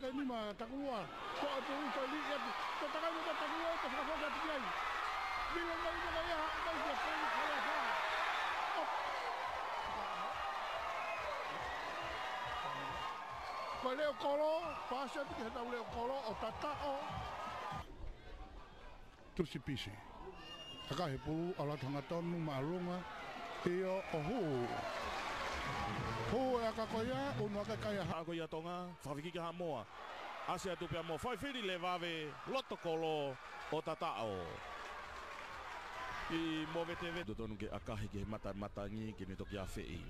Nima takulua toa pulu tali atu to takai mo takulua to whakawhaka atu ai. Mila mai mo ia mai ia pulu kala ha. Pa leo kolo, pasi atu ki hatau leo kolo o tatao. Tusi pisi. Aka he pulu ala tangatonu maalunga ia o hu. Hu e aka koia, unu aka kai ha koia tonga, whawhiki ki Hamoa. Asia tupe mo whaiwhiri le wawe, loto kolo o tatao. I mo vete tonu ke akahi ke mata matangi ke ni toki a whei.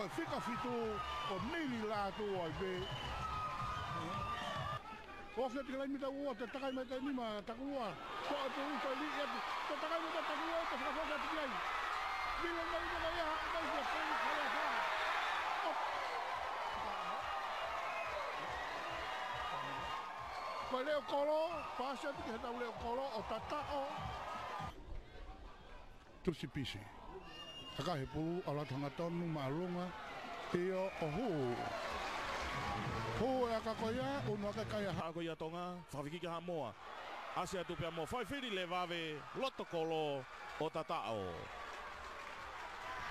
Fika fitu o mili la tu ai be. O fia te lai mita ua te takai mai te nima takulua. Toa pulu tali atu to takai mo takulua to whakawhaka atu ai. Mila mai mo ia mai ia pulu kala ha. Pa leo kolo, pasi atu ki hatau leo kolo o tatao. Tusi pisi. Aka he pulu ala tangatonu maalunga ia o hu. Hu e aka koia, unu aka kai ha koia tonga, whawhiki ki Hamoa. Asia tupe mo whaiwhiri le wawe, loto kolo o tatao.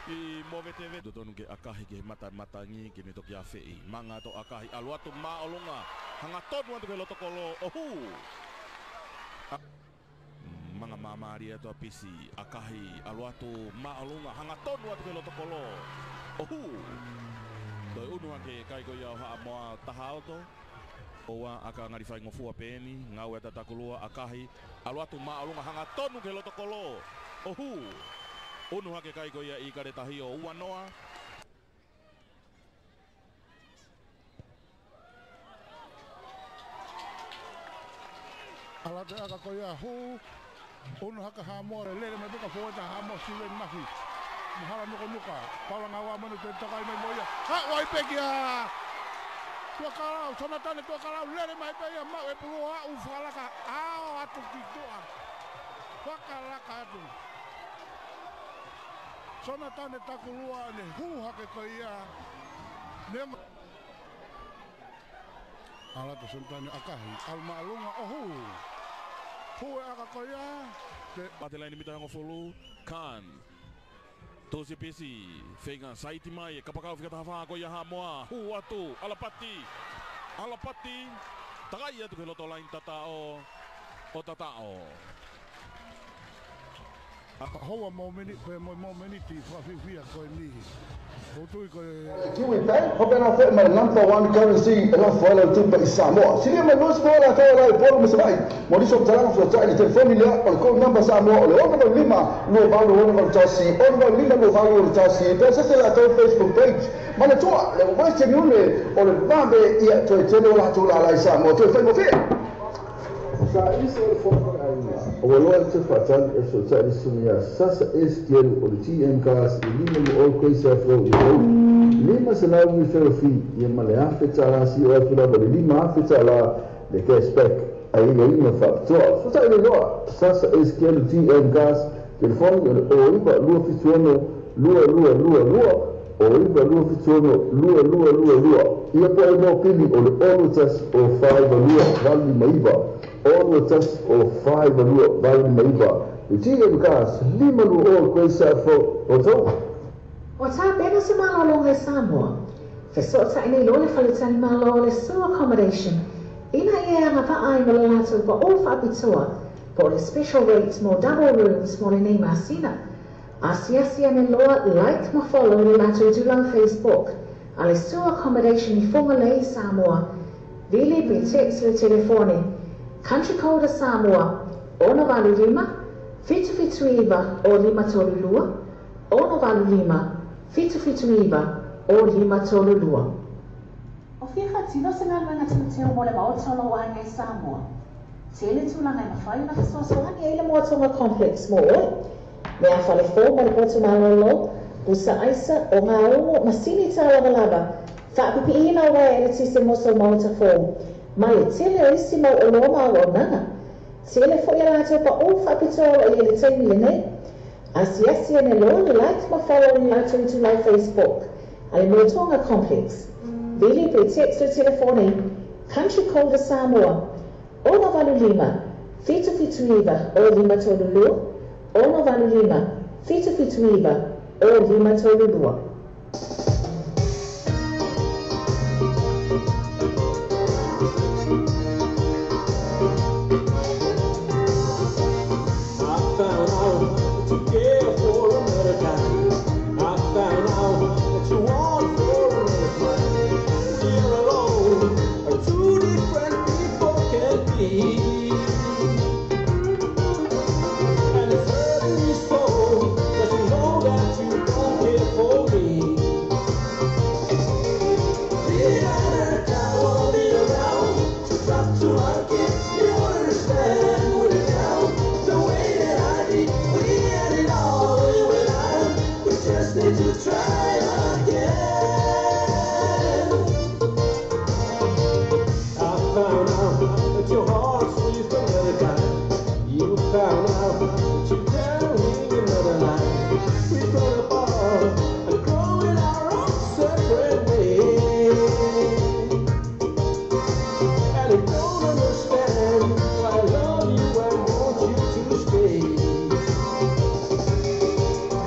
I mo vete tonu ke akahi ke mata matangi ke ni toki a whei. Manga to akahi alu atu maolunga, hanga tonu atu ke loto kolo o hu. Manga mamaria to pisi akahi alu atu maolunga hanga tonu atu ke loto kolo ohu. Toi unu ake kai ko ia Hamoa tahaoto. Oa aka ngari whai ngofua peni, ngau e tatakulua akahi alu atu maolunga hanga tonu ke loto kolo ohu. Unu hake kai ko ia i karetahi o uanoa. Ala te aka koia hu. Unu haka Hamoa lele mai buka fōeta Hamoa siwen mahi. Mahala nuka nuka. Paula ngā manu te takai mai moia. Ha, wai pekia! Tua karau, sonatane tua karau, lele mai peia mau e pulu a u whakalaka. Ao atu ki toa. Whakalaka atu. Sonatane takulua ne hu hake koia. Ne Ala te sonatane akahi. Alma alunga ohu. Hu e aka koia. Te Patelaini mita ngofulu. Khan. Tosi pesi. Whenga saiti mai. Kapakau whikataha wha koia Hamoa. Hu atu. Alapati. Alapati. Takai atu ke loto lain tatao. O tatao. Hoa mo meni pe mo meni ti whawhiwhia koe ni. Kiwi Bank, hopena foi mai number one currency e la foi la tupa i Samoa. Silia mai los foi la foi la i polo masai. Mo diso talanga fo tai le telefoni le o le code number Samoa o le 65 28 61 65 28 81. Pe se la tau Facebook page. Mana tua le Western Union o le vave ia toe tele o la tu la la i Samoa. Toe fai mo fe. Sa isi o le fono aiga. O loa te whaatani e so tai sumia sasa SQL o le TM Cars i lima mo all koisa fo i hou. Lima se lau mi feo fi i ma le afe tala si o atu lava le lima afe tala le cashback a i ina whaapitoa. So tai le loa sasa SQL TM Cars telefoni o le o iwa lua fituono lua lua lua lua o iwa lua fituono lua lua lua lua. Ia po e mō pili o le olu tas o whaiva lua vali maiva. Olu tas o whaiva lua vali maiva. Le TM Cars lima lua o koisa fo o tau. O tā pena se malolonga e Samoa. Fesoota'i nei loa le faletali malo o le Sue Accommodation. Ina ia anga vaai ma le latou pa o faapitoa po o le special rates mo double rooms mo lenei masina. Asiasi ane loa like ma follow le latou tulaga Facebook a le Sue Accommodation i Fugalei Samoa. Vili pe text le telefone. Country code a Samoa 685 779 o 532 685 779 o 532. O fia whatino se ngā nuenga tūteo mo le maotolo o aingai Samoa. Tele tūlanga e mawhai na whasoasoani e le Moatonga Complex mo oe. Mea whale fō mo le potu malolo, busa aisa o ngā umo masini tā lava lava. Whaapipiina o wae e le tise moso maota fō. Ma le tele o isi mau o loa mau o nanga. Tele fo ia lātou pa o whaapitoa i le taimi le nei. Asiasi ane loa le like ma follow ni lātou i tūlau Facebook. A le Moatonga Complex. Vili pe text le telefoni. Country code Samoa. 685 779 o 532 685 779 o 532. I found out that you care for another guy. I found out that you want for another guy. We're alone, or two different people can be. And it's hurting me so, 'cause you know that you don't care for me. The other guy won't be around to talk to our kids. You won't understand with it now. The way that I did, we had it all, you and I. We just need to try again. I found out that your heart's with another guy. You found out that you're telling another lie. We've grown apart and growing our own separate ways. And I don't understand why I love you and want you to stay.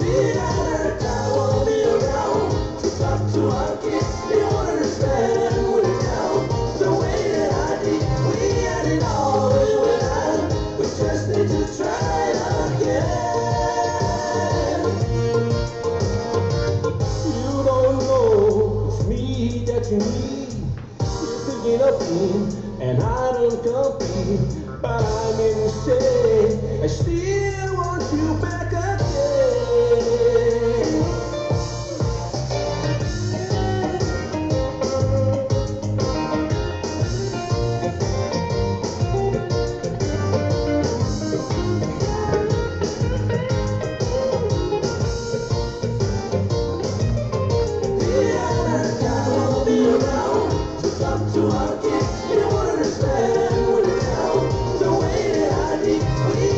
The other guy won't be around to talk to our kids. They won't understand with it now. The way that I did, we had it all, you and I. We just need to try again. You don't know it's me that you need. You're thinking of me, and I don't compete. But I may say I still want you back again. The other guy won't be around to talk to our kids. You won't understand with it now. The way that I did, we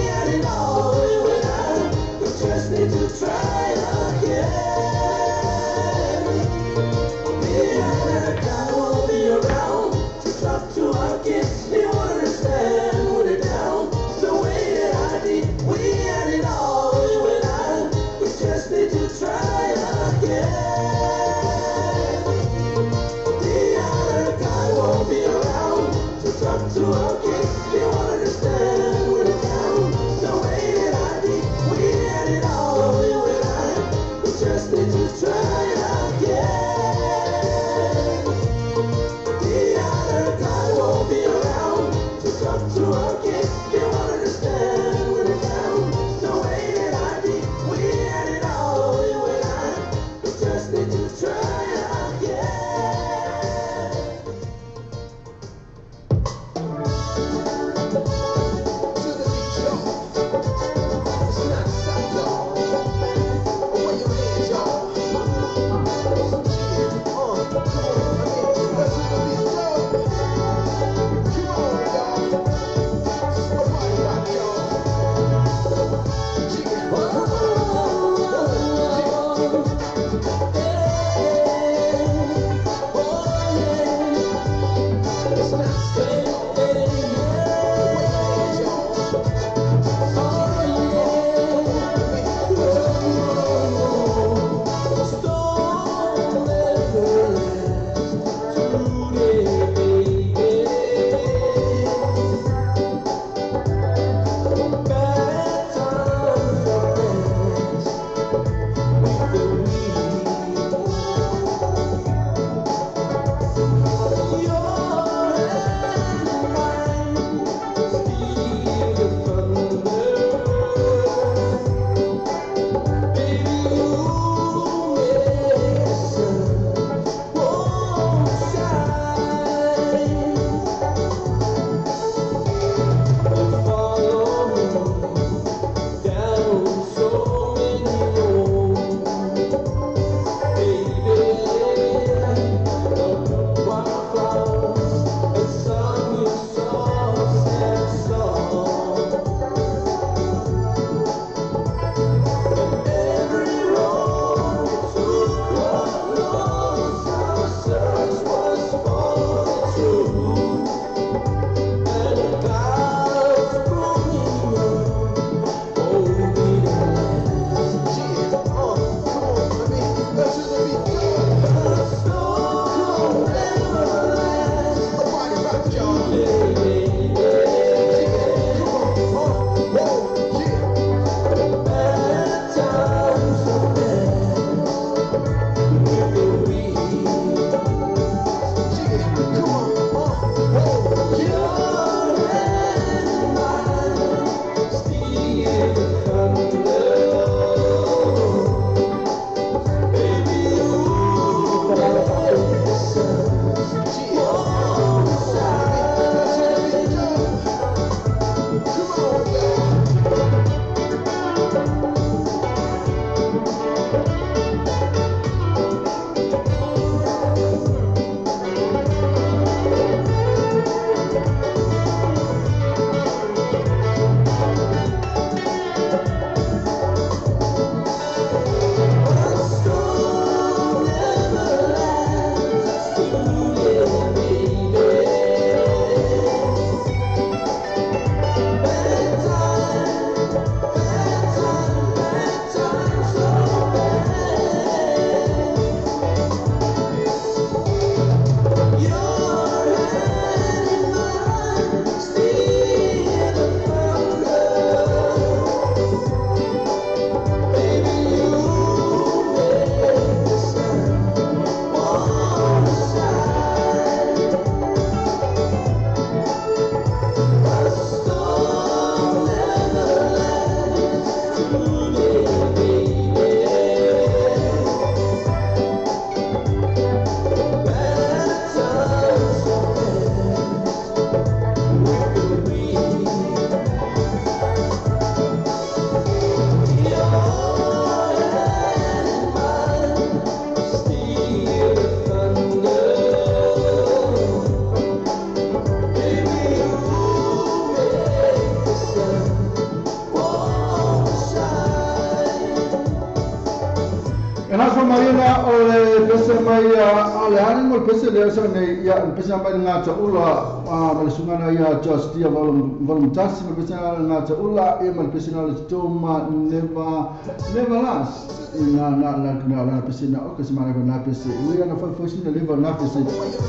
mai na o le pese mai o le ani mo le pese le sa nei ia le pese mai ngā ta ula ma le sungana ia just dia volume tasi ma pese ngā ta ula ia ma le pese na le toma never never last na na na na na pese na o kasi mara na pese ia na fa fa sina leva na pese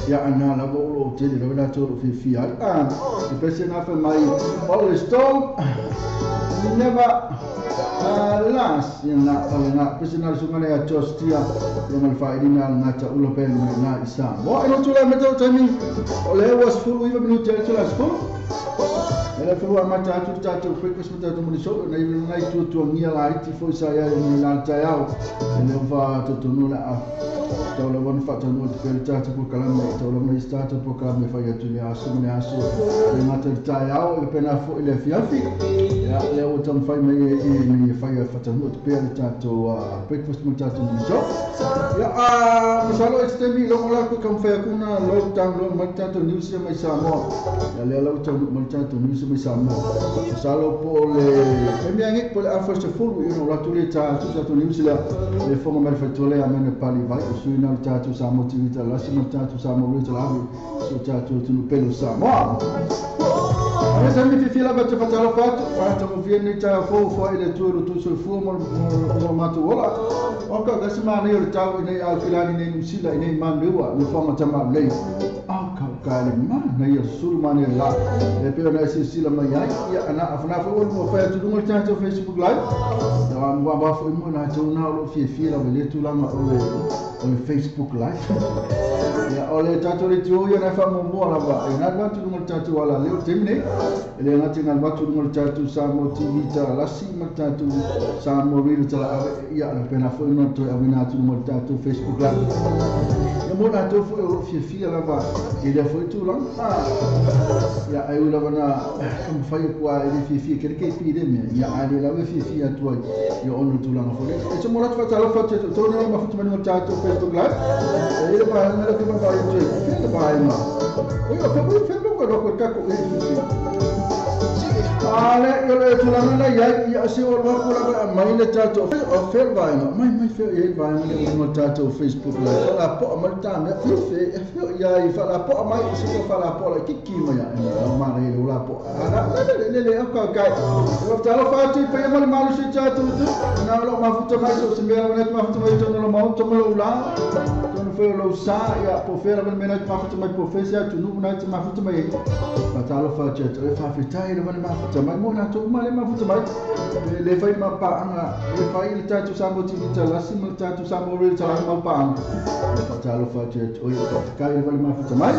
ia na la bo lo tele la na to fi fi ai a le pese na fa mai o le storm never last na na pese na sungana ia just dia ia ma le failina ngā ta ula pe na isa mo e tula me to tami o le was full iva minuti e tula full ele foi a mata atu tatou breakfast ma tatou moni so na iva nai tu tu ngia la iti foi sa ia ni la taiao ele va to tonu la a tau la von fa tonu te pele tatou po kalame tau la mai tatou po kalame fa ia tu le aso ne aso le mata taiao e pena fo ile fiafi ia le o tam fai mai e ni fa ia fa tonu te pele tatou breakfast ma tatou moni so ia a masalo e te mi lo la ko kam fa kuna lo tang lo ma tatou news mai Samoa ia le la tau ma tatou news mai Samoa salo po le e mi ange po le afa se fulu ino la tu le ta tu ta tu news la le fonga mai fa tole a mena pali vai o su ina ta tu Samoa ti ta la si ma ta tu Samoa le ta la so ta tu tu pelo Samoa. Mas a minha filha vai te fazer o fato, vai te ouvir nem tá fo fo ele tu tu so fo mo mo mato ola. O ka ga se mane o tau nei al filani nei musila nei manua no fo ma ma lei. Ah ka ka le ma na ia suru mane la. E pe na se sila mai ai ia ana afna fo mo fa tu no ta tu Facebook live. Ya mo ba fo mo na tu na lo fi fi la le tu la ma o Facebook live. Ya o le ta tu le tu ia na fa mo mo la ba. E na ba tu no ta tu ala le o temne. Ele na tinga batu no tatu Samoa TV ta lasi ma tatu Samoa Radio ta ia na pena foi no to awina tu no tatu Facebook la ya mo na to foi o fi fi la ba ele foi tu la ya ai la na como foi kwa ele fi fi que que fi de me ya ali la fi fi atu yo ono tu la foi e so mo la fa la fa to no ma fu no tatu Facebook la ele ba na que ba ba tu fi ba ma o fa fi ko ko ka ko Ale yo le tulana la ya ya se o lo ko la mai le tato o fel vai mai mai fel e vai mai no tato Facebook la la po ma ta me fi fi ya i fa la po mai se ko fa la po la ki ki ma ya ma le lo la po ana le le le ka ka o ta lo fa ti pe ma ma se tato tu na lo ma fu ta mai so se me la ma fu ta mai to no ma to ma lo la to no fe lo sa ya po fe la me na ma fu ta mai po fe se tu no na ma fu ta mai fa ta lo fa che to fa fi ta ile ma fu ta mai mo na to ma le ma fu ta mai le fai ma pa anga le fai le tatu Samoa TV ta lasi ma tatu Samoa Radio ta ma pa anga le fa ta lo fa che o ka ile ma fu ta mai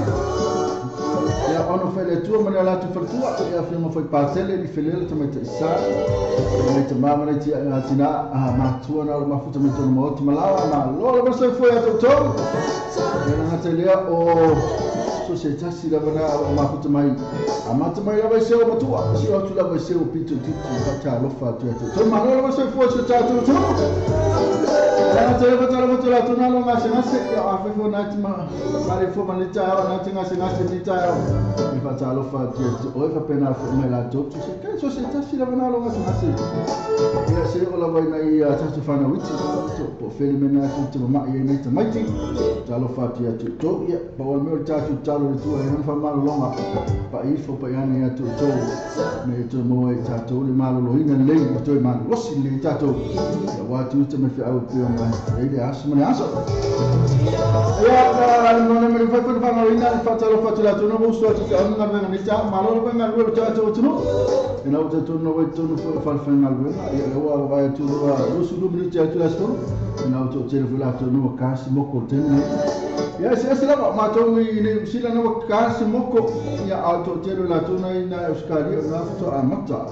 ya ono fe le tu ma la tu fa tu ya fi ma foi pa tele li fele ta mai ta sa mai ta ma ma ti na ma tu na ma fu ta mai to mo ti ma la ma lo lo se foi a to to na tele o società si la vana ma fu mai a ma mai la vai se o tu si o tu la vai se o pito ti fa ta lo fa tu to ma lo se fu se ta tu tu la te la la la tu na lo ma se ma se a fe fo na ti ma ma le fo ma le ta na ti nga se nga se ti ta e fa ta lo fa tu o fa pena fo me la to tu se che società si la vana lo ma se ma se ya se o la vai na ia ta tu fa na witi to po fe le me na tu ma ia nei ta mai ti ta lo fa tu tu to ia pa o me ta tu ta lo tu e non fa malo longa pa ifo pa ia tu to me to mo e ta to le malo lo ina le to malo lo si le ta to ya wa tu te me fi au pe ma e le aso me aso ya na me fa fa fa ina fa ta lo fa tu la tu no mo so tu ta na me ni ta malo lo me lo ta to tu no e na to tu no to no fa fa na lo ya wa wa tu lo su lo me ta tu la sto na to te lo la to no ka si mo ko te ya se se la ma to ni ne sila no ka si mo ko ya auto te lo la tu na ina Australia na to a mata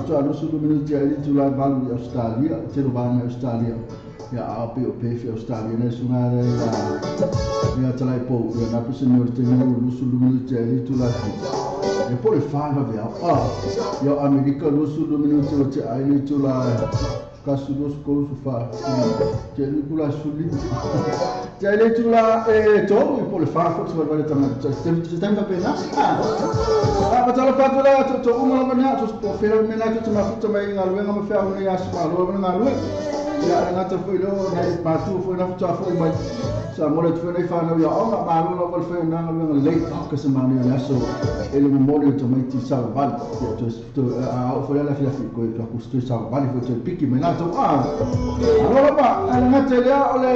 to a lo su lo me ta tu la ba Australia te lo ba na Australia ya a pe o pe fi Australia na su na ya ta lai po ya na pe se no te no lo su lo me ta tu la e poi fa va via ah ya America lo su lo me ta ai tu la kasu dos ko su fa te lu kula suli te le tu la e to e poi fa fo su va le ta te te fa pena ah ma ta la fa tu la to uma la na to po fe me na to ma fu ta mai nga lu nga ma fe au ni as ma lu nga lu Ia ngata foi lo nai matu foi na futa foi mai sa mo le foi nei whanau ia onga malo la wal foi nanga menga lei ka se mani o aso ele mo moli to mai ti sa vali ia to a foi la fia fi ko ko kustu sa vali foi to piki mai na to a alo ba ala ngata le ole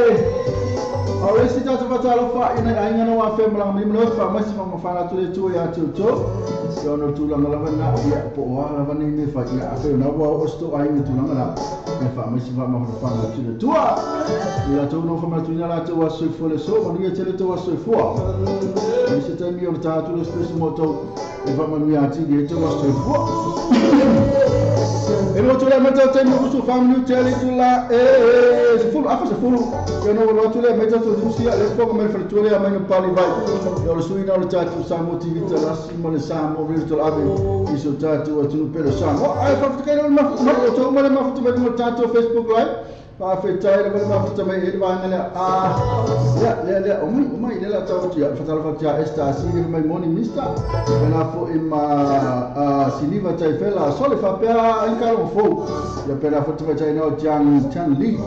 o esi ta to fatalo fa ina ainga no wa fe mala mi mo fa ma si ma fa na to le tu ia to to so no tu la la na ia po wa la ni ni fa ia fe na wa o sto ai ni tu la la fa ma si fa ma fa na tu le tua ia to no fa ma tu na la to wa so fo le so ma ni tele to wa so fo ni se ta mi o ta tu le space moto e fa ma ni ati ni to wa so fo e lo tu la ma ta ni su fa mi tele tu la e se fu afa se fu eu no lo tu le ma ta tu si le fo me fa tu le ma ni pali vai eu lo su ina lo ta tu sa mo ti vita la si mo le sa mo vi to ave i so ta tu tu pelo sa mo ai fa tu ke no ma to ma ma tu ma ta tu Facebook live fa fe tai le ma futa mai e va ngale a ya le le o mai le la ta tu ya fa ta fa ja esta si le mai moni mista na fo e ma a siniva tai fela so le fa pe a ka o fo ya pe la futa mai no Jan Chan Lee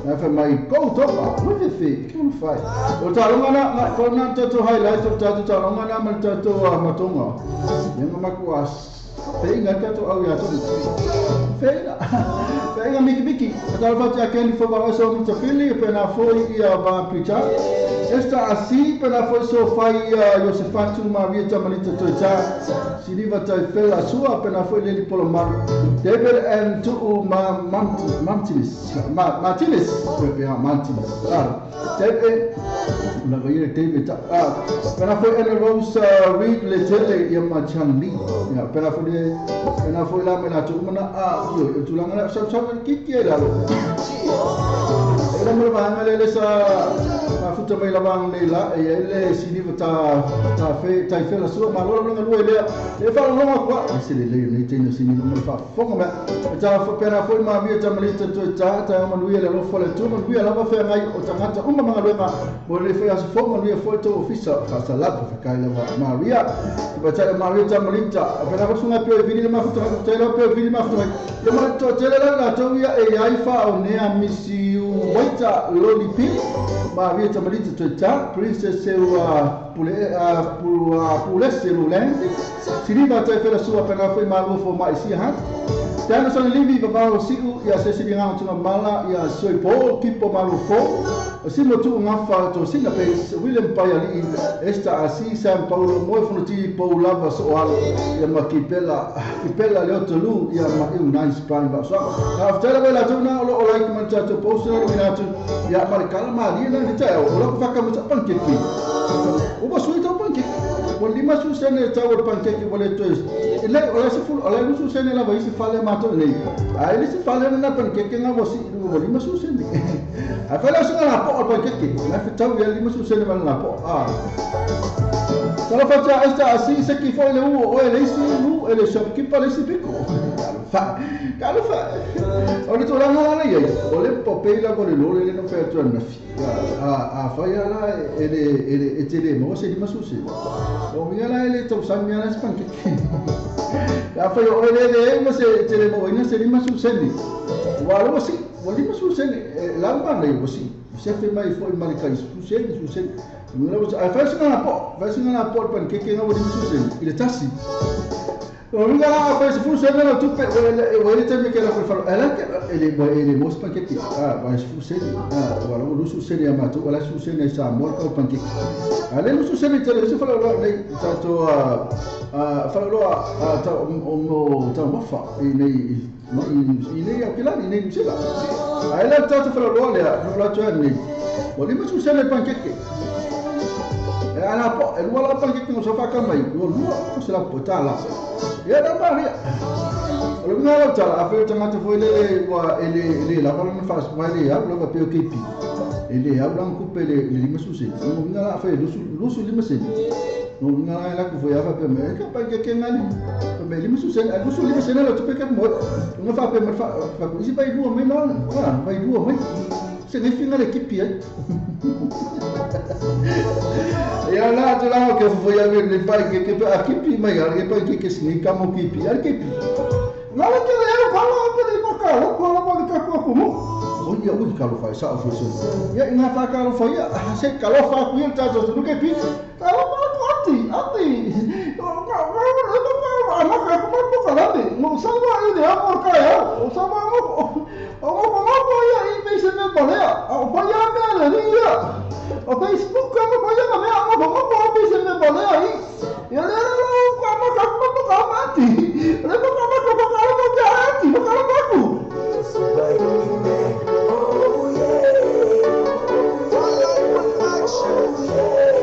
na fa mai go to pa mo fe fe ku fa o ta lo na ko na to to highlight to ta to lo na ma ta to matonga ya ma ku as Feinga ka to au ya to feinga feinga miki miki ta fa ta ken fo ba so mo fili pe na fo ia va picha esta asi pe na fo so fa ia Josefatu Maria Tamalita to ta siniva ta fela sua pe na fo le polo mar David and tu ma Martinez Martinez pe ha Martinez David la ga David pe na fo ele Rose Reed le tele ia ma Chan Lee ya pe na fo na foi lá me la tu na a yo tu la na sa sa ki ki la lo era mo ba ngale le sa ma futa mai la bang le la e le sini ta ta fe ta fe la sua ma lo lo lo le le fa lo kwa se le le ne te no sini mo fa fonga ma ta fo pera foi ma mi ta malita to ta ta ma lu le lo fo le tu ma lu la fa ngai o ta ngata uma ma lo ma mo le fe as fo ma lu fo to ofisa fa sa la fa kai la Maria ba ta Maria ta malita pera fo sunga pe vini ma futa te lo pe vini ma futa le ma to te le la to ia e ai fa o ne a misi waita loli pi Maria ta malita to ta princess pule pule se lulende siniva ta fe la sua pena foi ma lo fo mai si ha Tano son livi baba o siu ia se sini nga tuna mala ia soi po kipo malu fo si mo tu nga fa to sina pe William Payali esta asi San Paulo mo fo ti Paula va so al ia ma kipela kipela le otolu ia ma eu nice prime ba so after la tuna o like man ta to post na mina tu ia ma kala ma ni na ni ta o lo fa ka mo pancake o ba sui to pancake o lima su sene ta o pancake o le to ele o la se fu o la su sene la vai se fale ma to nei a ele se fale na pancake nga vosi o lima su sene a fala su na po o pancake na fe tau ia lima su sene ma na po a Sala fa esta assim se que foi le o ele isi lu ele shopkeeper le pico fa calo fa o le to la la ia o le popei la con le le no fe tu na fi a fa ia la ele ele ele mo se lima su se o mi la ele to sa mi la pancake la fa o ele ele mo se tele mo ina se lima su se ni wa lo si o lima su se la ma le o si se fe mai foi mal ka su se su se a faz na po pancake não vou dizer ele tá assim o minha lá faz funciona não tu o ele também que ela falou ela ele mostra pancake ah mas funciona ah o alô não funciona mato ela funciona essa morca o pancake ela não funciona ele você falou né tá to a falou a tá o tá mofa e nem e nem aquilo ali nem sei lá ela tá to falou olha não lá tu é nem o lima funciona pancake ana po el wala pancake no sofa kama o lua se la potala e da maria o lo ngalo tala a fe tanga te foi le wa ele ele la wala no fas wa le ya lo pa pe kipi ele ya lo ku pe le lima su se no ngala fe lu su lima se no ngala la ku foi ya fa pe me ka pancake ngali pe lima su se lu su lima se la tu pe ka mo no fa pe fa fa isi vai lua mai não ah vai lua mai se nem final equipe é e lá tu lá que foi a ver le pai que aqui pi mai que pai que se nem camo que pi aqui pi não que ele fala que ele não cara fala para que como o Ia ui kalofa sa o fusu. Ia ina fa kalofa ia se kalofa ku ia tatou tu ke pisi. Kalofa ku ati ati. Mo sa wa i le amo ka ia. O sa wa mo o mo mo ia i pe se me bolea. O pa ia me le ia. O Facebook ka mo ia me mo mo mo pe se me bolea i. Ia le le ka mo ka mo ka ati. Le mo ka mo ka mo ka ati mo ka mo ku. Oh yeah. One life, one action. Yeah.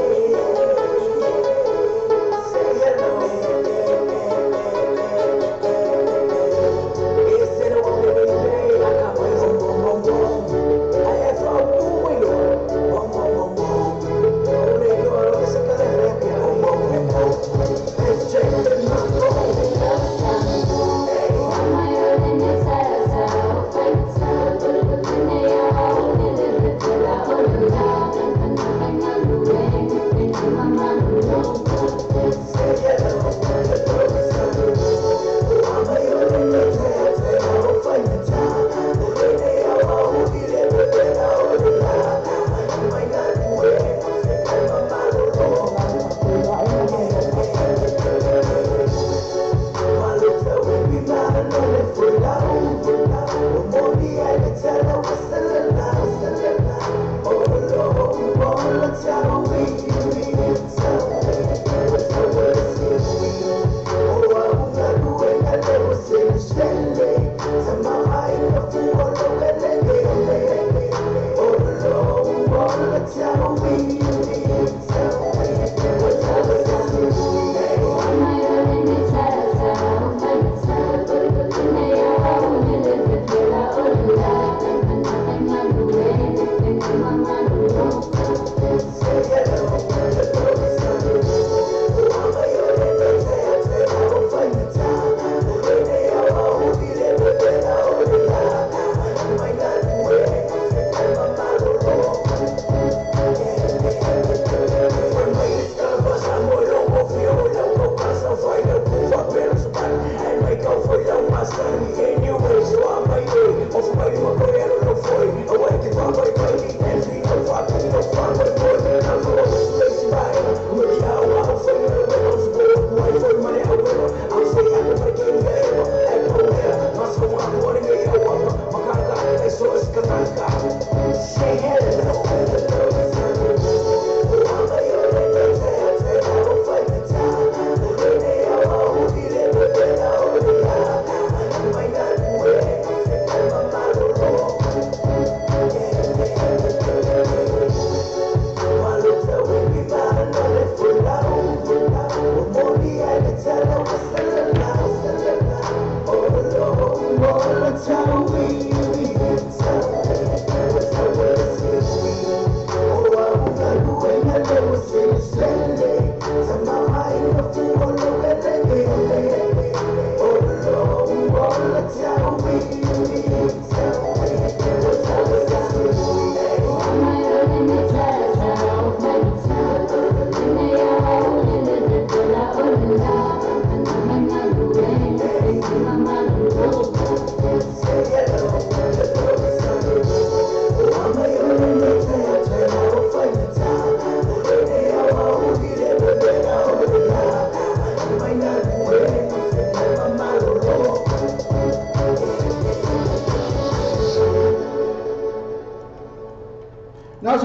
Say hello.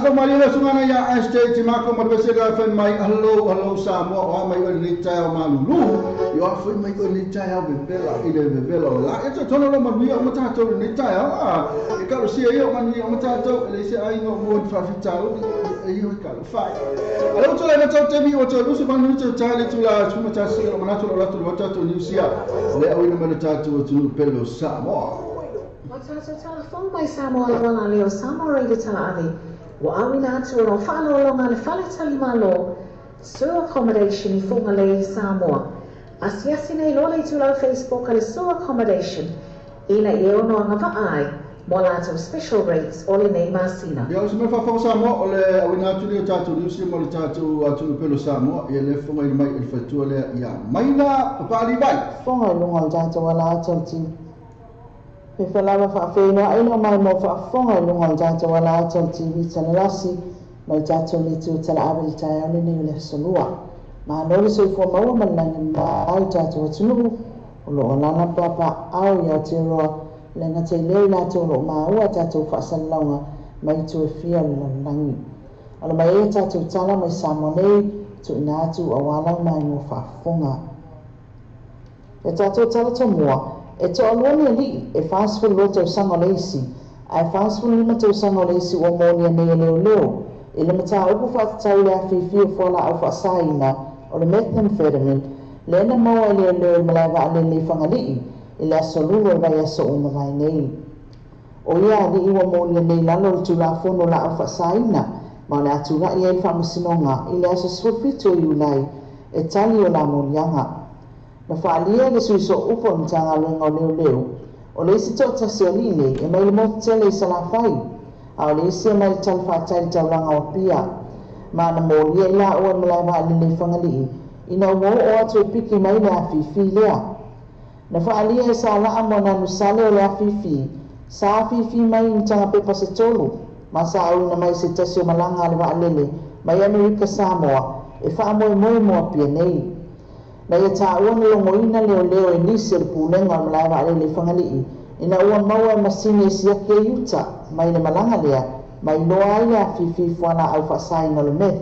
Maria sungana ya SJ Timako madwesega fen mai hello hello Samoa o mai o ni tai o malulu yo a foi mai o ni tai o bebela ile bebela la e to tono lo manuia o matatou ni tai a e ka lo sia yo manuia o matatou le se ai ngo mo fa fitau e yo ka lo fai alo to le to te mi o to lusu manu to tai le tula suma ta sia o manatu lo latu lo tatou ni sia le au ina manu tatou tu pelo Samoa Matatou telefon mai Samoa la leo Samoa radio tala Wa awina atu o whaalolonga le whaletali malo, Sur Accommodation i Whangalei Samoa. Asiasi nei lola i tūlau Facebook a le Sur Accommodation, ina i e ono anga vaai, mo lātou special rates o le nei masina. Ia o se mea whawhao Samoa o le awina atu leo tātou niusi mo le tātou atu pelo Samoa, ia le whonga i mai e le whaitua lea ia maina papali vai. Whonga lunga o tātou ala atu. Fe lava whaawhenua aina mai mo whaafonga i lunga o tātou ala atu o TV talalasi mai tātou le tū tala awe le tai au nei o le asolua. Ma anō soifua maua ma le lagi mai tātou atunuu o loo lana papa au i Aotearoa le ngata i leo i lātou o loo maua tātou whaasalalauga mai tu e fia o le lalolagi. O le mai e tātou tala mai Samoa nei tuuina atu au alau mai mo whaafonga. E tātou tala tomua e toa ni ali'i e 42 tausaga o le isi ae 45 tausaga o le isi ua molia nei e leoleo i le mataupu faatatau i le afifi o fualaau faasaina o le methamphetamine lea na maua e leoleo i malae vaalele i Fagalii i le aso lua o le vaiaso ua mavae nei. O ia ali'i ua molia nei lalo o le tulafono laau faasaina ma o le a tula'i ai le faamasinoga i le aso 17 o Iulai e tali o la moliaga. Na whaalia le suiso upo o Matagaluega o Leoleo o le isi to'atasi o alii nei e mai le motu tele i Salafai a o le isi e mai le talafatai i le taulaga o Apia. Ma na molia i laua i malae vaalele i Fagalii ina ua oo atu e piki mai le afifi lea. Na whaalia e sa laa mo nanu sale o le afifi sa afifi mai i tagapepa se tolu ma sa auina mai se tasi o malaga a le vaalele mai Amerika Samoa e faamoemoe mo Apia nei. Na ia tāua na logoina leoleo e nisi o le pulega o le malae vaalele i Fagalii ina ua maua e masini e siaki ai uta mai le malaga lea mai loa ai le afifi fualaau faasaina o le meth.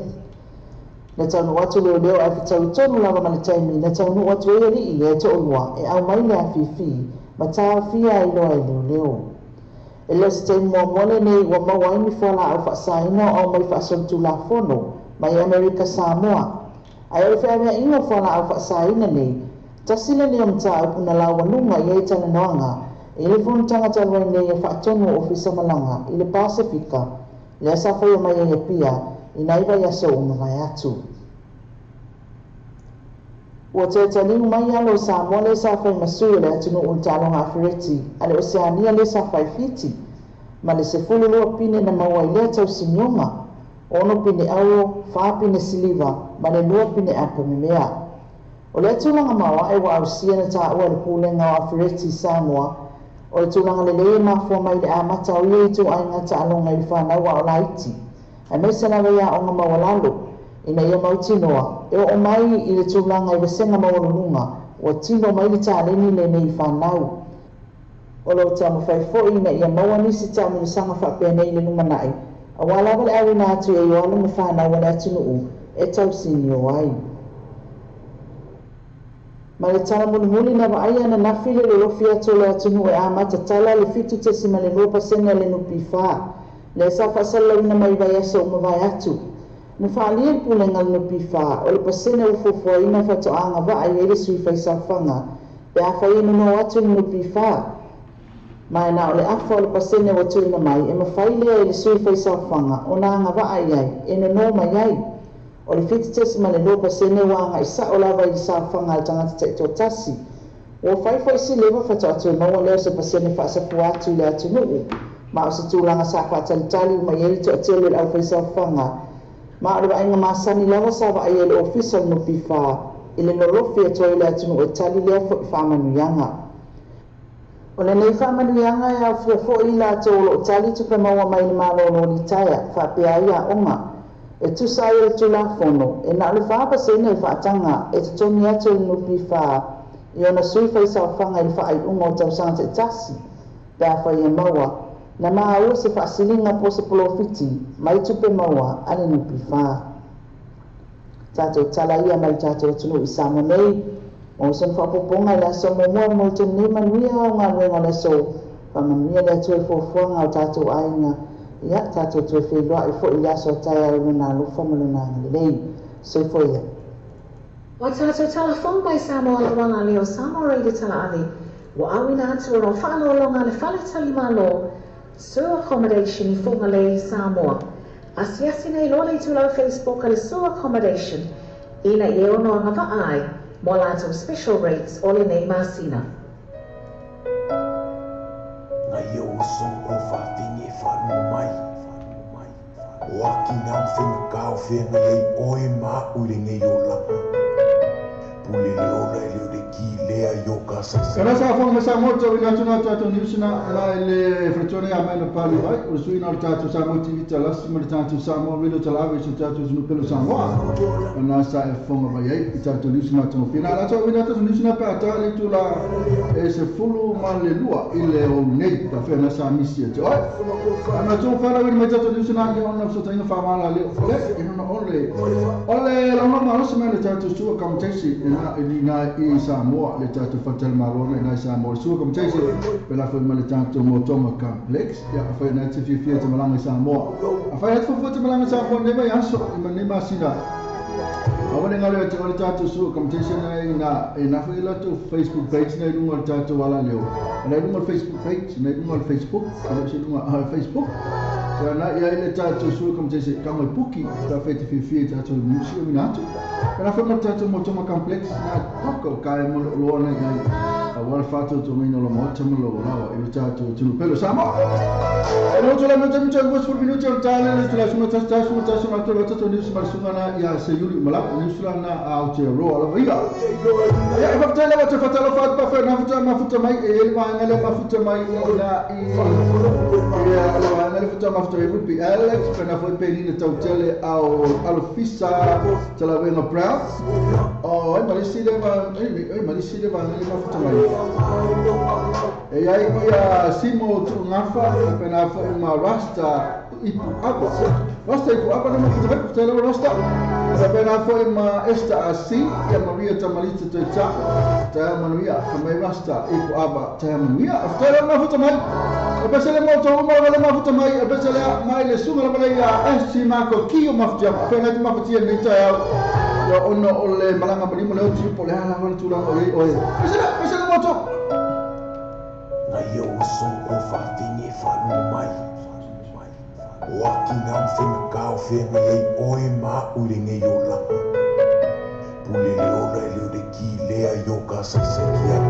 Na taunuu atu leoleo ae fetaui tonu lava ma le taimi na taunuu atu ai alii e to'olua e aumai le afifi ma taofia ai loa e leoleo. E le o se taimi muamua lenei ua maua ai ni fualaau faasaina o aumai faasolitulafono mai Amerika Samoa. Ae o le feaveaiga o fualaau faasaina nei, tasi lenei o mataupu na laualuga i ai talanoaga i le fonotaga talu ai nei e faatonu o ofisa malaga i le Pasifika lea sa faia mai ai Apia i nai vaiaso ua mavae atu. Ua toe taliu mai alo o Samoa lea sa fai ma sui o le atunuu i le taaloga afereti a le Oseania lea sa fai Fiti ma le 12 pine na maua i lea tausinioga, 6 pine auro, 4 pine siliva ma le 2 pine apa memea. O lea tulaga maoae ua ausia na tāua e le pulega o afereti Samoa o le tulaga lelei e mafua mai le amata o ia ituaiga taaloga i le fanau a o laiti aemaise lava i aoga maualalo ina ia mautinoa e oo mai i le tulaga i vasega maualuluga ua tino mai le taleni lenei i fanau. O loo taumafai foi ina ia maua nisi taamilosaga faapenei i le lumanai auā lava le auina atu i ai o alo ma fanau a le atunuu e tausinio ai. Ma le tala mulimuli na vaaia ananafi le lolofi atu o le atunuu e amata tala le 7.2% a le NPF lea sa faasalalauina mai vaiaso ua mavae atu. Na faaalia le pulega a le NPF o le pasene ua fuafuaina faatoaga vaa i ai le sui faisaofaga pe afai e nonō atu i le NPF. Ma e na o le afa o le pasene ua tuuina mai e mafai lea i le sui faisaofaga ona agavaa i ai e nonō mai ai. O le 7.2% ua aga'i sa'o lava i le saofaga a le tagata ta'itoatasi. Ua fai fo'i sileva faatoa toe maua lea o se pasene faasafua atu i le atunuu ma o se tulaga sa faatalitali uma i ai le to'atele o le aufaisaofaga ma o le vaaiga masani lava sa vaaia e le ofisa o le NPF i le lolofi atu ai o le atunuu e tali lea fo'i faamanuiaga. O lenei faamanuiaga e aofia fo'i i latou o loo tali tupe maua mai le malōlō litaea faapea ai aoga. E tusa ai o le tulafono e na o le 4% e faataga e totogi atu e le NPF i ona sui faisaofaga i le faaiuga o tausaga ta'itasi pe afai e maua na maua se faasiliga po o se polofiti mai tupe maua a le NPF. Tātou tala ia mai le tātou atunuu i Samoa nei mo sona faaopoopoga i le aso muamua mo le tonu nei manuia o galuega o le aso faamanuia le Atua i fuafuaga o tātou aiga ia tātou toe feiloa'i fo'i i le aso a taeao i lona alofa ma lona agalelei. Soifua ia. Ua tātou tala fou mai Samoa lauala lea o Samoa Radio Tala Ave ua auina atu ona o faaaloaloga a le Fale Tali Malo Sur Accommodation i Fugalei, Samoa. Asiasi nei loa le itulau Facebook a le Sur Accommodation ina ia ono agavaa ai mo a latou special rates o lenei masina. Ngai e oso o faafine e faalua mai. O aki nā ma faigata o feagai ai oe ma a'u i lenei olaga. Pule le ola e le o le ki lea i o ka saisa. Ela sa fonga Samoa tau ina tuna tātou niusina ela le fretone a mai na pali vai o suina o tātou Samoa TV talasi ma le tātou Samoa Radio talave so tātou tunupelo Samoa ona sa e fonga vai ai i tātou niusina tau fina ala tau ina tātou niusina pe ata le tula e se fulu ma le lua i le o nei ta whena sa misi e te oi ana tō whana wini mai tātou niusina i ona so tainga whamala le o le i ona ole ole launa malosi mai le tātou sua kamutaisi ina i Samoa le tātou fatale malona ina i Samoa sua kamutaisi pela foi ma le tātou motonga complex ia whai na te fiafia te malanga i Samoa a whai atu fuafua te malanga i Samoa nema i aso i ma nema sina awane ngalo e te ole tātou sua kamutaisi na ina e na whai latou Facebook page na i lunga le tātou ala leo na i lunga le Facebook page na i lunga le Facebook na i lunga le Facebook so na ia ile tātou sua kamutaisi kanga i puki ta whai te fiafia i tātou musi o mina atu pela whai ma le tātou motonga complex na paka o kai mo le oloa na i ai a wala whātou tō ngina lo maota mo lo lawa i le tātou tunupelo Samoa. E no tō la mea tami tō ngos minuti o tāle le tō la sunga tasi tasi sunga tasi sunga tō la tātou niusi ma le sunga na ia se yuli malapu niusi la na Aotearoa lava ia. Ia e whakatai lawa te whatalo whaatu pa whai mafuta mafuta mai e ele maanga le mafuta mai i na i ia le maanga le futa mafuta i Rupi Alex pena foi penina tautele au Alofisa Talawenga Brown o ai malisi le ma ai malisi le maanga le mafuta mai e ai ia Simo Tu'ungafa pena foi ma Rasta Ipu Apa Rasta Ipu Apa na mafuta mai futa le Rasta pena foi ma Esther Asi ia Maria Tamalita Toita ta manuia mai Rasta Ipu Apa ta manuia futa le mafuta mai e pese le moto uma le mafuta mai e pese le mai le sunga le mai ia esi mako kio mafuta fena te mafuta ni ta ia ono o le malanga malimo le o tipo le ala le tulanga o e pese le moto Na ia o so o whawhine whalu mai. O aki ngā mwhenga kao whenga ei oe mā ure ngei o langa. Pule le ola e leo le ki lea i o ka saisa ki au.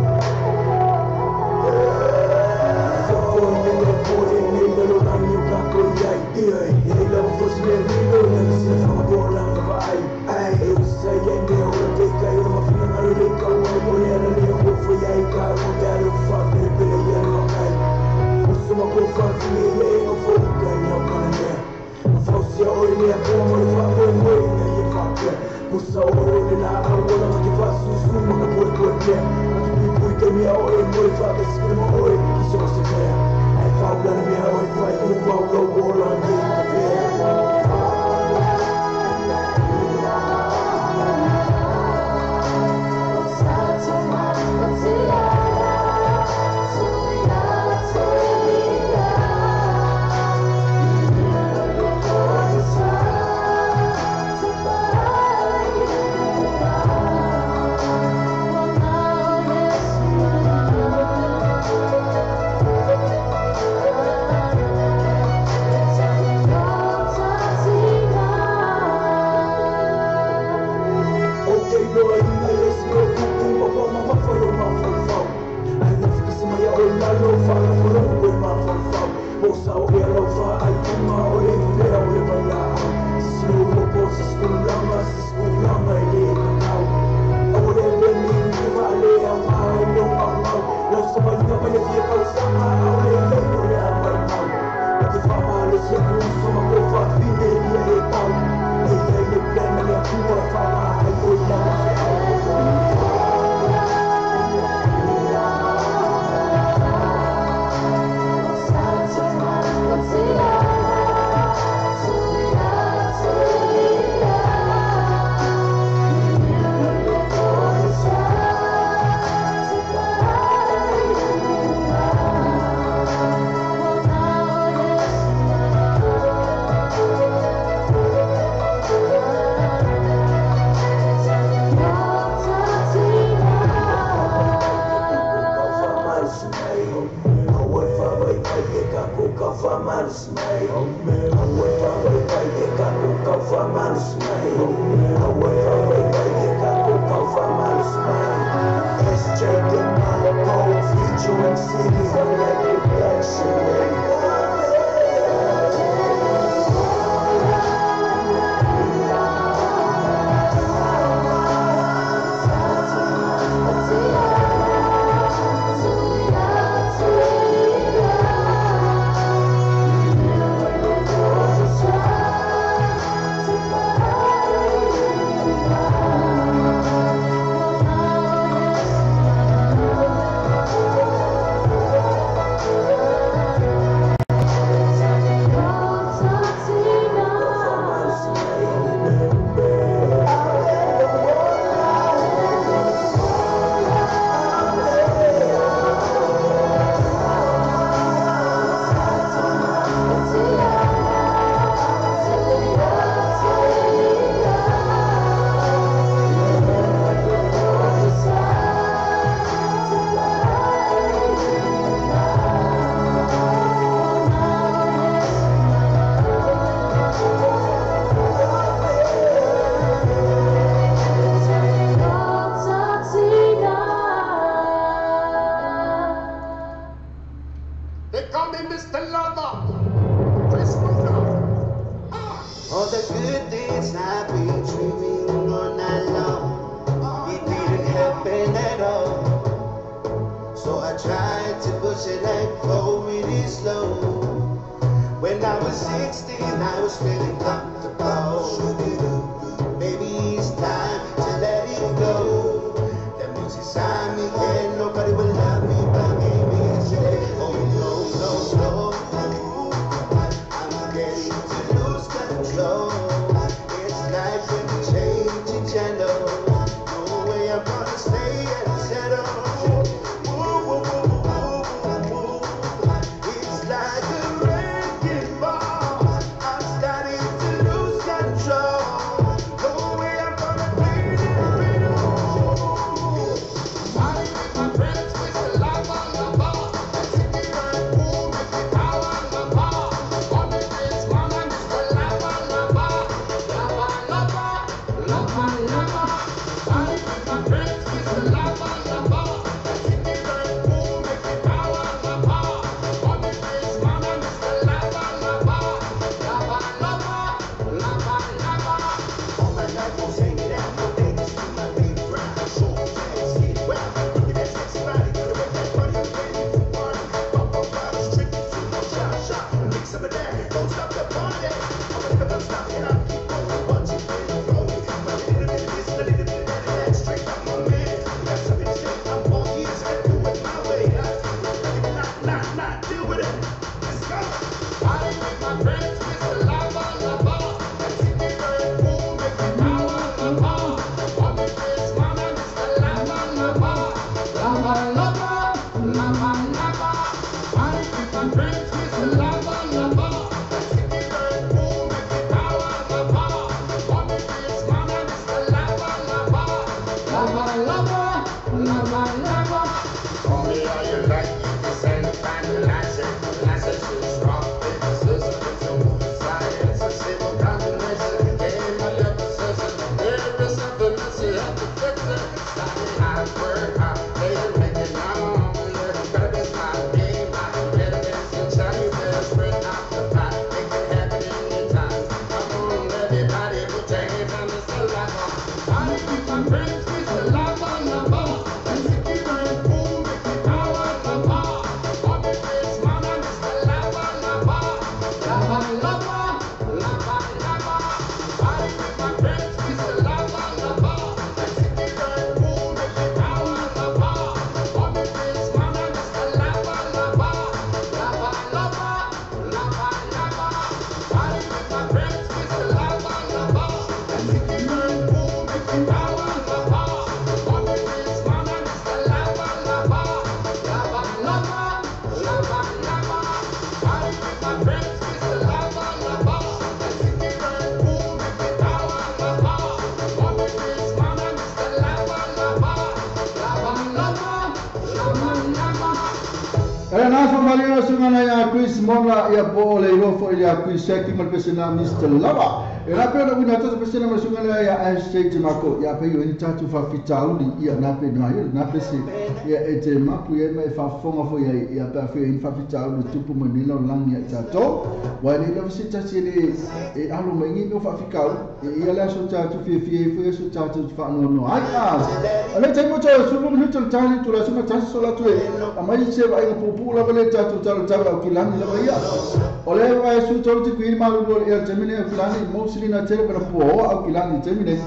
See ya. They call me Mr. Lover. Chris Rudolph. All the good things I've been dreaming all night long, it didn't happen at all. So I tried to push it and go really slow. When I was 16, I was feeling comfortable. Baby, it's time to let it go. The music's on me and nobody will love me but me. Say, oh no, no, no. I'm getting to lose control. It's life when we change each channel. No way I'm gonna stay and settle. Woo, woo, woo, woo, woo, woo. It's like a wrecking ball. I'm starting to lose control. No way I'm gonna play this riddle. Party with my friends, Mr. Lover, lover. Cool, make me power, lover. On the dance, mama, Mr. Lover, lover. Lover, lover, lover, lover. Party with my friends, Mr. Lover, lover. Cool, make me power, lover. On the dance, mama, Mr. Lover, lover. Lover, lover, lover, lover. All my life won't hang it out, no they just do my baby brown. Short legs, get well. Look at that sexy body, gonna make that party a brand new party. Bump up bottles, drink it too much, shot, shot. Mix some of that, don't stop the party. I'm gonna never stop and I keep going, watch it when I'm going. A little bit of this, a little bit of that, and that's straight up my man. You got something to say, I'm all ears, I do it my way. I not, not, deal with it. Let's go. Party with my friends, Mr. Lover, lover. Cool, make me power, lover. On the dance, mama, Mr. Lover, lover. Lover, lover, lover, lover. Party with my friends, Mr. Lover, lover. Cool, make me power, lover. On the dance, mama, Mr. Lover, lover. Lover, lover, lover, lover. Call me all you like, you can send a final answer. Answer too strong, baby sister. It's a moving science, a civil combination. Game my little sister. There is something missing, have to fix it. Study hard, work hard, they make it known. Yeah, gotta be smart, game hot, better than some Chinese, better spread out the pot. Make it happen anytime. Come on, everybody, put your hands on Mr. Lover. Party with my friends, Mr. Lover, lover. And cool, make me power, lover. On the dance, mama, Mr. Lover, lover. Lover, lover, lover, lover. Party with my friends, Mr. Lover, lover. Cool, make me power, lover. On the dance, mama, Mr. Lover, lover. Lover, lover, lover, lover. Party with my friends, Mr. Lover, lover. Cool, make me power, lover. On the dance, mama, Mr. Lover, lover. Lover, lover, lover, lover. Party with my friends, Mr. Lover, lover. Cool, make me power, lover. On the dance, mama, Mr. Lover, lover. Lover, lover, lover, lover. Kaya na sa malina sunga na ya Chris Monla ya po le ro fo ya Chris Seki mal pesena Mr. Lava. E na pe na wina to pesena mal sunga na ya SJ Mako ya pe yo ni tatu fa fitauli ya na pe na yo na pe se ya e te mapu ya mai fa fonga fo ya ya pe fe in fa fitauli tupu manila lang ya tato. Wa ni la se tati le e alo mai ni no fa fikau e ya la so tatu fi fi fo so tatu fa no no. Ai a. Ale te mo to su mo ni to tani tu la su ma tasi so la tu e. Amai se vai pupu la vele tatu talo talo au kilani la ia. Ole vai su tolo ti kuili malu lo ia temine au kilani mostly na tele pero po au kilani temine.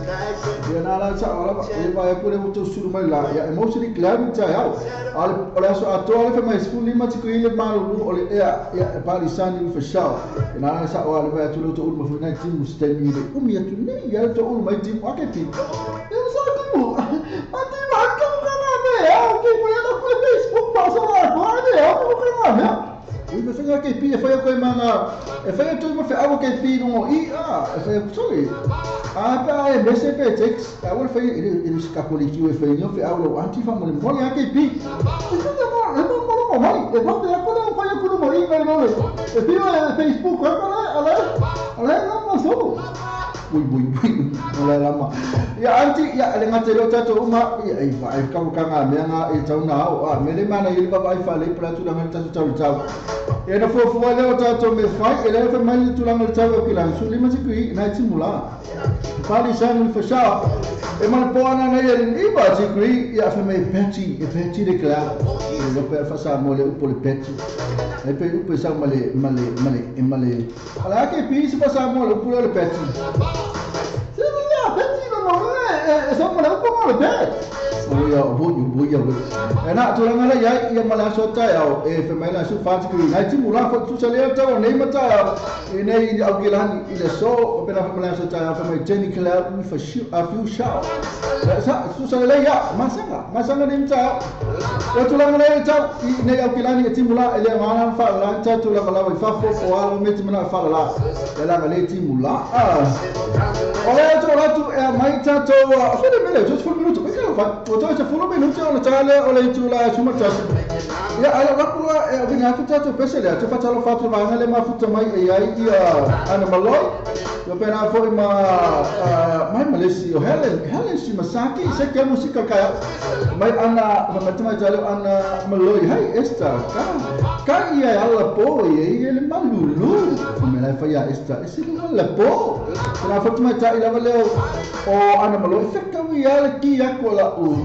Ia na la sa ola e vai pure uto suru mai la ia mostly klari ta au. Ale ole so ato ale fe mai skuli ma ti kuili malu ole ia ia palisani u fechau. Na la sa ola vai tu lo to ulma fu na ti mustemi le umi atu nei ia to ulma ti aketi. Eu só digo. Ati ma ka ka me au ke ko ia ko Facebook passa lá agora eu vou criar né. Ui me fenga ke pi e fai ko manga e fai tu me fe awa ke pi no i a e fai sorry. A pa e mese pe text a wol fai ele skapoli ki e fai no fe awa anti fa mo mo ya ke pi. E se mo e mo mo mo mai e mo te ko no fai ko no mo i no e pi Facebook ko na ala ala lama so. Ui ui ui ala lama. Ia anti ia le ngate lo tato uma ia ai va ai ka ka nga me nga e tau na o a me le mana i va ai fa le pla tu la ngata tau tau. Ia na fo fo le o tato me fai e le fa mai tu la ngata tau ki la su lima ti na ti mula. Pali sang fa sha e mana po ana na ia ni ba ti kui ia fa me peti e peti de kla. E lo pe fa sa mo le upo le peti. E pe upo sa male male male e male. Ala ke pi se fa sa mo le upo le peti. Se ni a peti no no e sa mo le upo mo le peti. O ia o bo ia bo. E na tu la ia ia mala so ta ia e fa mai la su fa ti kui na ti mula fo tu sa le ta o nei mata e nei au ke la i le so o pe na fa mala so ta fa mai Jenny Cloud mi fa a few shout. Sa su sa le ia masanga masanga ni ta. O tu la le ta i nei au ke la ni ti mula e le ngana fa la ta tu la la fa fo o ala me ti mala fa la. E la le ti mula. O le tu la tu e mai ta to fa le mele tu fu minuto. E fa o tu fu minuto o ta le o le tu la su mata. Ia ala la kula e vina tu ta tu pese le tu fa ta lo fa tu va le ma futa mai e ai ia ana maloi. Yo pena foi ma mai malesi o Helen Helen Shimasaki se ke musika ka mai ana ma mai talo ana maloi hai esta ka ka ia ala po e ele malulu me la fa ia esta ese la po la fa mai ta ila le o ana maloi se ka ia le ki ko la o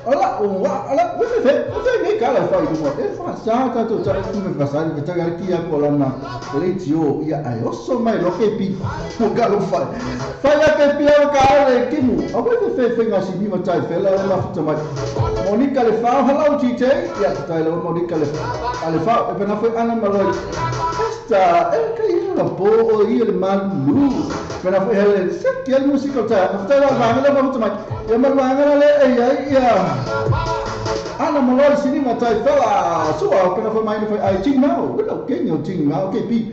ala o ala fe fe fe me ka la fa i mo e fa sa ta to ta me fa sa me ta ki ko la na le tio ia ai oso mai lo ke pi o galo fa fa ia ke pi o ka le kimu o fe fe fe nga si mi ma tai fe la la futa mai Monica le fa hello TJ ia tai lo Monica le ale fa e pena foi ana maloi esta e ka ia la po o ia le malu pena foi hele se ke el musical ta ta la ma la futa mai ia ma ma le e ia ia ana maloi sini ma tai fela sua pena foi mai foi ai ching mau lo ke nyo ching mau ke pi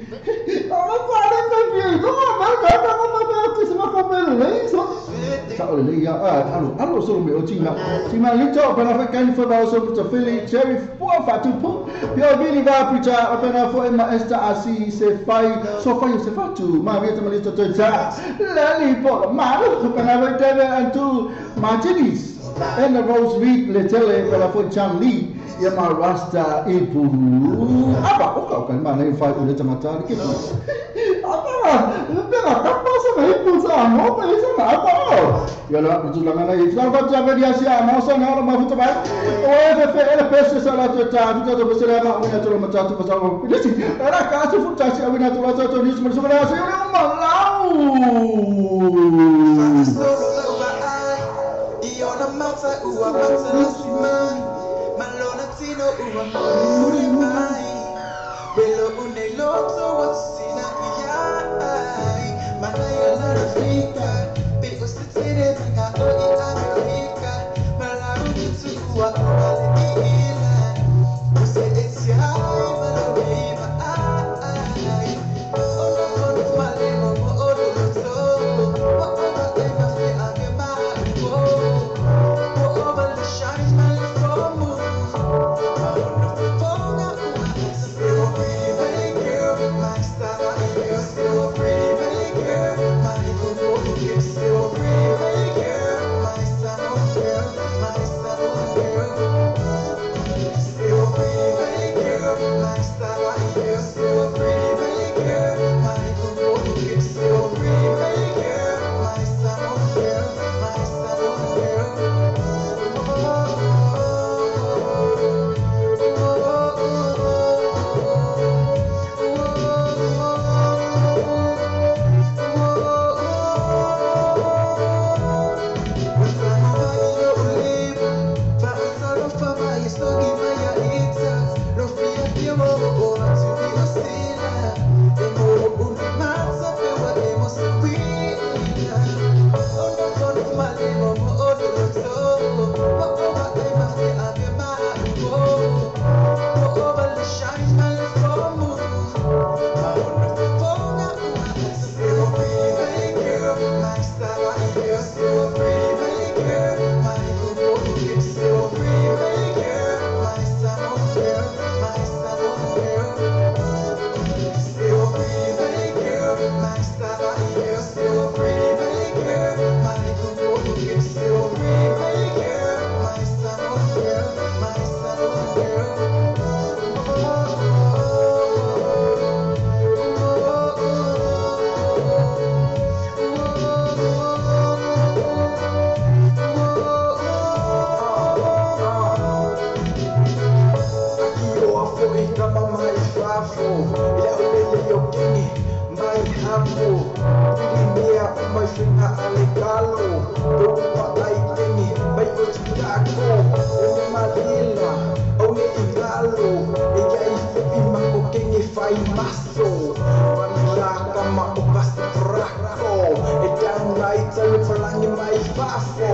ala fa le ke pi no ma ka ka ma ma ti se ma ko me le so sa o le ia alo alo so me o ching mau ching mau li to pena foi kan foi ba so to Philly Cherry po fa tu po pio bili va pita pena foi ma esta asi se fai so fai se fa tu ma vi ta ma li to ta la li po ma lo pena foi teve antu Martinez and the Rose Reed le tele pela foi Chan Lee ia ma rasta ipu aba o ka ka ma nei fai o le tamata ke aba pela ka pasa ma ipu sa mo pe sa ma aba ia la tu la ngana i sa fa ta dia sia ma sa na ma fu ta ba o e fe ele pese sa la tu ta tu ta pese la ma o na tu ma ta tu pa sa o le si era ka su fu ta si a na tu la ta tu ni su ma su la su ma lau My fafo I lau lele yo kini mai hamu Pili mea o mai finga ale kalo Pou pa ai kini mai o tukako O ne malila o ne i lalo E ia i fupi mako kini fai maso Manilaka ma o kasi trako E down right talo palangi mai fafo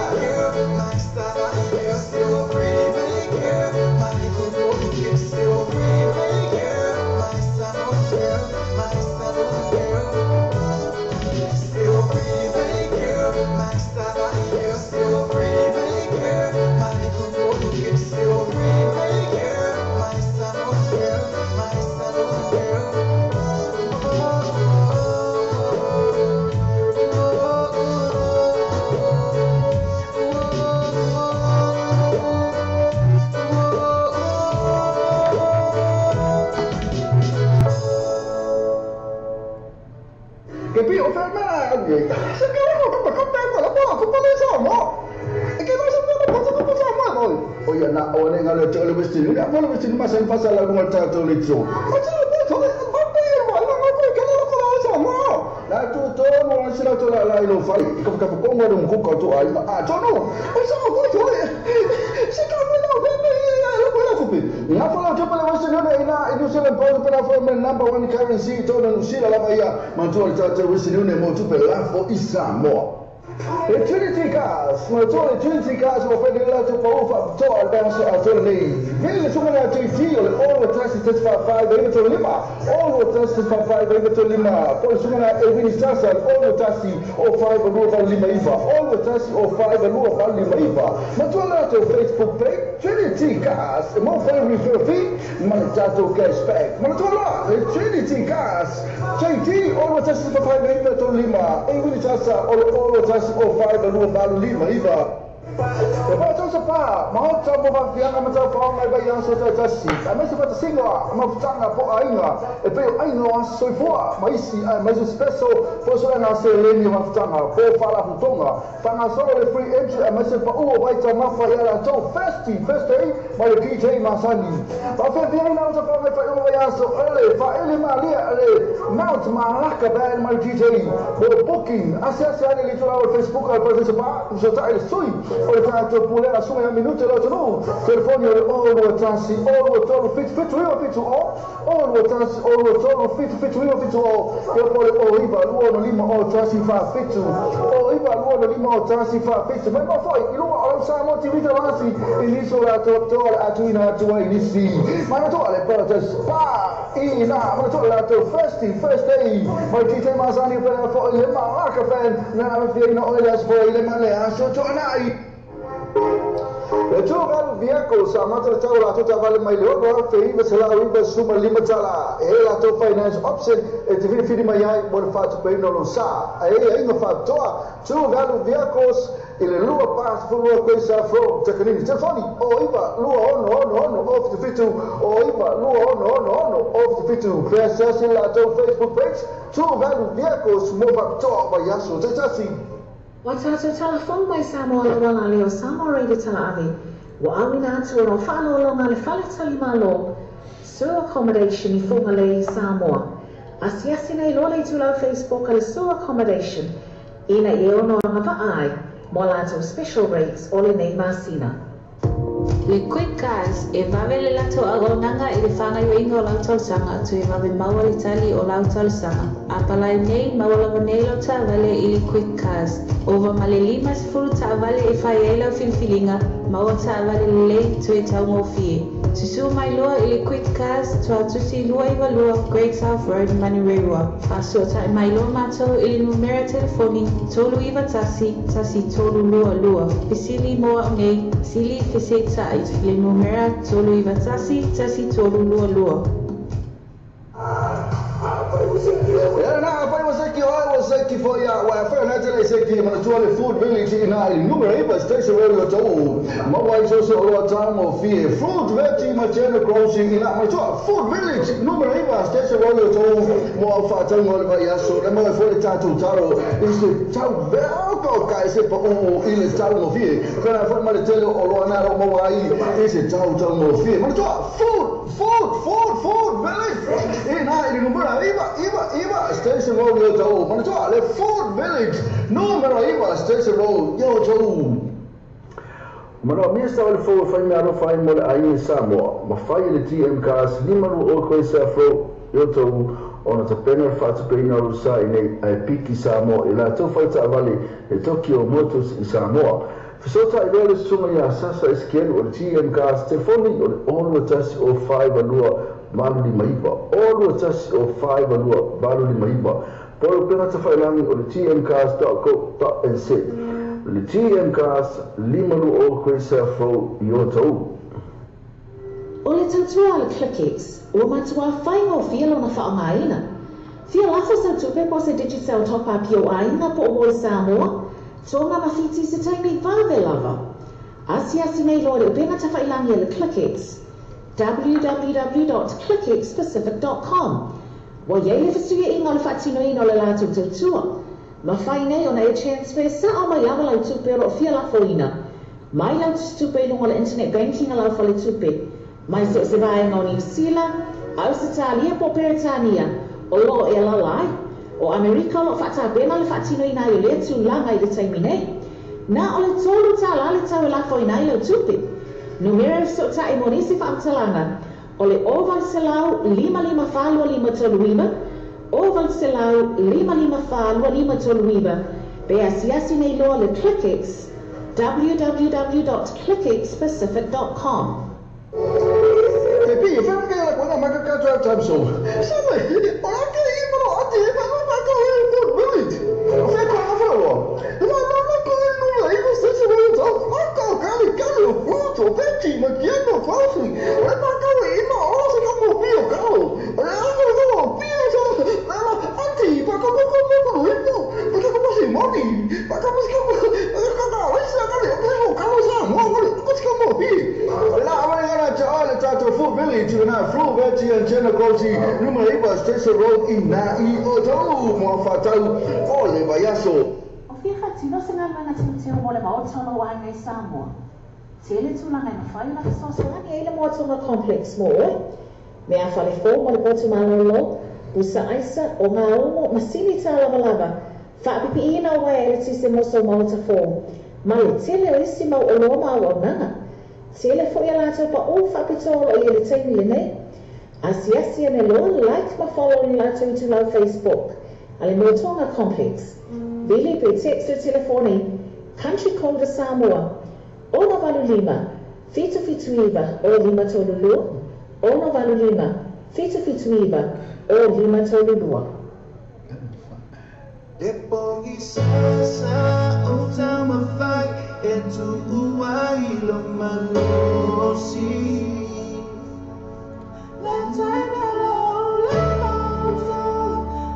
My style, so pretty, girl. My good boy, so pretty, girl. My style, my style, girl. So pretty, girl. My style, so pretty, girl. My good boy, so pretty, girl. My style, my style, girl. Che io fermare, se che io come come la po come le so e che non so cosa come so ma o io na o ne ngalo tole westini na polo westini ma sen fasa la come tato le zo ma ce lo so le ma ma ma che lo ko so ma la tu to no se la to la la lo fai ko ko ko mo dum ko ko to ai a to no o so ko to se ka mo no be lo ko ko pe na polo to polo westini na ina New Zealand pound pela for number one currency to na New Zealand lava ia mantua le tata westini ne mo tu pela fo Samoa. Le Trinity Cars, ma tu le Trinity Cars o fai la tu pa ufa to al dance a to le ville su na TT o le all test test 5 5 to lima all test 5 5 to lima poi su na Evini Sasa all test o 5 2 lima iva all test o 5 2 lima iva ma tu la tu Facebook page Trinity Cars mo fai refer fee ma tato cashback ma tu la le Trinity Cars JT all test 5 5 to lima Evini Sasa all test o 5 2 lima iva. E poi c'è pa, ma ho troppo fa fianga ma troppo fa mai bai so ta tasi. A me se fa singa, ma tanga po ainga. E poi ainga so fo, ma isi ma spesso posso na se leni ma tanga, po fa la futonga. Fa na solo le free entry a me se fa o vai ta ma fa ya to festi, festi, ma le DJ Masani. Ma fa vieni na so fa mai fa o vai so ele fa ele ma li ele Mount Malaka band ma DJ. Bo booking, asiasi ale li tu Facebook al poi se pa, so ta il sui. O le tanto pure la sua minuto l'altro no telefoni o tansi o tolo fit fit io fit o o tansi o tolo fit fit io fit o e poi o iba luono lima o tansi fa fit o iba luono lima o tansi fa fit ma poi il o sa motivita lansi l'isola to a tu in a tu inisi ma non to le per spa ina ma to la to first day ma DJ Masani per fo le ma ka fan na ma fi no le spo le ma le aso to nai. Le tu galu vehicles a matra tau la tota vale mai le ono fe iwa se la iwa suma lima tala e la to finance option e te fili mai ai mo le fatu pe no lo sa e e inga fatoa tu galu vehicles e le lua pass fu lua questa from Takanini telefoni o iwa lua ono ono ono off the fitu o iwa lua ono ono ono off the fitu press la to Facebook page tu galu vehicles mo fatoa mai aso te tasi. Watato telefon mai Samoa la leo Samoa Radio Talaave. Wa awina atu o whaalolonga le whaletali malo. Sur accommodation i Whangalei Samoa. Asiasi nei loa le tulau Facebook ale Sur accommodation. Ina i ono anga vaai. Mo lato special rates o le nei masina. Le Quick Cars e vave le lato auaunaga i le fagaioiga o lau tausaga toe vave maua le tali o lau talosaga. A palai nei maua lava nei lau taavale i le Quick Cars. Ova ma le 50 taavale e fai ai lau filifiliga, maua taavale lelei toe taugofie. Susū mai loa i le Quick Cars Tuatusi 292 Great South Road, Manurewa. Faasoatai mai loa matou i le numera telefoni 391 1322. Fesili mo au nei, sili fesetai le numera 391 1322. Na, fai você que ki fo ia wa fa na tele se ki mana tua le Food Village ina i numero 9 Station Road o tau. Ma wai so se o tango fi Fruit Veggie ma Channel Crossing ina mana tua Food Village numero 9 Station Road o tau. Mo fa tango le vai aso le mo fo le tatu taro i se tau veo ka se pa o i le tau mo fi. Kana fa ma le tele o lo na ro mo wai i se tau tau mo fi. Mana tua Food Village ina i numero 9 Station Road o tau. Mana tua le Food Village numero 9 Station Road yo tau. Mana mia sa le fo fai me alo fai mo le ai Samoa. Ma fai le TM Cars limaru o koe sa fo yo tau ona ta pena whaatupeina o sa i nei ai piki Samoa i la tau whaita avale e Tokyo Motors i Samoa. Fesota i lea le sunga ia sasa e skelu o le TM Cars telefoni o le 6 1 o 5 2 8 5 6 1 o 5 2 8 5 Polo pena ta whailangi o le tmcars.co.nz le TM Cars limaru o koe sa fo i o tau. O le tautua le ClickX, ua matua whainga o fia lona whaongaina. Fia lafo sa tupe po se Digicel top-up i o ainga po o moi Samoa, tōnga mawhiti se taimi vave lava. Asiasi nei loa le upena tawhailangi le ClickX, www.clickxpacific.com. Wa iei le whasuia inga o le whaatino ina o le lātou tautua. Ma whai nei ona e transfer sa o mai lava lau tupe o lo fia lafo ina. Mai lau tupe i lunga le internet banking a lau whale tupe. Mai so se vaenga o New Zealand, Ausitalia po Peretania, o loo e lalai, o Amerika o loo whaatabena le whaatino ina i le tūlanga i le taimi nei. Nā o le tōlu tā la le tau e lafo ina i lau tupe. Numera so ta e monisi whaamtalanga, o le 0 5 5 4 2 5 3 9, 0 5 5 4 2 5 3 9, pe asiasi nei loa le ClickX, www.clickxpacific.com. Pepe, fa que la buena maca ka twa time so. Sabe, ora que i bro ati pa pa ka le Food Village. Fa ko na fa lo. La la la ko no la i se se lo to. Ma ka ka le ka le fruto veggie ma chiendo quasi. Ora pa ka le no o se ka mo pio ka lo. Ora ka lo pio so. La ati pa ka ko ko ko lo ito. Pa ka ko se moni. Pa ka ko ka ka ka o se ka le ko ka lo sa mo ko ko se mo pi. La le Food Village na Fruit Veggie and Channel Crossing numero 9 Station Road ina i o tau mo whatau o le vaiaso. O fia whatino se ngā mana teo mo le maotono o ainga i Samoa. Tele tūlanga i mawhai na whasoasoani e le moatonga complex mo oe. Mea whale fō mo le potu malolo, busa aisa o ngā omo masini tā lava lava, whaapipi ina o waia e le tise moso maota fō. Ma le tele o isi mau o loa mau au nanga. Tele fo ia lātou pa o whapitoa o i le taimi le nei. Asiasi ane loa like ma follow ni lātou i tūlau Facebook. A le Motonga Complex. Vili pe text o telefoni Country Code Samoa 685 779 o 532 685 779 o 532. E pongi sasa o taumafai e tuua i lo malosi. Le taimi lo le mauta,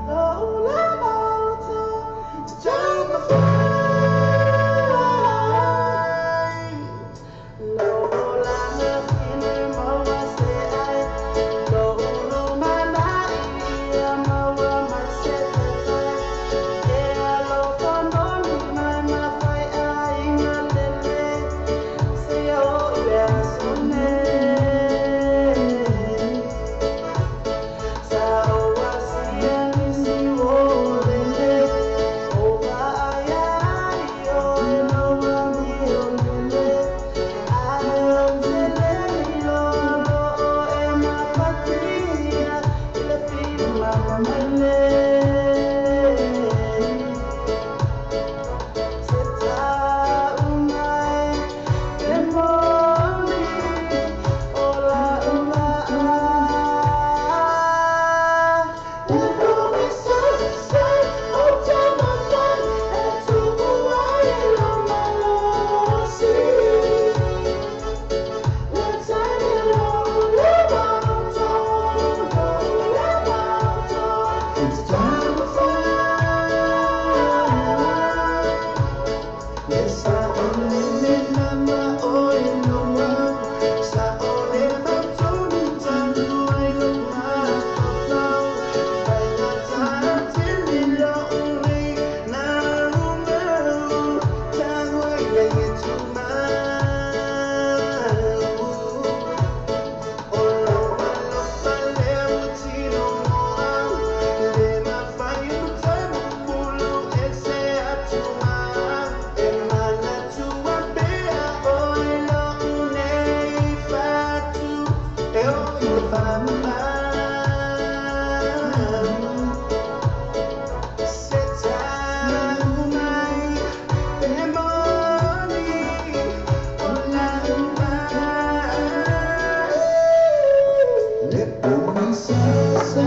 lo le mauta, te taumafai. Lo olanga pine maua se ai, lo ulu manai ia maua mai se te. E alofa moni mai mawhai ai ngā lele, se o i le aso nei. sa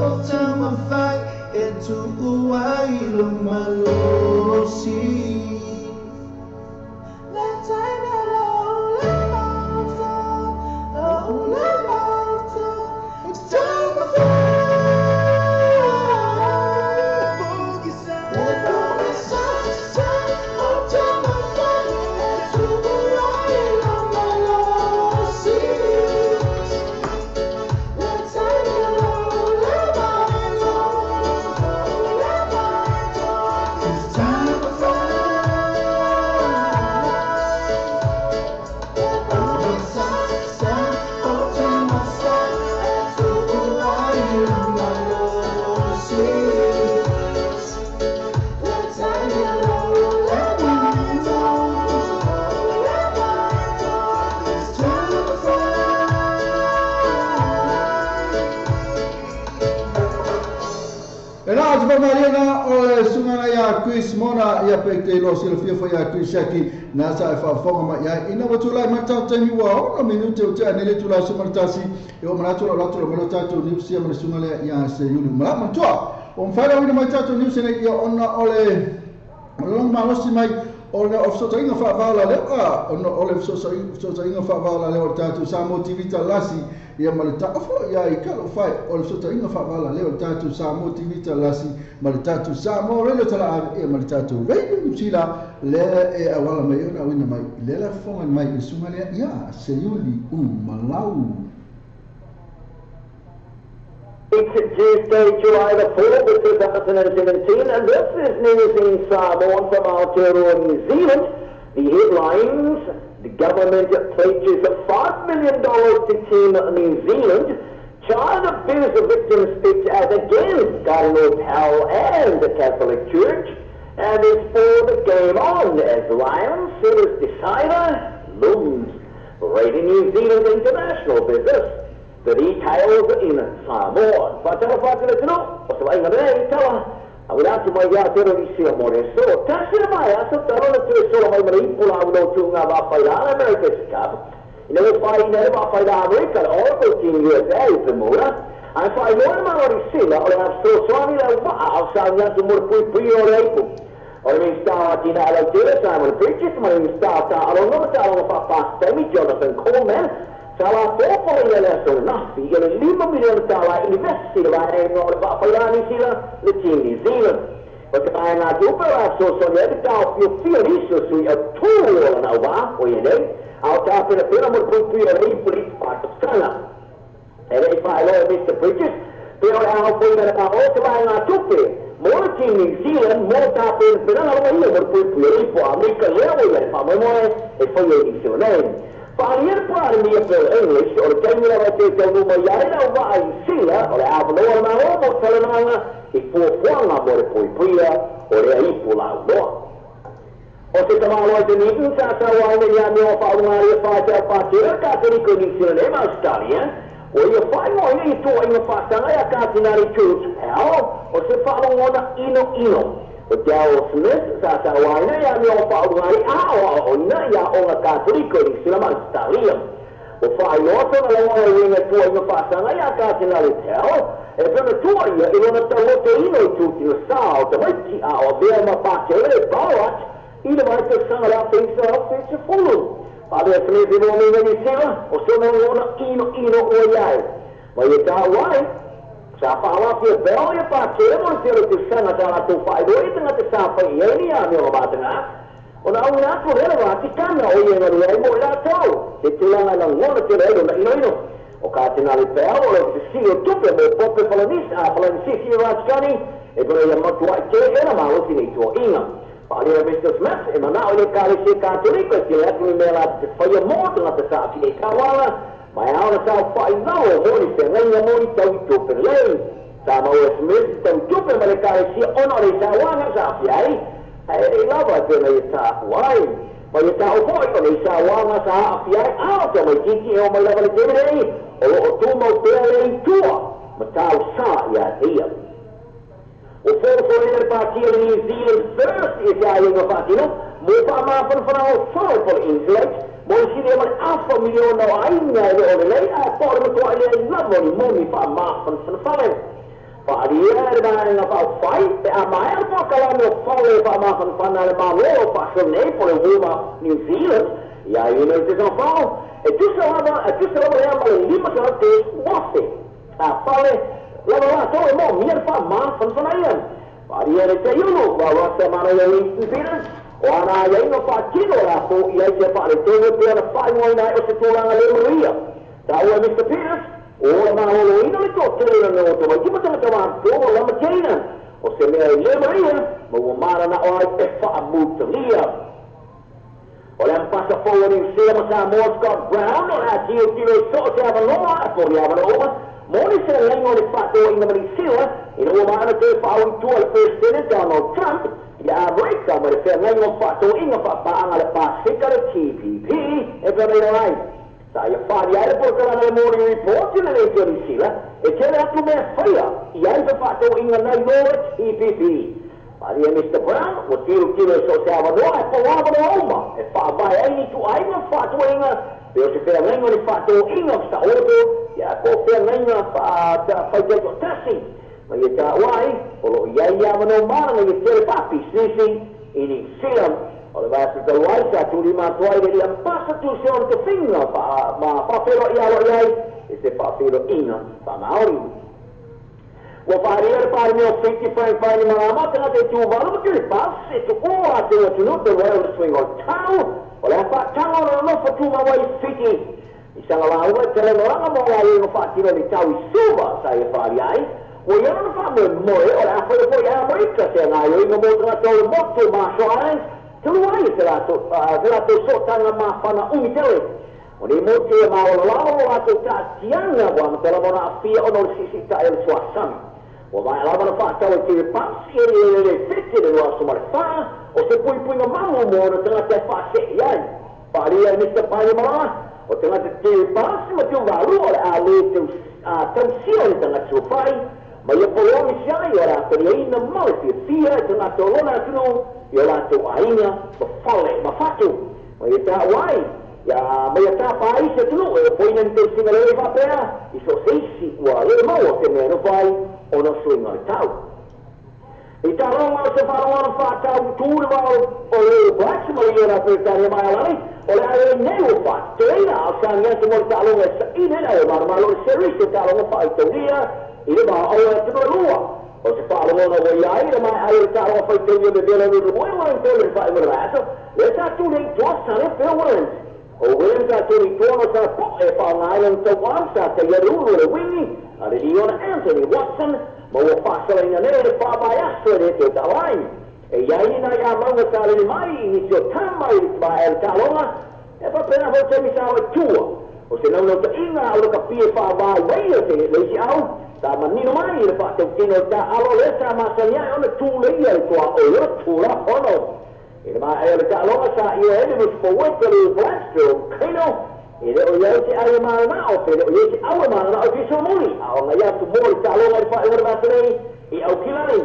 o taumafai e tuu ai lo malosi. Le taimi lo le mauta, lo le mauta, e taumafai. Le pogisa sa o taumafai e tuu ai lo malosi. Le taimi lo le mauta, lo le mauta, e taumafai. Le pogisa sa o taumafai e tuu ai lo malosi. Le taimi lo le mauta, lo le mauta, e taumafai. E na atu whamariana o le sungana ia Chris Mona ia pe te lo silafia fo ia Chris Aki nā sa e whaafonga mai ai ina wa tūlai mai tāu taimi ua ona minute o te anele tūlai sumaratasi e o manatu la latu la malo tātou niusia ma le sunga lea ia se yulu mala matua o mwhaira wina mai tātou niusia nei ia ona o le long malosi mai o le ofsotainga whaavaola leo a ona o le ofsotainga whaavaola leo o tātou Samoa TV talasi ia ma le taofo ia i kalo whai o le ofsotainga whaavaola leo o tātou Samoa TV talasi ma le tātou Samoa Radio tala ave ia ma le tātou Radio New Zealand lea e awala mai ona wina mai le la fonga mai i sunga lea ia se yuli u malau. It's Tuesday, July the 4th of 2017, and this is news in Samoa from Aotearoa, New Zealand. The headlines: the government pledges $5 million to Team New Zealand. Child abuse victims speaks out against Cardinal Powell and the Catholic Church. And it's for the game on as Lions series decider looms. Radio New Zealand International business. The details in Samoa. Whātara whātara tino, o sa vainga nei, tala. A wila atu mai ia tero i sia more so. Tasira mai, aso taro na tue sola mai mara ipu la uno tu ngā wāwhai la America's Cup. Ina o whai ina re wāwhai la America, Oracle Team USA i Pemura. Ai whai loa maori sila, o le so soani la waa au sa ngatu mura pui pui o le ipu. O le Minista Tina Alau Tera, Simon Bridges, ma le Minista Ta Alonga, Ta Alonga Whapastemi, Jonathan Coleman. Tala fōpolo ia le aso nafi, ia le $5 miliona tala investi la e ngā o le whaapailani sila le Team New Zealand. O te mai ngā tupe la so so ia te tau fio fio riso sui au tū o la nau wā, o ia nei, au tā pera pera mo pui pui o le ipu li whakasanga. E rei whaeloa Mr. Bridges, pera o le ao pui mera o te mai ngā tupe, mo le Team New Zealand, mo tā pera pera ngā roa ia mo pui pui o le ipu a Amerika lea o ia le whamoemoe e whai e ni sila nei. Whaalier Parmi Bill English, o le taimi lava te taunu mai ai lau waa i sila, o le awanoa na o mo talananga, i fuafuaga mo le puipuia, o le aipu lauloa. O se tamaloa te ni'u sa sauaina ia mea o whaungaria whaetea whātera Kateriko New Zealand e ma Australia, o ia whaingoina i tuainga whaasanga ia Katinari George Powell, o se whaalongona ino ino. O Darryl Smith sa sauaina ia mea o whaungari a o ina ia onga Kateriko New Zealand ma Australia. O whaingoa tona lawana winga tuainga whaasanga ia Katinari Powell, e pena tua ia i lona taulote ino i tūtino sa o te maiti a o vea ma pātere Barat, i le mai te sanga la feisa o feisa fulu. Pālea Smith i mo minga ni sila, o sona ngona ino ino o iai. Ma ia tā wai, sa whaalafia bel ia pātere mo te te sanga tā rātou whaeroa i tanga te sāwhai i eini a mea o mātanga. O na au nātu rera wā tikana o ia ngaru ai mo i rātou. Te tulanga na ngona te reo na ino ino. O kā tenari bel o le te sio tupe mo pope whalanis a whalanisisi i Rātikani, e pera ia matua i te era mālosi nei tua inga. Pālea Mr. Smith, e mana o le kālese Katoriko, e te atu ni mea la te whaia mōtanga te sāki nei kāwala, mai aona tau whai nao mōri te ngainga mōri tau i tōpere lei. Tā maua Smith, tau tupe ma le kālese ona o le sāwanga sāfi ai, hei rei lava e pēnā i tā ai. Ma i tā o hoi o le sāwanga sāfi ai, ao te mai tiki e o mai lava le te rei, o lo o tūmau pēa lei tua, ma tau sā ia te ia. O fōrofō le pātia le New Zealand First i te ai inga whātino, mō wha māwhanawhana o whao pole insulate, Mo sili ma afa miliona o aiga e le o le lei a po le matua i le lava ni moni fa ma fan fale. Fa aria le vaenga fa fai pe a mai al pa kala mo fale fa ma fan fan le malo fa so nei po le Warm Up New Zealand. Ia i le te fa e tu sa lava e tu sa lava le ma le lima sa te wafe. A fale lava la to e mo mi fa ma fan fan ai. Fa aria le te yulu wa wa sa mana ia Winston Peters. O ana ia ino fa kino la fo ia te fa le te pe ana fa ngoi o se tūlanga le Maria. Ta ua Mr. Peters o la malo ino le to tele no to mai ki mata wa to la makina. O se mea le Maria mo o mara na o ai te fa mutalia. O le pasa forward in Sema Samoa Scott Brown o la tio tiro so te avaloa po ia avaloa. Moni se lengo le fa to ina mari sila ina o mana te fa o tu al President Donald Trump. Ia Amerika ma le feagaiga o faatoʻiga faapaʻaga le pasika le TPP e pea ai. Sa ia faali ai le polokalana le Morning Report i le leitio Nisila e tele atu mea faia i ai fe faatoʻiga nai lo le TPP. Faali e Mr. Brown ua tilotilo e so se avanoa e pauavanoa uma e faavae ai ni tuaiga faatoʻiga pe o se feagaiga o le faatoʻiga o saoto ia po feagaiga faafaitaitoatasi. Ma ia tā wai, o lo ia ia mano mana ia tele papi sisi i ni sila. O le vasa te wai sa tuli mātua i le lia pasa tu se on te finga pa, ma whawhero i alo iai e se whawhero ina wha Maori. Ua whaharia le pare meo whiti whai whai ni marama tanga te tūvalu ma tuli pas e tu oa te watunu te Royal Swing o tau o le whaatanga o le nofa tūmawa i whiti. I sanga laua te le noranga mo la i whaatino le tau i suva sa ia whaari ai. Ua ia na wha moe moe o le awhai po i Amerika se ngā ioi ngā mō tanga tau motu Marshall Islands te luai te rātou sotanga mawhana umi tele. O nei motu e maola lalo o rātou tātianga wa matala mona awhia ono le sisi ta e le suasami. Ua mai alama na whaatau e te pasi e le le whiti le lua soma le wha o se pui puinga mamu mo ona tangata e whaase i ai. Whaaria e Mr. Paemalama o tangata te pasi ma te uvalu o le a le tausia le tangata tuawhai. Ma ia polomi si ai o rātou ia ina mau te fia e tangata o lona atunu i o rātou aina ma fale ma fatu. Ma ia tā wai, ia ma ia tā pāisi atunu e o poina ni tausinga lele whapea i so seisi ua le maua te mea no whai o no suinga le tau. I tā ronga o se wharonga whātau tūre wā o le Blacks ma le ia rātou i tāria mai alani o le ae nei o whāteina o sāngia te mo le tālonga e sa ine na o maramalo le seris o tālonga whaitauria i le maa au e te lua. O se whaalongona o ia ai, le mai ai le tālonga whaitauria me vela nuru moe o le tele whae mura aso, le tā tūrei toa sane Phil Williams. O Williams tā tūrei toa no sa po e whaonga ai le tau am sa te ia uru le wingi, a le Leona Anthony Watson, ma ua whaasalaina nei le whaamai aso e le te tālain. E iai ni nai a maunga tā lele mai, i nisi o tamai le mai le tālonga, e whapena hau te misa o e tua. O se naunau ta inga au le kapie whaamai wai o te leisi au, tā manino mai le whaatautino tā alo le tā masania e ona tūle ia le toa o le tūla hono. I le mai le tālonga sa ia ele mus fowete le Blackstone Kano, e le o iau te ai maana o pe le o iau te aue maana o te muli. A o ngai atu mo le tālonga le whae ora masanei i au kilani.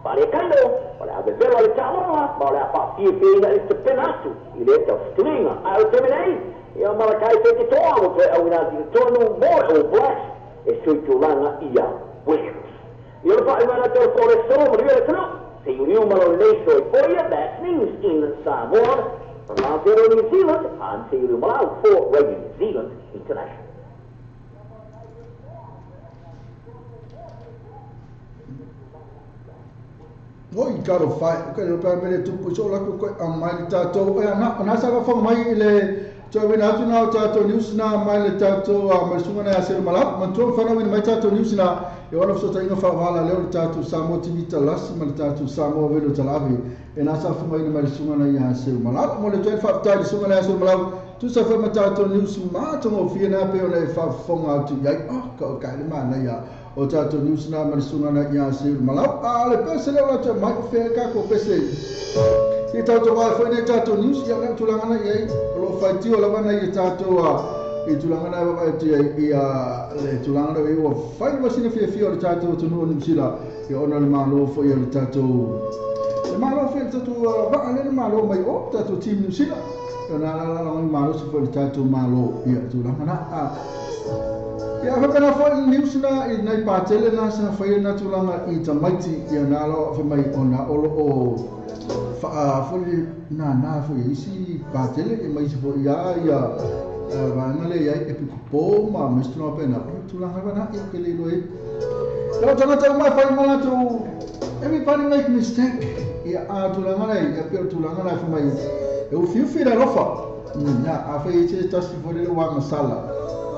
Pare Kano, o le awe vela le tālonga, ma o le a whaafia whiina i te penatu i le tau whitulinga. A o te menei, ia malakai te te toa mo toe au ina te toa nu mo e o Blacks e sui tūlanga ia Williams. I ora whae mana te o le so, maria le tanu, se iuriu malo nei so i poia, that's news in Samoa. From Aotearoa New Zealand, I'm Te Uru Malau for Radio New Zealand International. Oi, karo whai, o kai ropa mele tupu so la ko a mai le tātou, e ana sa ka whanga mai i le tau wina atu nā o tātou news nā mai le tātou a mai sunga nā a malau, mantua whanau wina mai tātou news nā e wana whasota inga whawala leo le tātou Samoa TV talasi ma le tātou Samoa Velo Talavi e nā sa whanga ina mai le sunga nā i a Seru Malau. Mo le tuen whaatai le sunga nā a Seru Malau, tu sa whai ma tātou news mātonga o whia nā pe ona e whawhonga atu iai, oh, ka o kai le mana ia o tātou news nā ma le sunga nā i a Seru Malau. A le pese leo la tau mai o whea ka ko pese. I tātou wai whai nei tātou news, ia ngā tūlanga nei ei, o lo whaitio lawa nei i tātou a, i tūlanga nei wawai atu i a, le tūlanga nei ua whai wasina whia whia o le tātou tunu o Niu i ona le mālo whai o le tātou, le mālo whai le tātou waa le mālo mai o, tātou team Niu Sila, Na la la la malo se foi le tatou malo ia tulaga na a. Ia whakana foi news na i nei pātele na sa whai na tulaga i tamaiti ia nā lo wha mai o nā olo o wha nā nā foi isi pātele e mai se foi ia ia vaenga le iai e pikupo ma mestuna pena o tulaga wana ia ke le loe. Ia tangata mai whai malatou everybody make mistake ia a tulaga nei ia peo tulaga na wha mai e ufiufi le alofa na a whai te tasi fo le wanga sala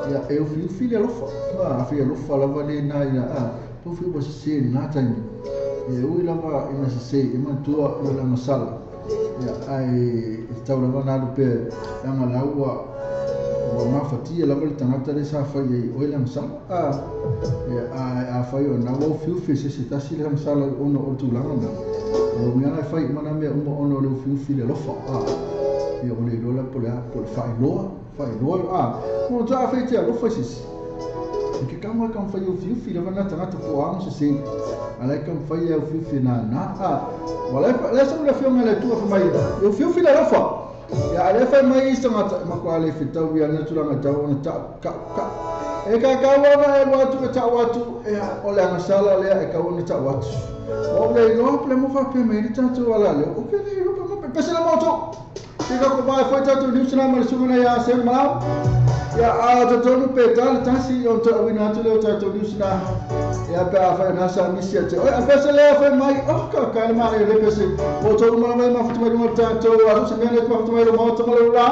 ia e ufiufi le alofa a whai alofa lava le na ina a pofi ua sese nā taimi e ui lava ina sese e mantua o le masala ia ai e tau lava nā lupe anga lau ua mafatia lava le tangata le sa whai ei oi le masala a a whai o nā ua ufiufi se se tasi le masala ono o tulaga na o mea nai whai mana mea uma ono le ufiufi le alofa a ia o le iloa po le a po le whaeloa a mo tā whai te alofa sisi e ke kama kam whai ufiufi lava nā tangata po amo sese a lai kam whai e ufiufi nā nā a wala le sa ula fionga le tua whamai e ufiufi le alofa ia a le whai mai i tangata makua le whitau ia na tulaga tau ona tau ka ka e ka kawana e watu e tau atu e o le angasala lea e kau ona tau atu o le iloa pele mo whapea mai ni tātou ala leo o ke le iloa pele mo pese le moto te ka ko bai foi tātou niusana ma le sungana ia se malau ia a tatonu pe tale tasi o te awina atu leo tātou niusana ia pe a whai nasa misi ate oi a pese lea whai mai o ka ka le mare le pese o tōru mana mai mafutu mai runga tātou a so se mea le mafutu mai runga o tamale ula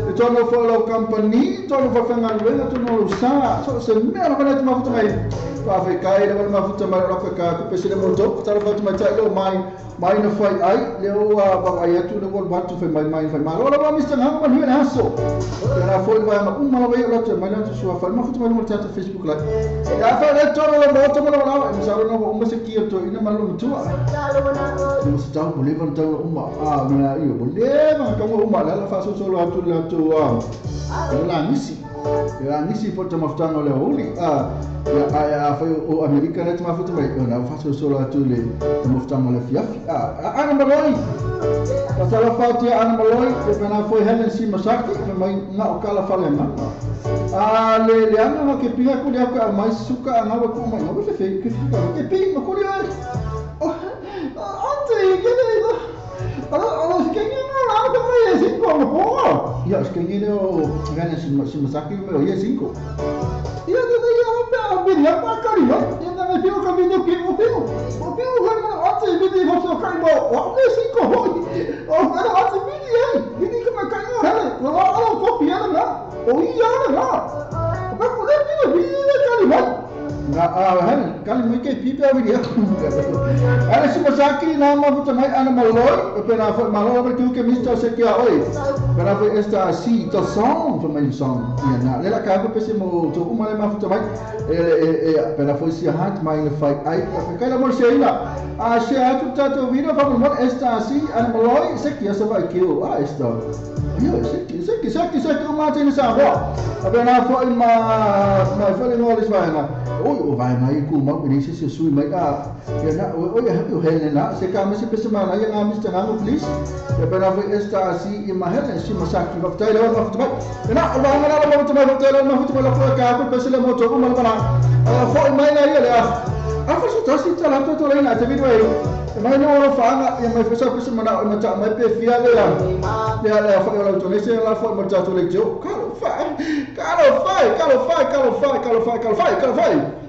e tōnu wha lau company tōnu wha whangaluenga tōnu lau sa so se mea la whanau mafutu mai pa whai kai le mafutu mai raka ka ku pese le moto tara whatu mai tai leo mai mai na whai ai leo a wai atu le wal watu whai mai mai whai mai ora wa Mr. Nganga man hui na aso ia na foi vai ma uma la vai la mai na sua whai mafutu mai runga tātou Facebook live ia whai le tōru le moto mana wala e misaro na uma se kia to ina malu mutua mo se tau mo leva tau uma a na ia mo leva ka mo uma la la faso solo atu la tu a la nisi ia nisi fo te mafutanga le holi a ia a foi o Amerika le te mafuta mai na faso solo atu le te mafutanga le fiafi a ana maloi Pasala fatia ana maloi e pena foi Helen si masaki e mai na o kala fale ma a le le ana ma ke pinga ku le ka mai suka ana wa ku mai no fe fe ke ke pinga ku le o ante ke le ala ala ke ngi na ka mai e cinco no po ia es que ngi le o Helen si masaki me ia cinco ia de ia pe a bi ya pa kari ma ia na me pio ka bi no ke o pio o pio ha na ante bi di ho so kai mo o le cinco ho o na ante bi di ei bi di ka ma kai no hele o ala ko pia na o ia na o ka ko le bi bi le kari ma na a hele kali mai ke pipe a bi ana si masaki na mafuta mai ana maloi pe na foi malo ba tu ke mister se kia oi pena foi esta si to song foi mai song ia na le la ka ko pese mo to uma le mafuta mai e pena foi si hat mai le fai ai ka la mo se ina a se atu tato video fa mo esta si ana maloi se kia sa vai ke o a esta ia se ki se ki se ki se ki uma tini sa bo a pena foi ma ma foi no les vai na oi o vai mai ku ma ni se se sui mai a ia na oi o hele na se ka me se pese ma na ia na mister Nganga please ia pena foi esta si i ma hele si masaki va tai le va mai na o va na la va mai va le ma ma la foi ka ko pese le moto ko ma la a foi mai na ia le a fa so tasi ta la to le na te video e mai no ro fa ia mai fa pese ma na ma ta mai pe fia le ya le fa la to le se la foi ma ta to le jo ka lo fa ka lo fa ka lo fa ka lo fa ka lo fa ka lo fa ka lo fa.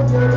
Oh,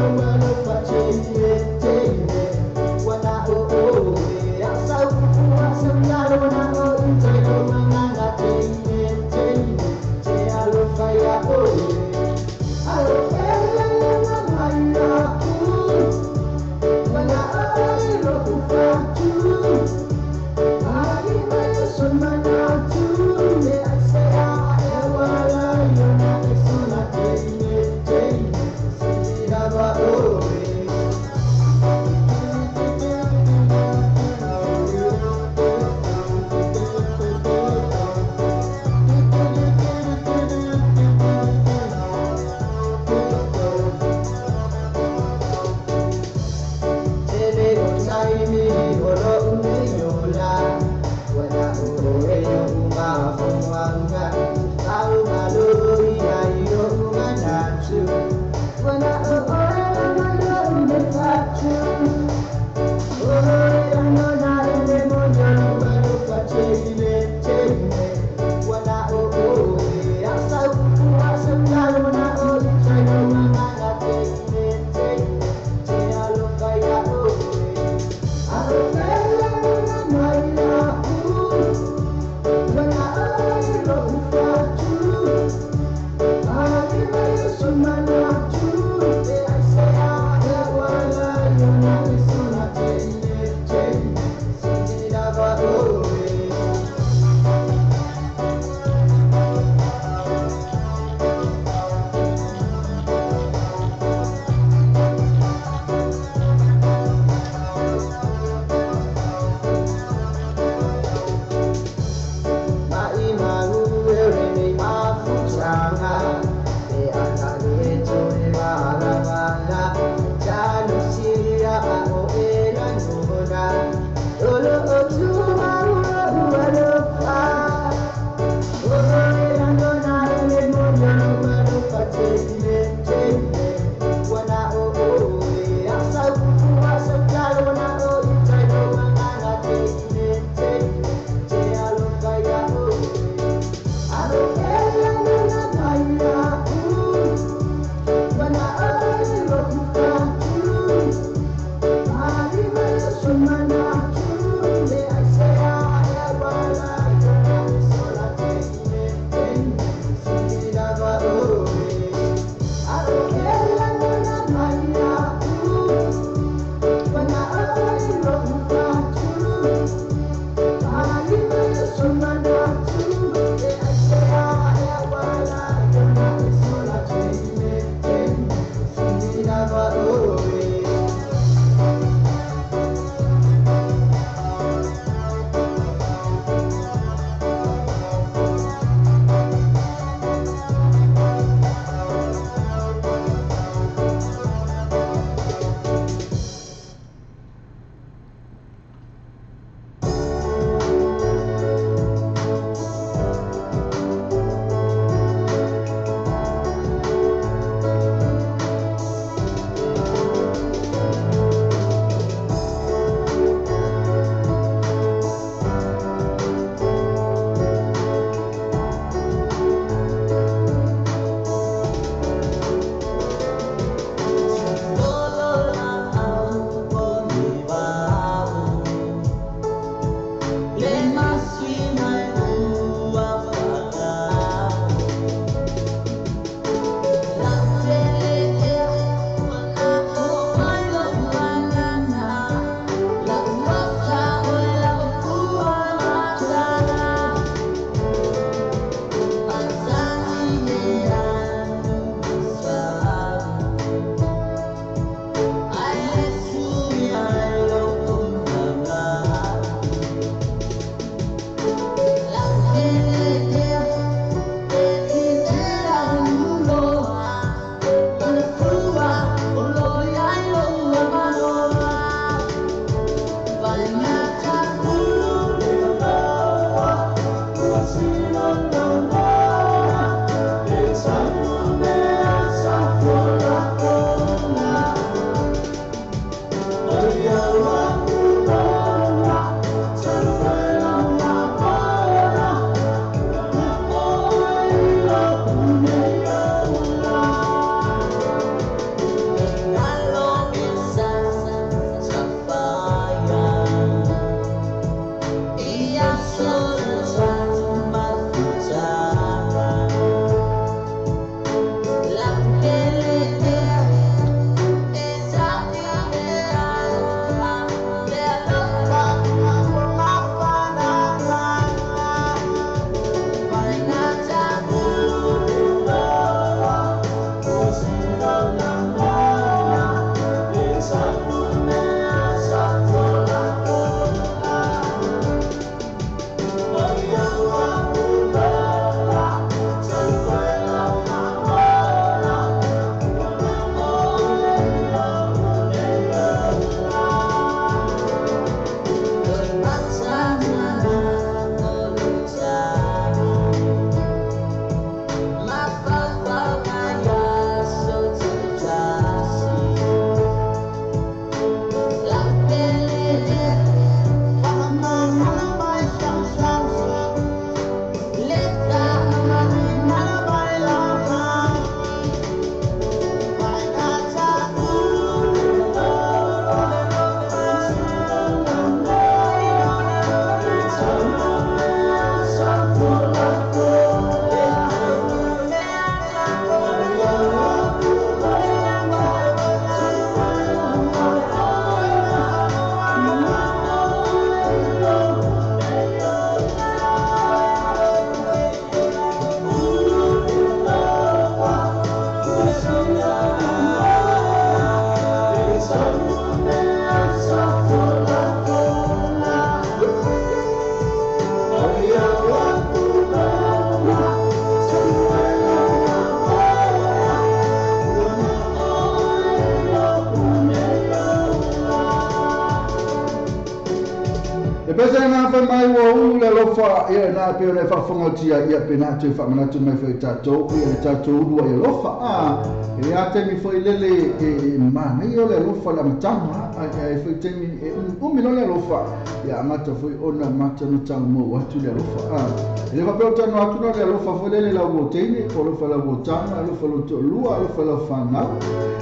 Pesa na fa mai wa ulu le lofa ia na pe le fa fonga tia ia pe na te fa mana tu mai fa tato ia le tato ulu ia lofa a e a te mi foi lele e ma nei le lofa la matanga a e foi te mi o mi le lofa ia mata foi ona mata no tau mo watu le lofa a le fa pe o tanu atu le lofa foi lele la wo teine o lofa la wo tama lofa lo to lua lofa la fana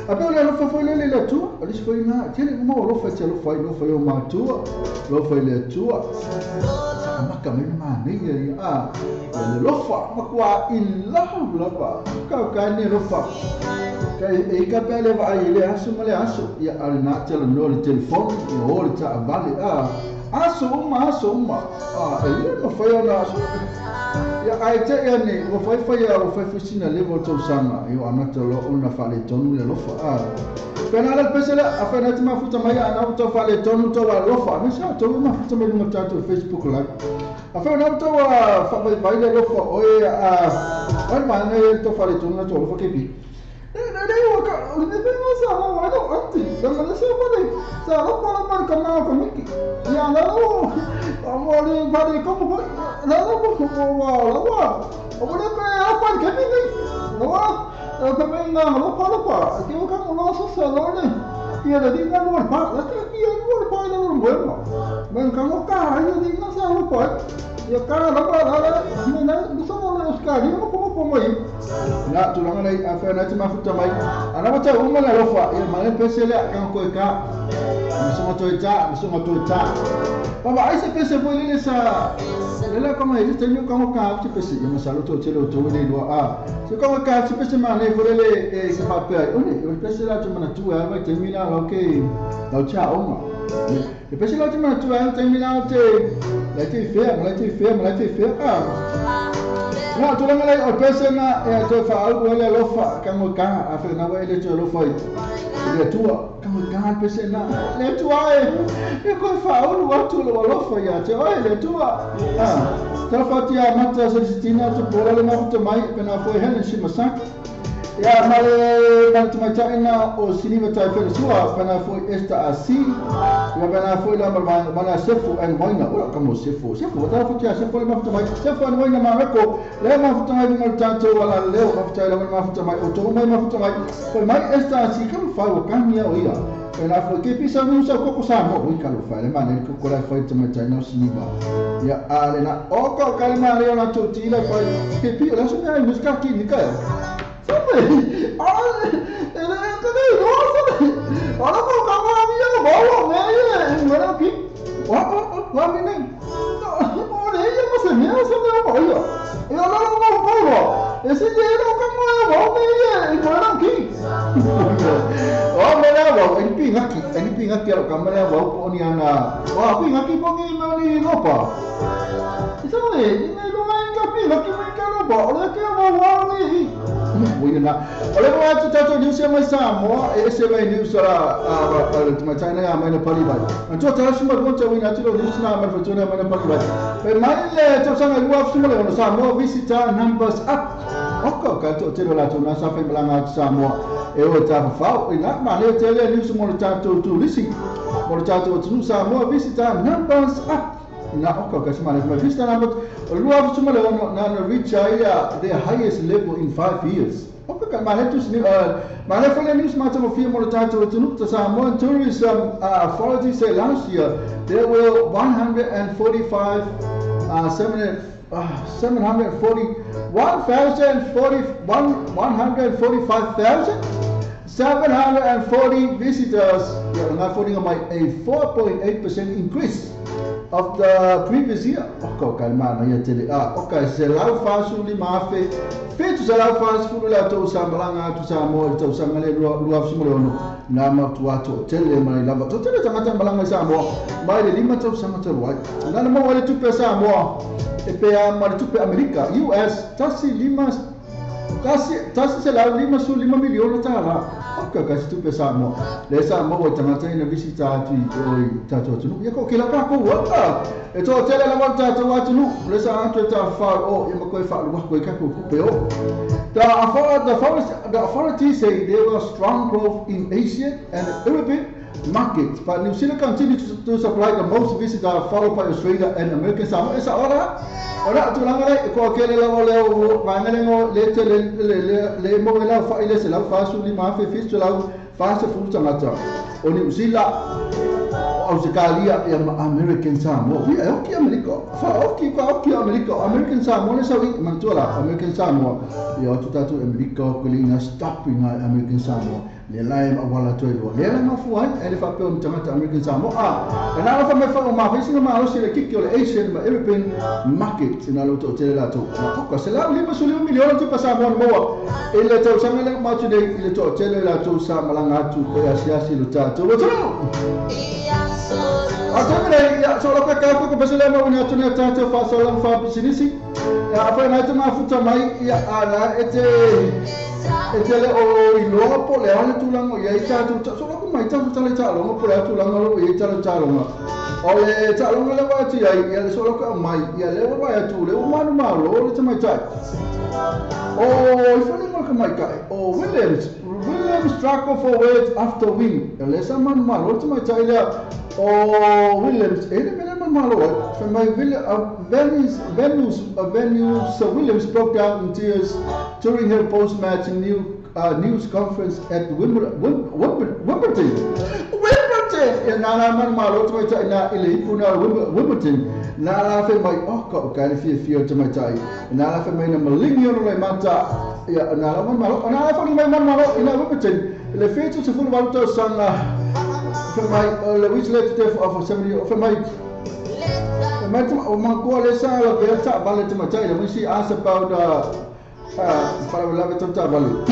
a pe le lofa foi lele la tu o le foi na te le mo lofa te lofa lofa yo matua lofa le tu maka mai mane ia a le lofa makua in love lava ka ka ne lofa ka e ka pele va ile aso male aso ia al na te no le telefone ia o le ta vale a aso uma a ele no foi ona aso ia ai te ia ne o foi foi ia o foi fusina le voto sama ia anata lo ona fale tonu le lofa a pena la pesela afana te mafuta mai ana to fale tonu to wa lofa me sa to mafuta mai no tato Facebook live afana to wa fa vai le lofa o e a on ma ne to fale tonu to lofa ke bi ne o ka ne be ma sa ma wa anti da ma se ko de sa lo ko ma ka ma ko miki ya la lo mo le va de ko ko la lo ko wa la wa o le pe a pa ke ni no wa também na lo pa que o ka mo so sa lo ne ia da dinga no pa la ka ia no pa no bueno ben ka mo ka ia dinga sa lo pa ia ka lo pa la ne na so mo le oscar ia mo como aí na tu la ngai a fa na te mafuta mai ana bota uma la lofa ia ma le pese le ka ko ka mo so ta baba ai se pese foi le sa le como eles têm como ka te pese ia ma lo to te lo to le lo a se como ka te pese ma le foi le se fa pe o ne pese la tu mana tu a vai terminar lo que la cha uma le pese la tu mana tu a terminar te la te fe ah na tu la ngai o pese na e to fa algo le lofa ka mo ka a fe na wa ele to lofa le tua ka mo ka pese na le tua e ko fa algo wa tu lo lofa ya te oi le tua ah tra fa tia mata Celestina tu pola le mafuta mai pena foi helen shimasak ya male male mai taina o siniva tai fele sua pena foi esta asi ya pena foi la mala sefu en waina ora kamo sefu sefu ta fa tia sefu le mafuta mai sefu en waina mareko le mafuta mai no tanto wala le mafuta le mafuta mai o to mai mafuta mai foi mai esta asi kam fa o kamia o ia pena foi que pisa no sa koko sa mo ui kalo fa le mane ko la foi te mai taina o siniva ya ale na o ko kalma le ona to tila foi que pi la so me música ki ni ka sabe ah ele ele no sabe ala ko ka ma mi ya bo me ye me na ki wa wa mi ne o le ya mo se me se me bo yo yo no no bo bo ese ye no ka mo bo me ye ko na ki o me na bo en pi ngaki ala ka me na bo ko ni ana wa pi ngaki bo ni ma ni no pa sabe ni no ma nga pi ngaki me ka no bo o le ke bo wa ni Bueno, olha o que eu disse mas Samoa esse vai news a a China a mai pali vai. Anto tá suma conta o inatilo news na mai fortuna mai pali vai. Pe mai le to sanga lua suma le Samoa visitor numbers up. Oko ka to telo la to na sa fe blanga Samoa. E o ta fa ina ma le tele news mo ta to to lisi. Mo ta to to Samoa visitor numbers up. Na oko ka suma le visitor numbers lua suma le na reach the highest level in 5 years. Oko ka ma le tu ma le fole news ma to fi mo ta to to Samoa Tourism Authority say last year there were 145 741,145,740 visitors. Yeah, I'm a 4.8% increase of the previous year. Okay, kalma ya tele. Okay, se lau fasu li mafe. Fetu se lau fasu fu la to sa malanga to sa mo to sa male lua fu mo no. Na ma tu ato tele mai lava. To tele tangata malanga sa mo. Mai le lima to sa ma to wa. Na na mo wale tu pe sa mo. E pe a ma tu pe America, US, tasi lima tasi se lau lima su lima miliona tala. ka kasi tupe Samoa le Samoa tagata ina visita atu i o i tatou atunuu ia ko kila ka ko wa e toatele lava le tatou atunuu le sa atu e tafafao o ia ma koe faaluaku ai ka kupe o. The authorities say there was strong growth in Asian and European markets, but New Zealand continues to supply the most visitors, followed by Australia and American Samoa. Esa ora, ora tulaga le ko kele lava le o vaega le ngo le tele le le le mo le fa ile se la fa su li ma fe fi su la fa se fu tagata o New Zealand Australia ia ma American Samoa. Ia e oki Amerika. Fa oki ka oki Amerika. American Samoa le saui manatua la American Samoa. Ia o tu tatou Amerika ko le ina stop ina American Samoa. Le lae ma wala toi loa. Le la mafu ai e le faapea o ni tagata American Samoa. A e na ala fa mai fa o mafeisi na malosi le kiki o le Asian ma European market ina lo toatele latou. Ma oka se lau 55 miliona tupe Samoa na maua i le tausaga lea uma atu nei i le toatele latou sa malaga atu e asiasi i lo tatou atunuu. A taimi nei, ia, so la koe ka koe ko pese lea mau ina atu nei a tātou whaasalang whaapisinisi. Ia, a whai nai te mafuta mai, ia, a la, e te, e te le o iloa po le a le tulaga o iai tātou, ta, so la ko mai tātou tala i taaloga po le a tulaga lo iai tala taaloga. O le taaloga le wa atu iai, ia le so la koe au mai, ia le wa vai atu, le o manu malo le te maitai. O i whani mo ka maikai, o Williams, Williams struggle for words after win. Ia le sa manu malo le te maitai lea, o Williams, e le mele manu malo ai. Fai mai Venus, Venus, Venus Williams broke down in tears during her post-match news conference at Wimbledon. Wimbledon! Ia nā la manu malo te maitai nā i le ipu nā Wimbledon. Nā la fai mai, oh ka o ka le fia fia o te maitai. Nā la fai mai na malingi ono le mata. Ia nā la manu malo, nā la fai mai manu malo i nā Wimbledon. Le whitu se fulu walu tau sanga. Fai mai, le which led to death of 70, fai mai, mai te o mangkoa le sa la vea ta vale te maitai. When she asked about wharawelawe tau ta vale,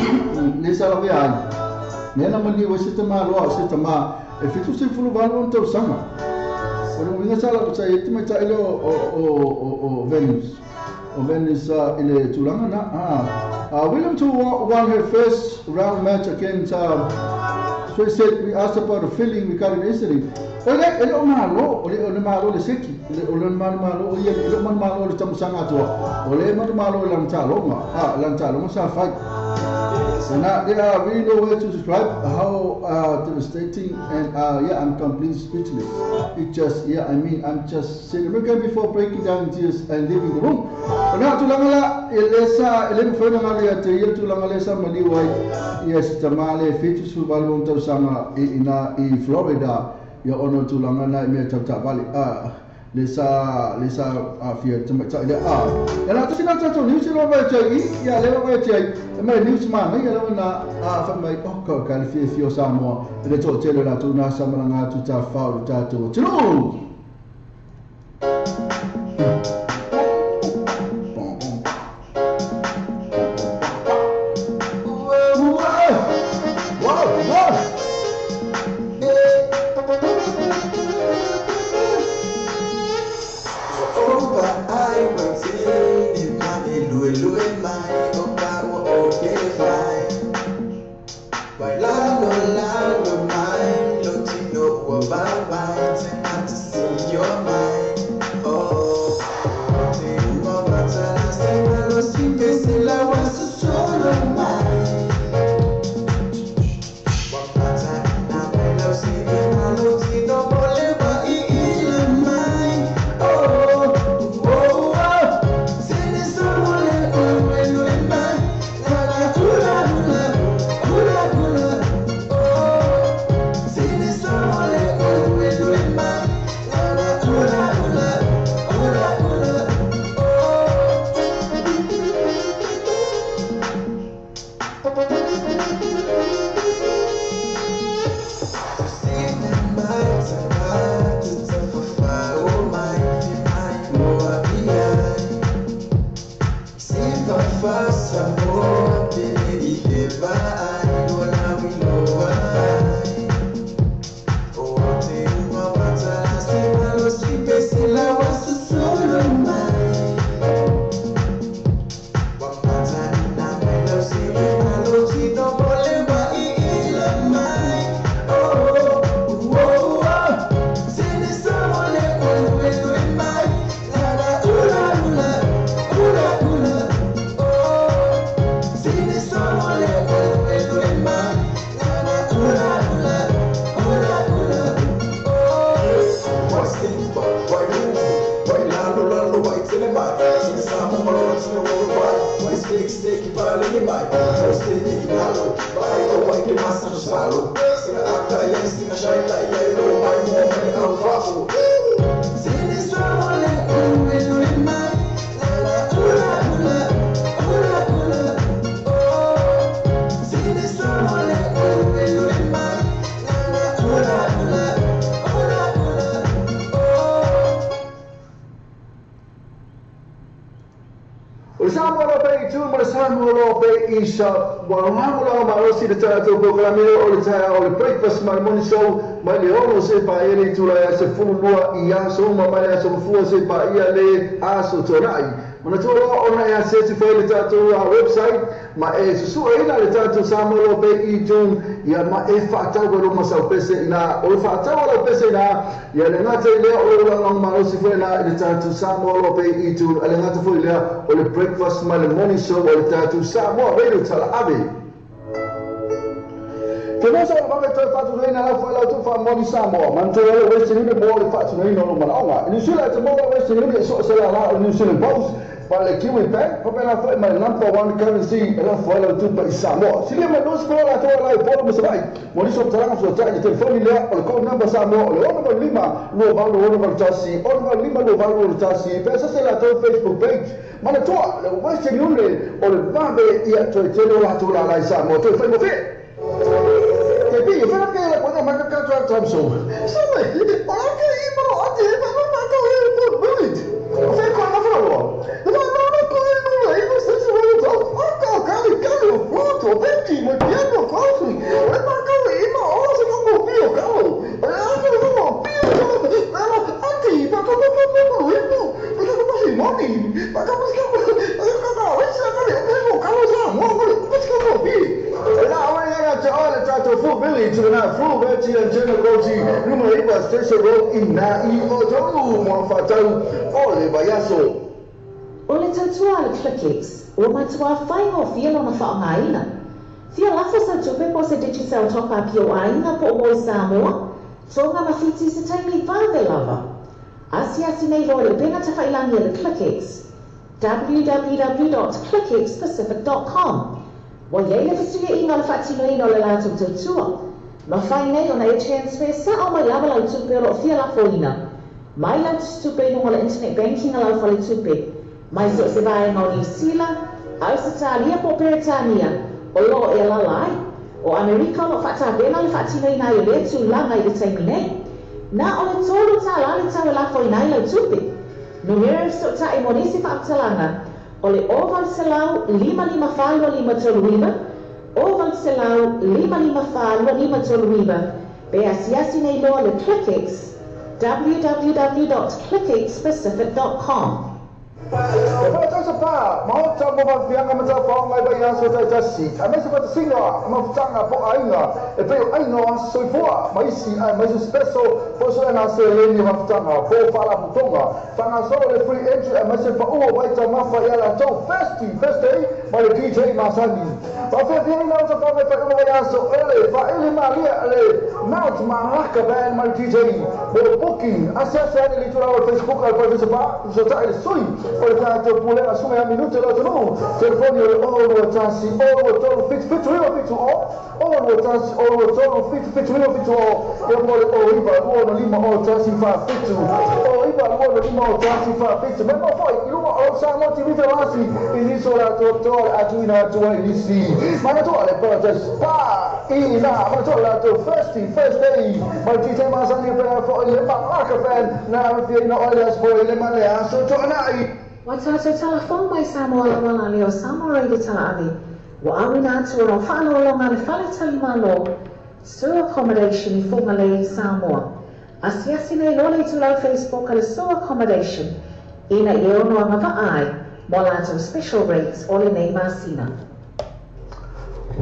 le sa la vea ai. Nena mani o se te maloa o se te ma, e whitu se fulu walu tau sanga. O le uiga sa la sa e te maitai le o Venus. O Venus i le tulaga na. Williams who won her first round match against so he said, we asked about the feeling regarding injury. O le e le o malo, o le o le malo le seki, o le malo o ia le malo le tamusanga atua. O le malo le lantaloga, lantaloga sa fai. And there are really no way to describe how devastating and yeah, I'm completely speechless. It just, yeah, I mean, I'm just saying American before breaking down in tears and leaving the room. Na tulaga la elesa ele mfena ngale ya te ia tulaga le sa mali wai yes tamale fitu su balu tau sanga i ina i Florida ia ono tulaga na me tau ta vale le sa fia te mai le a ia la tusina tatou news lo vai te i ia le vai te i mai news man ia le na a fa mai o ka ka le fia fia Samoa le to tele la tu na sa malanga tu ta fa o tatou tulu. Hula, Breakfast ma le morning show mai le ono se pa ele tula ya se fulua ia so ma mai ya so fua se pa ia le aso tonai mana tu ona ya se ti foi le tatou website ma e susu ina le tatou Samoa pe i tune ia ma e faatau lo masau pese ina o faatau lo pese ina ia le ngata ile o la long ma si foi na le tatou Samoa pe i tune le ngata foi le o le breakfast ma le morning show o le tatou Samoa radio tala ave. Te mosa o vave toe whatunaina lau whailau tu wha Samoa. Man te ole Western Union mo le whatunaina o manaonga. New Zealand te moa Western Union so se la la o New Zealand Post. Pa le Kiwi Bank, pa pena whai mai number one currency e lau whailau tu pa i Samoa. Silia mai nusi fo la toa lai polo masawai. Mo niso mtalanga fuatai i telefoni lea o le code number Samoa o le 6 5 2 8 6 1 6 5 2 8 6. Pesa se la toa Facebook page. Mana toa le Western Union o le vave ia toe tele o la toa la lai Samoa. Toe whai mo fe. Te fai que la cuando más que tu Samsung. Sabe, ora que ibo ate pa pa pa ko bulit. Fe ko na fro. No no no ko no ibo se se lo to. O ka ka fruto beti mo piano kofi. Ora pa ko ibo o se ko pio ka. Ora ko no pio. Pero ate pa ko ko ko ibo. Pa ko ko money. Pa ko ko ko ko ko ko ka ko mo ko ko ko pi. La full village to na full village and general goji numero iba station road in na i o mo fatau o le bayaso o le tautua le ClickX o matua whaingo fia lona whaangaina fia lafo sa tupe po se digital top up i o aina po o moi Samoa tonga mawhiti se taimi vave lava asiasi nei loa le penga tawhailangi le ClickX www.clickxpacific.com Wa iei le whasuia inga le whaatinoina o le lātou tautua. Ma whai nei ona e transfer sa o mai lava lau tupe o loo fia lafoina. Mai lau tupe inunga le internet banking a lau whale tupe. Mai so se vaenga o New Zealand, Ausitalia po Peretania, o loo e lalai. O Amerika o loo whaatavena le whaatinoina i le tūlanga i le taimi nei. Nā o le tōru tā la le tau e lafoina i lau tupe. Numera so ta e monisi whaamtalanga. O le 0 5 5 4 5 3 9 0 5 5 4 5 3 9 pe asiasi nei loa le ClickX www.clickxpacific.com. E whātau sa pā, mahota mo whawhianga matau whaongai bai aso tai tasi. A meso whata singa, mawhutanga po ainga, e peo ainga o aso soifua, maisi ai maiso speso, poso e ngā se leni whawhutanga, po whala putonga. Whanga solo le free entry a meso whaua waita mawha i ala tau festi, festi, mai le DJ Masani. Whawhiawhianga ngā uta whaongai whaongai bai aso ele, whaele malia le Mount Malaka Band mai DJ. Mo booking, asiasi ane li tula o Facebook al pai sa pā, so tai le sui. O le tātou pulea sunga ia minute lo tonu. Telefoni o le 0 1 0 3 7 7 9 7 o 0 1 0 3 7 7 9 7 o ia mo le 0 9 2 5 0 1 4 7 0 9 2 5 0 1 4 7 mai mo foi i luma o Samoa TV te lasi i niso la tō atu ina atu ai nisi. Mana toa le Paradise Pa i na mana toa la tō first day mai DJ Masani pera fo i le Malaka Band na whia ina oile as fo i le male aso to'anai. Wa tātou telefon mai Samoa lawa leo Samoa Radio Talaave. Wa awina atu o rau whaalolonga le whale talimalo Sue Accommodation i Whangalei, Samoa. Asiasi nei loa le tulau Facebook a le Sue Accommodation ina i ono anga vaai mo lātou special rates o le nei masina.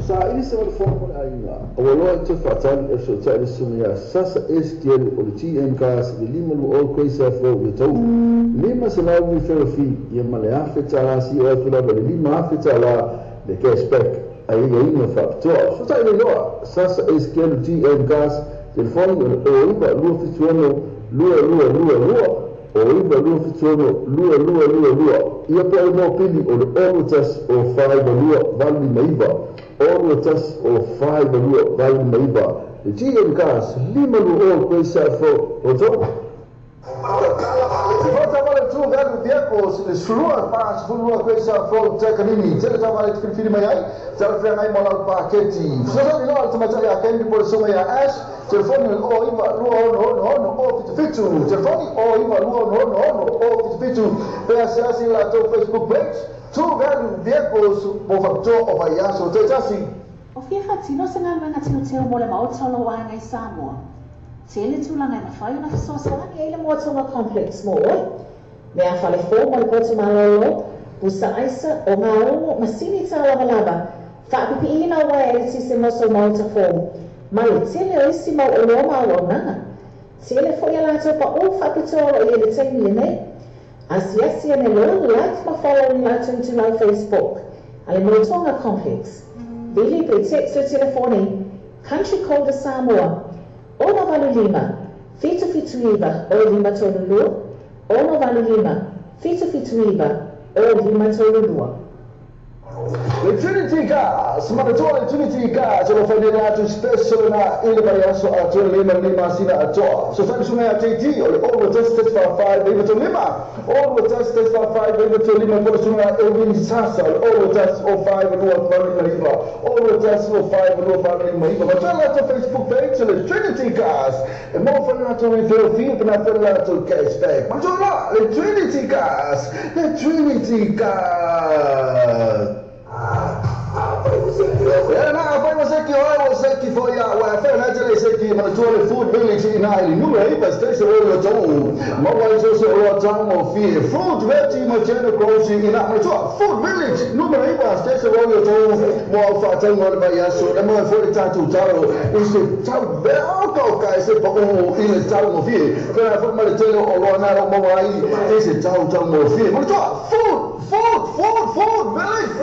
Sa ili se wale fōna mole ainga. O waloa te whaatani e so tai le sunga sasa STL o le TM Cars le lima lu o koisa fo le tau. Lima se lau mi ferofi ia male afe tala si o atu lava le lima afe tala le cashback a ia inga whaapitoa. So tai le loa sasa STL TM Cars telefoni o le 09 2 76 2 2 2 2 o 9 2 7 6 2 2 2 2. Ia po o mo pili o le 6 1 o 5 2 8 5 9 6 1 o 5 2 8 5 9. Le GM Cars 5 2 o koisa fo o tau. Volta vale tu vale vehicles le slua pa slua koisa fo tekanini tele ta vale filifili mai ai tele fea ngai mo lau paketi. Fesoasoani loa le tamaitai a Kendi po le susuga ia Ash. Telefoni o 9 2 6 6 6 o 77. Telefoni o 9 2 6 6 6 o 77. Pe asiasi i latou Facebook page True Value Vehicles mo faapitoa o vaiaso taitasi. O fia faatino se galuega teuteu mo le maota o lou aiga i Samoa. Tele tulaga e mafai ona fesoasoani ai le Moatoga Complex mo oe. Mea fale fou mo le potu malolo, pusa aisa, o gaogo, masini tālavalava, faapipiina uaea eletise mo sou maota fou, ma le tele o isi mau oloa ma auaunaga. Tele foi a latou paʻu faapitoa o loo i ai le taimi lenei. Asiasi ane loa, like ma follow i latou itulau Facebook a le Moatoga Complex. Vili pe text le telefoni Country Code a Samoa 685 779 o 532 685 779 o 532. Le Trinity Cars, manatua le Trinity Cars o lo fai nei le atu special na i le vaiaso atoa le lima le masina atoa. So fai susuga ia JT o le 6 1 1 4 5 9 3 5 6 1 1 4 5 9 3 5 po le susuga ia Elvin Sasa o le 6 1 o 5 2 8 5 9 6 1 o 5 2 8 5 9. Matua le latou Facebook page o le Trinity Cars e maua foi le latou referral fee pe na foi le latou cashback. Matua la le Trinity Cars, le Trinity Cars. Ia na afai ua seki oe ua seki foi a ua afai na tele seki manatua le Food Village ina i le numera 9 station road o tou maua ai so se oloa tago fie fruit veggie ma general grocery ina manatua Food Village numera 9 station road o tou mo au faatauga o le vaiaso na moe foi le tatou talo i se tau veokaoka e se pa'u i le taugofie fena foi ma le tele o oloa na lo maua ai i se tau taugofie manatua Food Food Food Food Village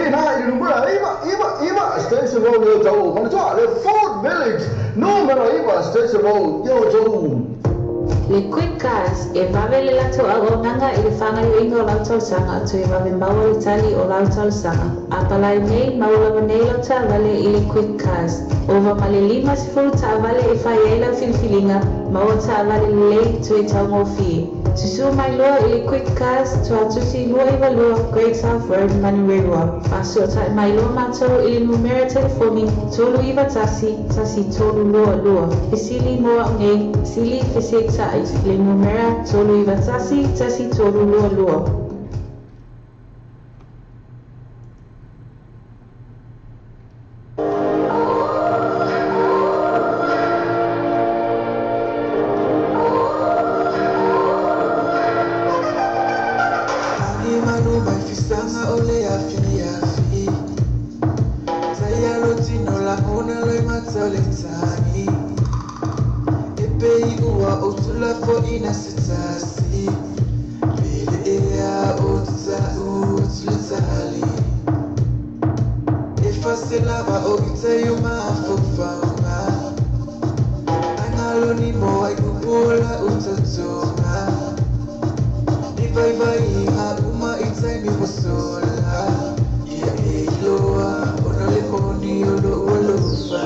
ina i le numera 9 9 9 Station Road o tou manatua le Food Village numera 9 Station Road o tou. Le Quick Cars, e vave le latou auaunaga i le faagaoioiga o lau talosaga toe vave maua le tali o lau talosaga. A palai nei, maua lava nei lau taavale i le Quick Cars. Ova ma le 50 taavale e fai ai lau filifiliga, maua taavale lelei toe taugofie. Susua mai loa i le Quick Cars, Tuatusi 292 Great South Road, Manurewa. Faasootai mai loa matou i le numera telefoni 391 1322. Fesili mo au nei, sili fesetai le numera 391 1322. Agi manu mai fisanga o le afi afi. Tai alo tino la ona loi mata o le tani. E pei ua o tula fo ina se tasi. Pele ea o tuta u tula tali. E fase lava o ita i o mafaufauga. Angalo ni mo ai kupu la utautoga. Ni vai vai inga uma i taimi ua sola. Ia e iloa ona le moni o lou alofa.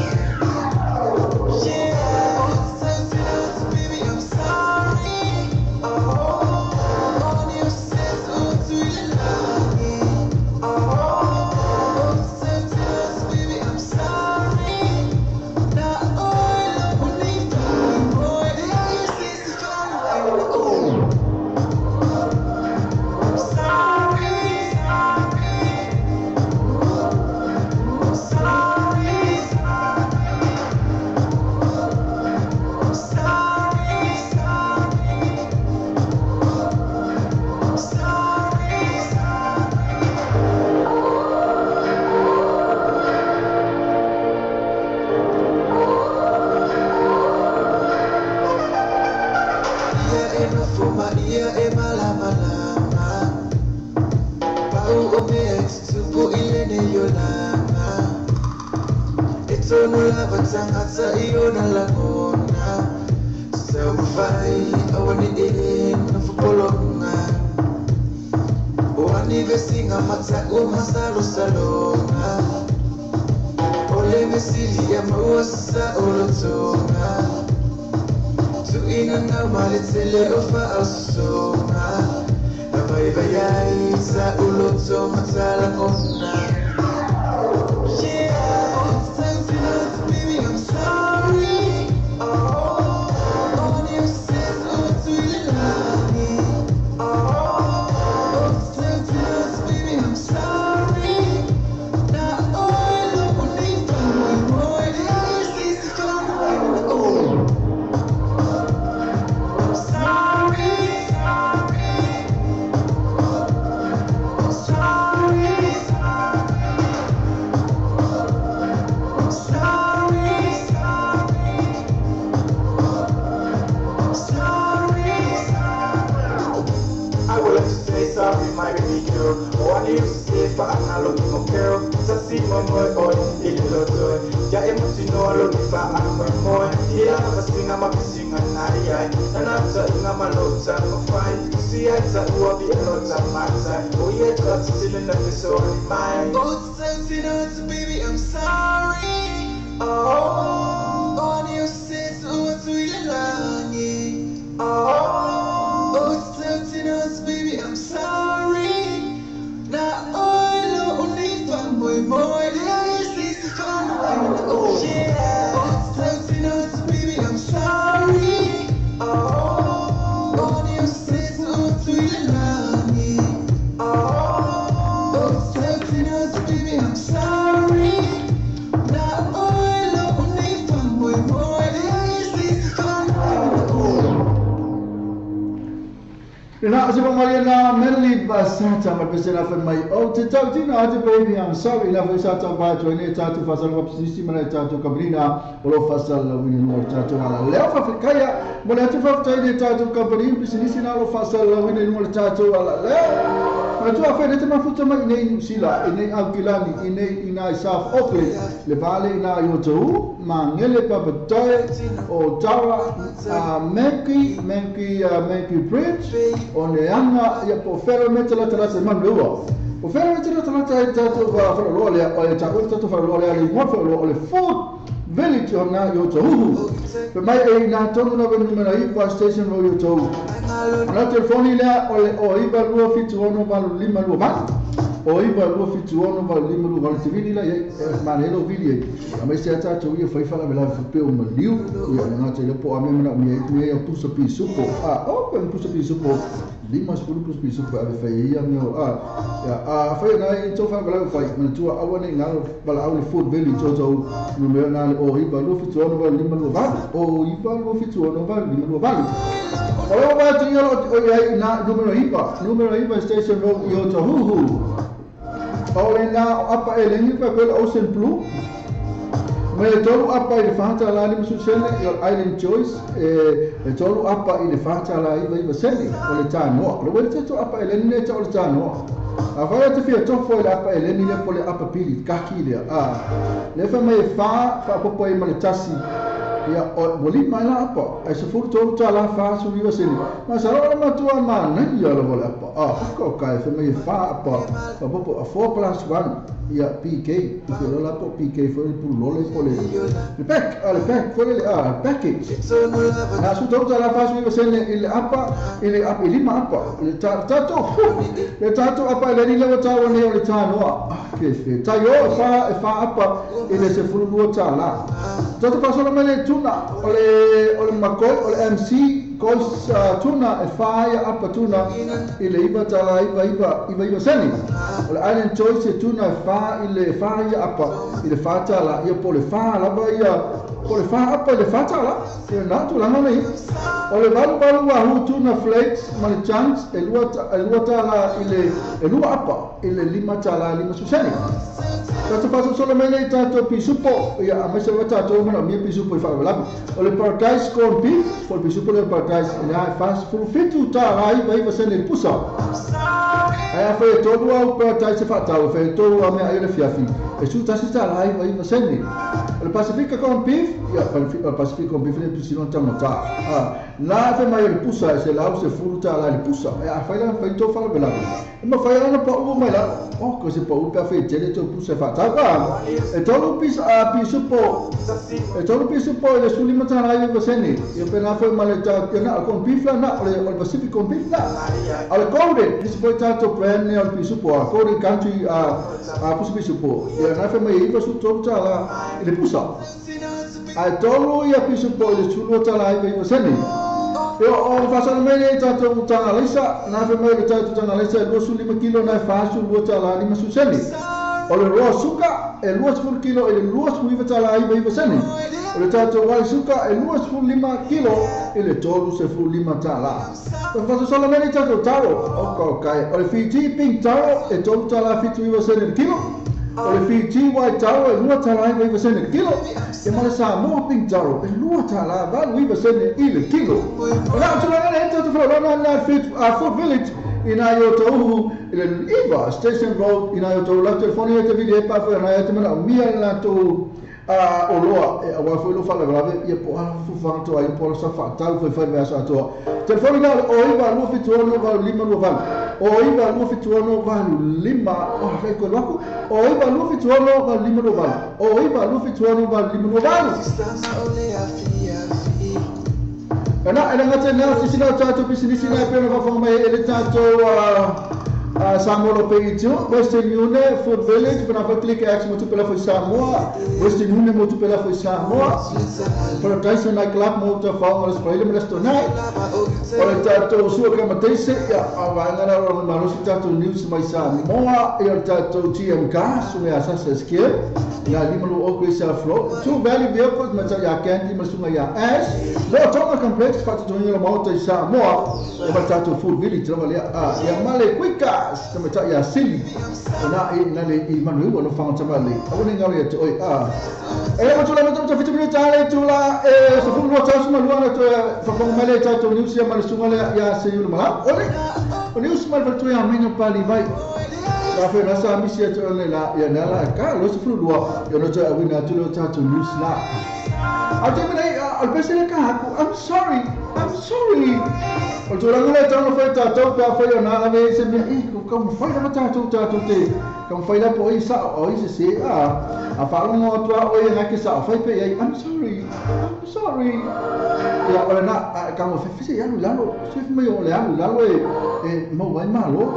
Yeah, oh, so so baby, I'm sorry. Oh, on your sense, oh, to your love. Oh, so so baby, I'm sorry. Now, oh, love, we need boy. Yeah, you see, oh, I'm sorry. I'm sorry. I'm sorry. I'm sorry. Ia e nofo ma ia e malamalama. Pau o mea e tutupu i lenei olaga. E tonu lava tagata i ona lagona. Taumafai aua ne i nofo Baby, I'm sorry. Oh, on your sense, oh, Oh, baby, I'm sorry. Na oilo unifa moi moi. Oh, baby, I'm sorry. Oh, on your sense, oh, Oh, baby, I'm sorry. Na oilo unifa moi moi. Na se Mariana Melly Basata ma pesela fa mai o te tautina ate baby I'm sorry la fa ta ba to ne ta tu fasal wa psisi mana ta tu kabrina o lo fasal la wini no ta tu ala leo fa kaya mo le tu fa ta ne ta tu kabrina psisi na lo fasal la wini no ta tu ala leo ma tu afa ne te mafuta mai nei sila nei Aukilani nei ina South Auckland le vale ina yo tu mangele papatai o tawa Menki Bridge o ne anga ia po fero metela tala se manua o fero metela tala ta ta tu va fa lo le o ta o ta tu fa lo le le mo fa lo le food village o na yo tu pe mai e na tonu na numero i pa station ro yo tu na telefoni le o le o iba lo fitu ono va lima lo va o iba lo fitu ono va lima lo va te la e manelo vili a mai se ta tu ia fai fala bela pe o maliu ia na te le po a me na me ia pusa pisupo a o pe pusa pisupo lima spulu plus pisupo a fai ia meu a a fai na i to fa bela fai na tu a wane na bala au le food village o to numero na o iba lo fitu ono va lima lo va o iba lo fitu ono va lima lo va o va tu ia o na numero iba station road i o Tahuhu o le na apa eleni pa pel Ocean Blue me tolu apa i le fata la lima susene i Island Choice e tolu apa i le fata la iva sene o le tanoa lo le tolu apa eleni ne ta o le tanoa a vai te fia tofo le apa eleni le pole apa pili kaki le a le fa mai fa fa popo e ma le tasi ia o boli mai la apa ai se furu tolu ta la fa su iva sene ma sa lo ma tua ma na ia lo le apa a ko kai fa mai fa apa fa popo a 4 plus 1 ia PK te lo la po PK foi le pulo le pole le pack a le pack foi le a package na su tolu ta la fa su iva sene il apa il apa lima apa le ta ta to le ta to apa le ni le ta o ne o le ta no ke fe ta yo fa apa ile se furu lo ta la ta to paso la mele tuna ole makoi ole MC kos tuna e fa apa tuna ile iba tala iba iba iba iba seni ole Island Choice tuna e fa ile fa apa ile fa tala ia pole fa la ba ia pole fa apa ile fa tala ia na tu la nei ole valu valu wa hu tuna flakes male chunks e lua tala ile e lua apa ile lima tala lima suseni Tato paso solamente tato pisupo ya a mesa tato mana mi pisupo i fa la ole paradise corn beef for pisupo le paradise na fast food fitu ta ai vai você ne pusa ai fa todo o paradise fa ta fa todo a me ai le fiafi e 11 tālā 99 sene. O le Pasifika corn beef, ia, Pacific corn beef le pisino taugata. Na fe mai o le pusa e 110 tālā i le pusa. E afai la fai tou faalavelave. E mafai ona paʻu mai lalo. O, ko se paʻu pe a fei tele tou pusa e faatau a. E tolu pisa a pisupo. E tolu pisupo i le 15 tālā 9 sene. Ia pe na foi ma le ta ia na o corn beef la na o le Pacific corn beef la. O le Golden, nisi foi tatou brand ne o le pisupo a Golden Country a pusa pisupo. Ia na fe mai 93 tālā i le pusa. Ae tolu ia pisupo i le 12 tālā 99 sene. Ia o fasana mai nei tatou taga alaisa, na fe mai le tatou taga alaisa e 25 kilo na e 42 tālā 50 sene. O le roa suka e 20 kilo i le 29 tālā 99 sene. O le tatou wai suka e 25 kilo i le 35 tālā. O fasosola mai nei tatou taro, o ka kai. O le Fiji pink taro e 3 tālā 79 sene le kilo. O le Fiji white taro e 2 tālā 99 sene le kilo. E ma le Samoa pink taro e 2 tālā 89 sene i le kilo. O la tulaga le tatou whaulana na Food Village ina i o tauhu i le 9 Station Road ina i o tau lau telefoni e te vili e pa wha e te mana o mia i latou o loa e awa foi lo faalavelave ia po ala fufuaga toa ai po ala sa faatau faifai le vaiaso atoa. Telefoni la o 9 2 7 6 8 5 2 8 o 9 2 7 6 8 5 o le ko loko o 9 2 7 6 8 5 2 8 o 9 2 7 6 8 5 2 8. Ana ena ngate nea sisi na tatou pisinisi na pena fafoga mai e le tatou Samoa lo Peitio, Western Union, Food Village, pena fa click X mo tupe la foi Samoa, Western Union mo tupe la foi Samoa, Paradise Night Club mo ta faonga le spraile ma le stonai, o le tatou sua ka mateise, ia, a vaenga na o malosi tatou news mai Samoa, ia le tatou TM Gas, o mea sasa skia, ia lima lu o kwesa flow, Two Valley Vehicles, ma ia Candy, ma sunga ia Ash, mo Tonga Complex, fatutuinga lo maota i Samoa, e ma tatou Food Village, lava lea, ia male Quickers, ta ma ia Sili, o na i na le i manu o no whanga tama le, awa ne ngaro ia te oi, E le matula mata mata 7 minuta ale tula e sa fulu tau suma lua na to whakonga mai le tatou news ia ma le sunga le ia se yulu mala. Ole, o news mai le ia menga pali vai. La fe na sa misi e te la ia na la ka lo se fulu lua ia no te awina tu le tatou news la. A te mena al pese le ka haku, I'm sorry, I'm sorry. O tulaga le tau fai tatou pe a fai o nā lave se mea, e, ko ka mawhai lava tatou tatou te, ka mawhai la po i sa o i se se, a whaalongo atua o i ngake sa o fai pe ai, I'm sorry, I'm sorry. Ia, o le nā, ka mo whewhese i alu lalo, se mai o le alu lalo e mau ai malo.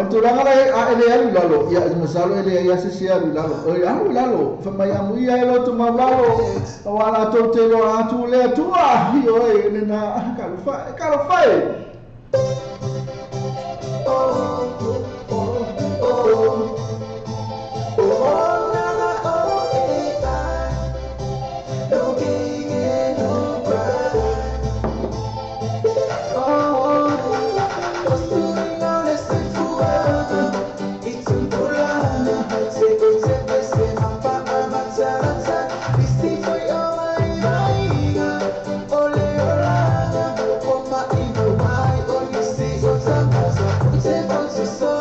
O tulaga le a ele alu lalo, ia, e masalo ele ia se se alu lalo, o alu lalo, fa mai amu ia e loto mau lalo, o ala tau te loa atu le atua, i oe, le na, kalofai, kalofai. So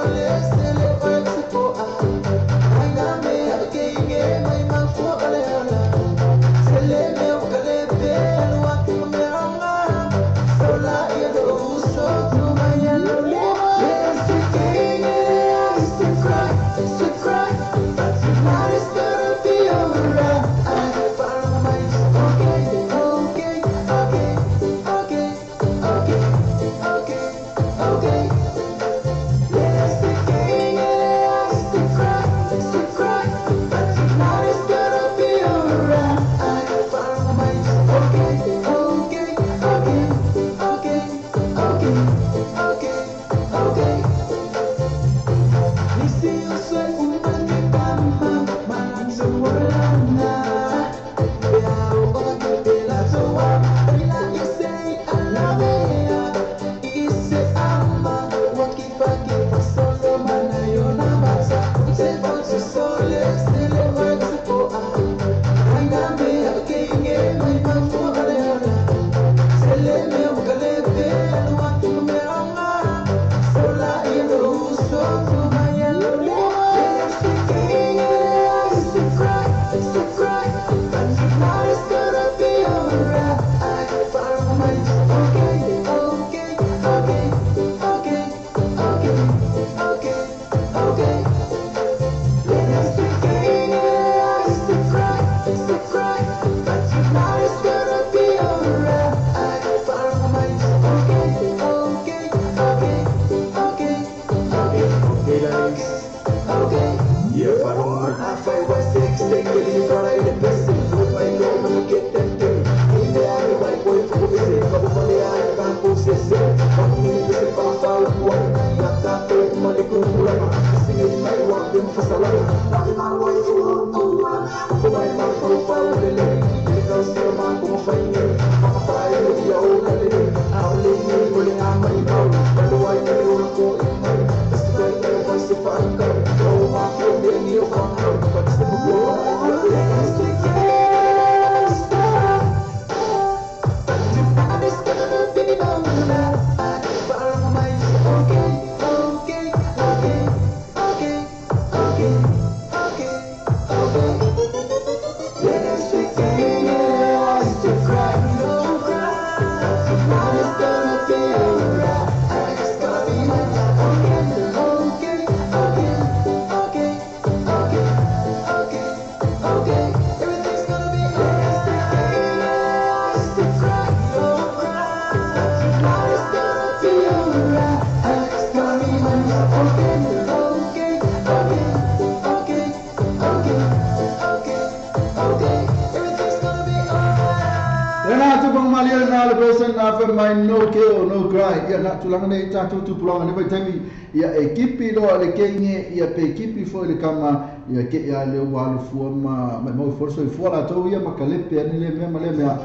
Mai no keo no cry ia na tulanga nei tatou tupulaga le vaitaimi ia e kipi loa le keinge ia pe kipi foi le kama ia ke ia le ua alufua ma maimau foi le soifua latou ia ma kalepe ane le mea ma lea mea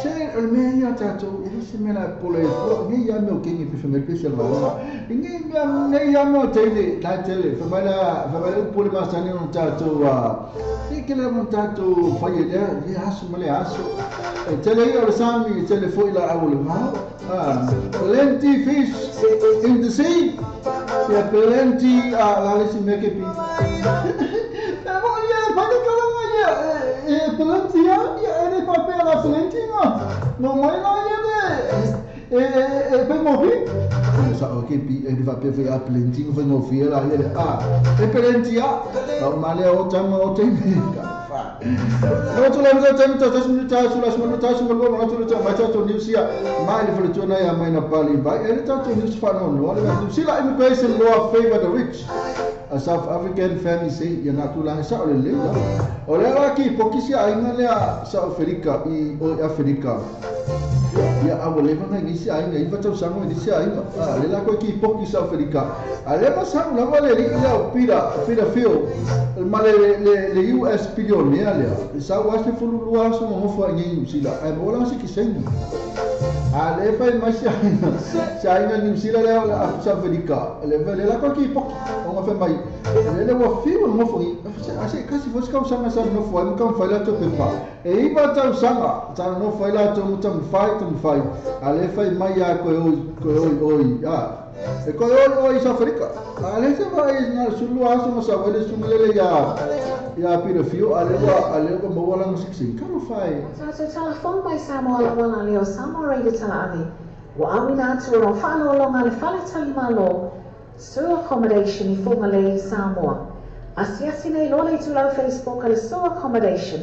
se o le mea ia tatou e le se mea la e pola fua nei ia mea o keinge pe femai pese le vaega nei mea nei ia mea o teile la tele femai la femai le upu le masani ona tatou se ke le ona tatou fai e lea le aso ma le aso e tele ia o le sami e tele foi la au le vao. Plenty fish in the sea. Yeah, plenty la le si me ke pi. Yeah, pa ka la yeah, plenty ya, yeah, ene pa pe la plenty no. No mai la yeah de e pe mo pi. Sa o ke pi e va pe fa plenty no no fi la yeah. Ah, e plenty ya. No male o tama o te. No tu la mza tami tata sunu ta sula sunu ta sunu lo no tu ta ma ta to news ya mai le fle tona ya mai na pali ba e ta to news fa no no le New Zealand immigration law favor the rich. A South African family say ya na tu la sa o le le o le la ki pokisi a inga le South Africa i o Africa ya a le va ngi si a inga i va tau sango ni si a inga le la ko ki poki South Africa a le ma sang la va le ia o pira pira fio ma le le US billionaire le sa wa se fulu lua so mo fo ngi New Zealand a mo la se ki sengi a le fa ma si a inga New Zealand le South Africa le va le la ko ki poki o ma fa mai le le wa fi mo fo a se kasi fo ska sanga sa no fo ka fa la to pepa e i va tau sanga ta no fo la to mutam fai tum fai a le fai mai a ko oi a e ko oi South Africa a le se va e na sulu a so sa le sulu le ya ya pira fio a le wa mo wala 16 ka lo fai so telefone mai Samoa la wala le o Samoa Radio Talaave wa awina atu o whaalolonga le fale talimalo Sur accommodation i Whangalei, Samoa. Asiasi nei loa le itulau Facebook a le Sur accommodation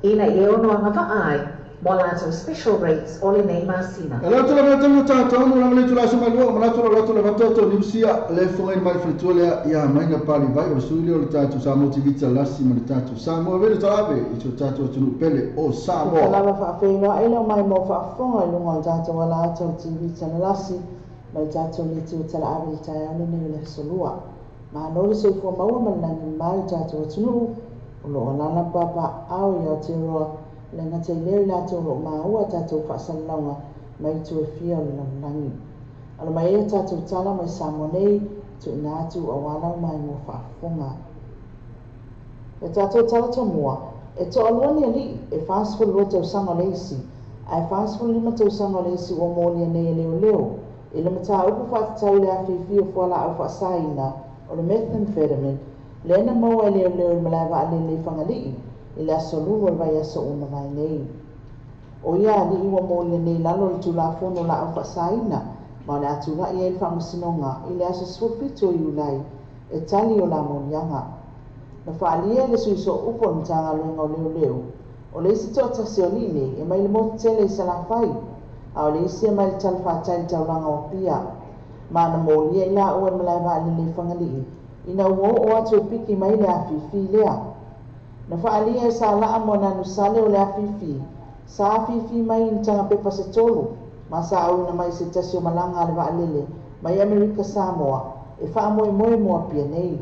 ina i e ono anga vaai mo latou special rates o le nei masina. E lautu la mea tonu tātou, no la mea tula suma lua, ma lautu la lautu la vatoto niusia le whangai mai whatua lea ia maina pali vai o le sui leo le tātou Samoa TV talasi ma le tātou Samoa vele talave i tō tātou atunu pele o Samoa. Ka lava whaawhenua e leo mai mo whaafonga i lunga o tātou ala ata o TV talasi mai tātou le tiu tala awe le taeao lenei o le aso lua. Mahalo le soifua maua ma le lagi mai tātou atunuu o loo alala papa ao i Aotearoa le ngata i leo i latou o loo maua tātou whaasalalaga mai tu e fia o le lalolagi. Alo mai ea tātou tala mai Samoa nei tuuina atu auā mai mo whaafonga. E tātou tala tomua, e toalua ni alii e 42 tausaga o le isi, ae 45 tausaga o le isi ua molia nei e leoleo i le mataupu faatatau i le afiafi o fualaau faasaina o le methamphetamine lea na maua e leoleo i le malae vaalele i Fagalii i le aso lua o le vaiaso ua mavae nei. O ia ali'i ua molia nei i lalo o le Tulafono o Laau Faasaina ma o le a tulai ai le Faamasinoga i le aso 17 o Iulai e tali o la moliaga. Na faaalia e le Sui Sooupu o le Matagaluega o Leoleo, o le isi toatasi o alii nei e mai le motu tele i Salafai, a o le isi e mai le talafatai i le taulaga o Apia. Ma na molia i laua i le malae vaalele i Fagalii ina ua oo atu e piki mai le afifi lea. Na faaalia e Salaa Moananu Sale o le afifi, sa afifi mai i ni tagapepa se tolu, ma sa auina mai se tasi o malaga a le vaalele mai Amerika Samoa e faamoemoe mo Apia nei.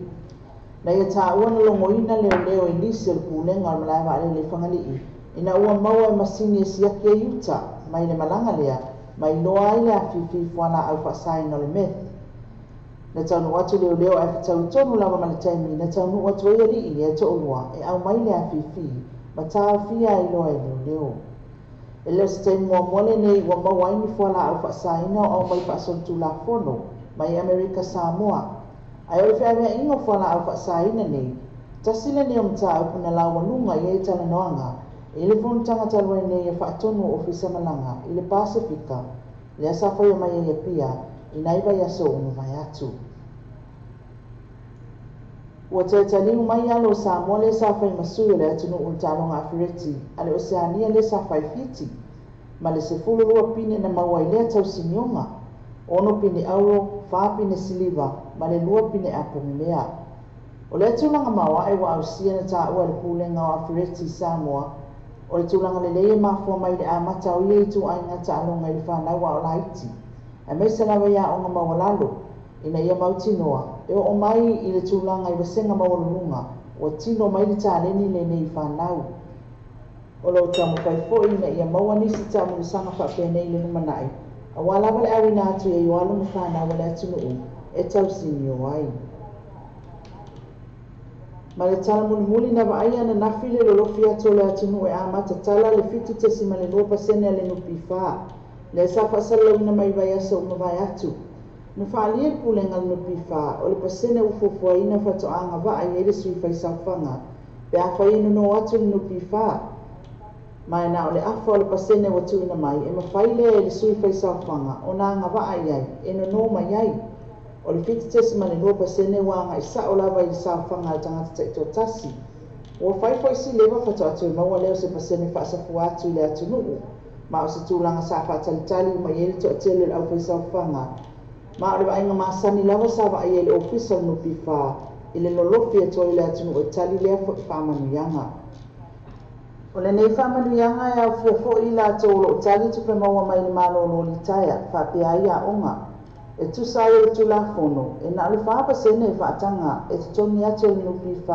Na ia taua na logoina leoleo i nisi o le pulega o le malae vaalele i Fagalii ina ua maua e masini e siaki ai uta mai le malaga lea ma iloa ai le afifi fualaau faasaina o le meth. Na taunuu atu leoleo ae fetaui tonu lava ma le taimi na taunuu atu ai alii ia e toalua e aumai le afifi ma taofia ai loa e leoleo. E le o se taimi muamua lenei ua maua ai ni fualaau faasaina o aumai faasolitulafono mai Amerika Samoa. Ae o le feaveaiga o fualaau faasaina nei, tasi lenei o mataupu na laualuga i ai talanoaga i le fonotaga talu ai nei e faatonu o Ofisa Malaga i le Pasefika lea sa faia mai ai Apia i nai vaiaso ua mavae atu. Ua toe taliu mai alo o Samoa lea sa fai ma sui o le atunuu i le taaloga afereti a le Oseania lea sa fai Fiti, ma le 12 pine na maua i lea tausinioga, 6 pine auro, 4 pine siliva ma le 2 pine apo memea. O lea tulaga maoae ua ausia na taua e le Pulega o Afereti i Samoa, o le tulaga lelei e mafua mai i le amata o ia ituaiga taaloga i le fanau a o laiti, aemaise lava i aoga maualalo, ina ia mautinoa e oo mai i le tulaga i vasega maualuluga ua tino mai le taleni lenei i fanau. O lo o taumafai foi ina ia maua nisi taamilosaga faapenei i le lumanai, auā lava le auina atu i ai o alo ma fanau a le atunuu e tausinio ai. Ma le tala mulimuli na vaaia ananafi le lolofi atu o le atunuu e amata tala le 7.2% a le NPF lea sa faasalalauina mai i vaiaso ua mavae atu. Na faaalia e le Pulega a le NPF o le pasene ua fuafuaina faatoa agavaa i ai le sui faisaofaga pe afai e nonō atu le NPF. Ma e na o le afa o le pasene ua tuuina mai e mafai lea e le sui faisaofaga ona agavaa i ai e nonō mai ai. O le 7.2% ua agai sao lava i le saofaga a le tagata taitoatasi. Ua fai foi si leva faatoa toe maua lea o se pasene faasafua atu i le atunuu, ma o se tulaga sa faatalitali uma i ai le toatele o le aufaisaofaga. Ma o le vaaiga masani lava sa vaaia e le Ofisa o le NPF i le lolofi atu ai o le atunuu e tali lea foi faamanuiaga. O lenei faamanuiaga e aofia foi i latou o lo o tali tupe maua mai le malolo litaea faapea ai aoga. E tusa ai o le Tulafono, e na o le 4% e faataga e totogi atu e le NPF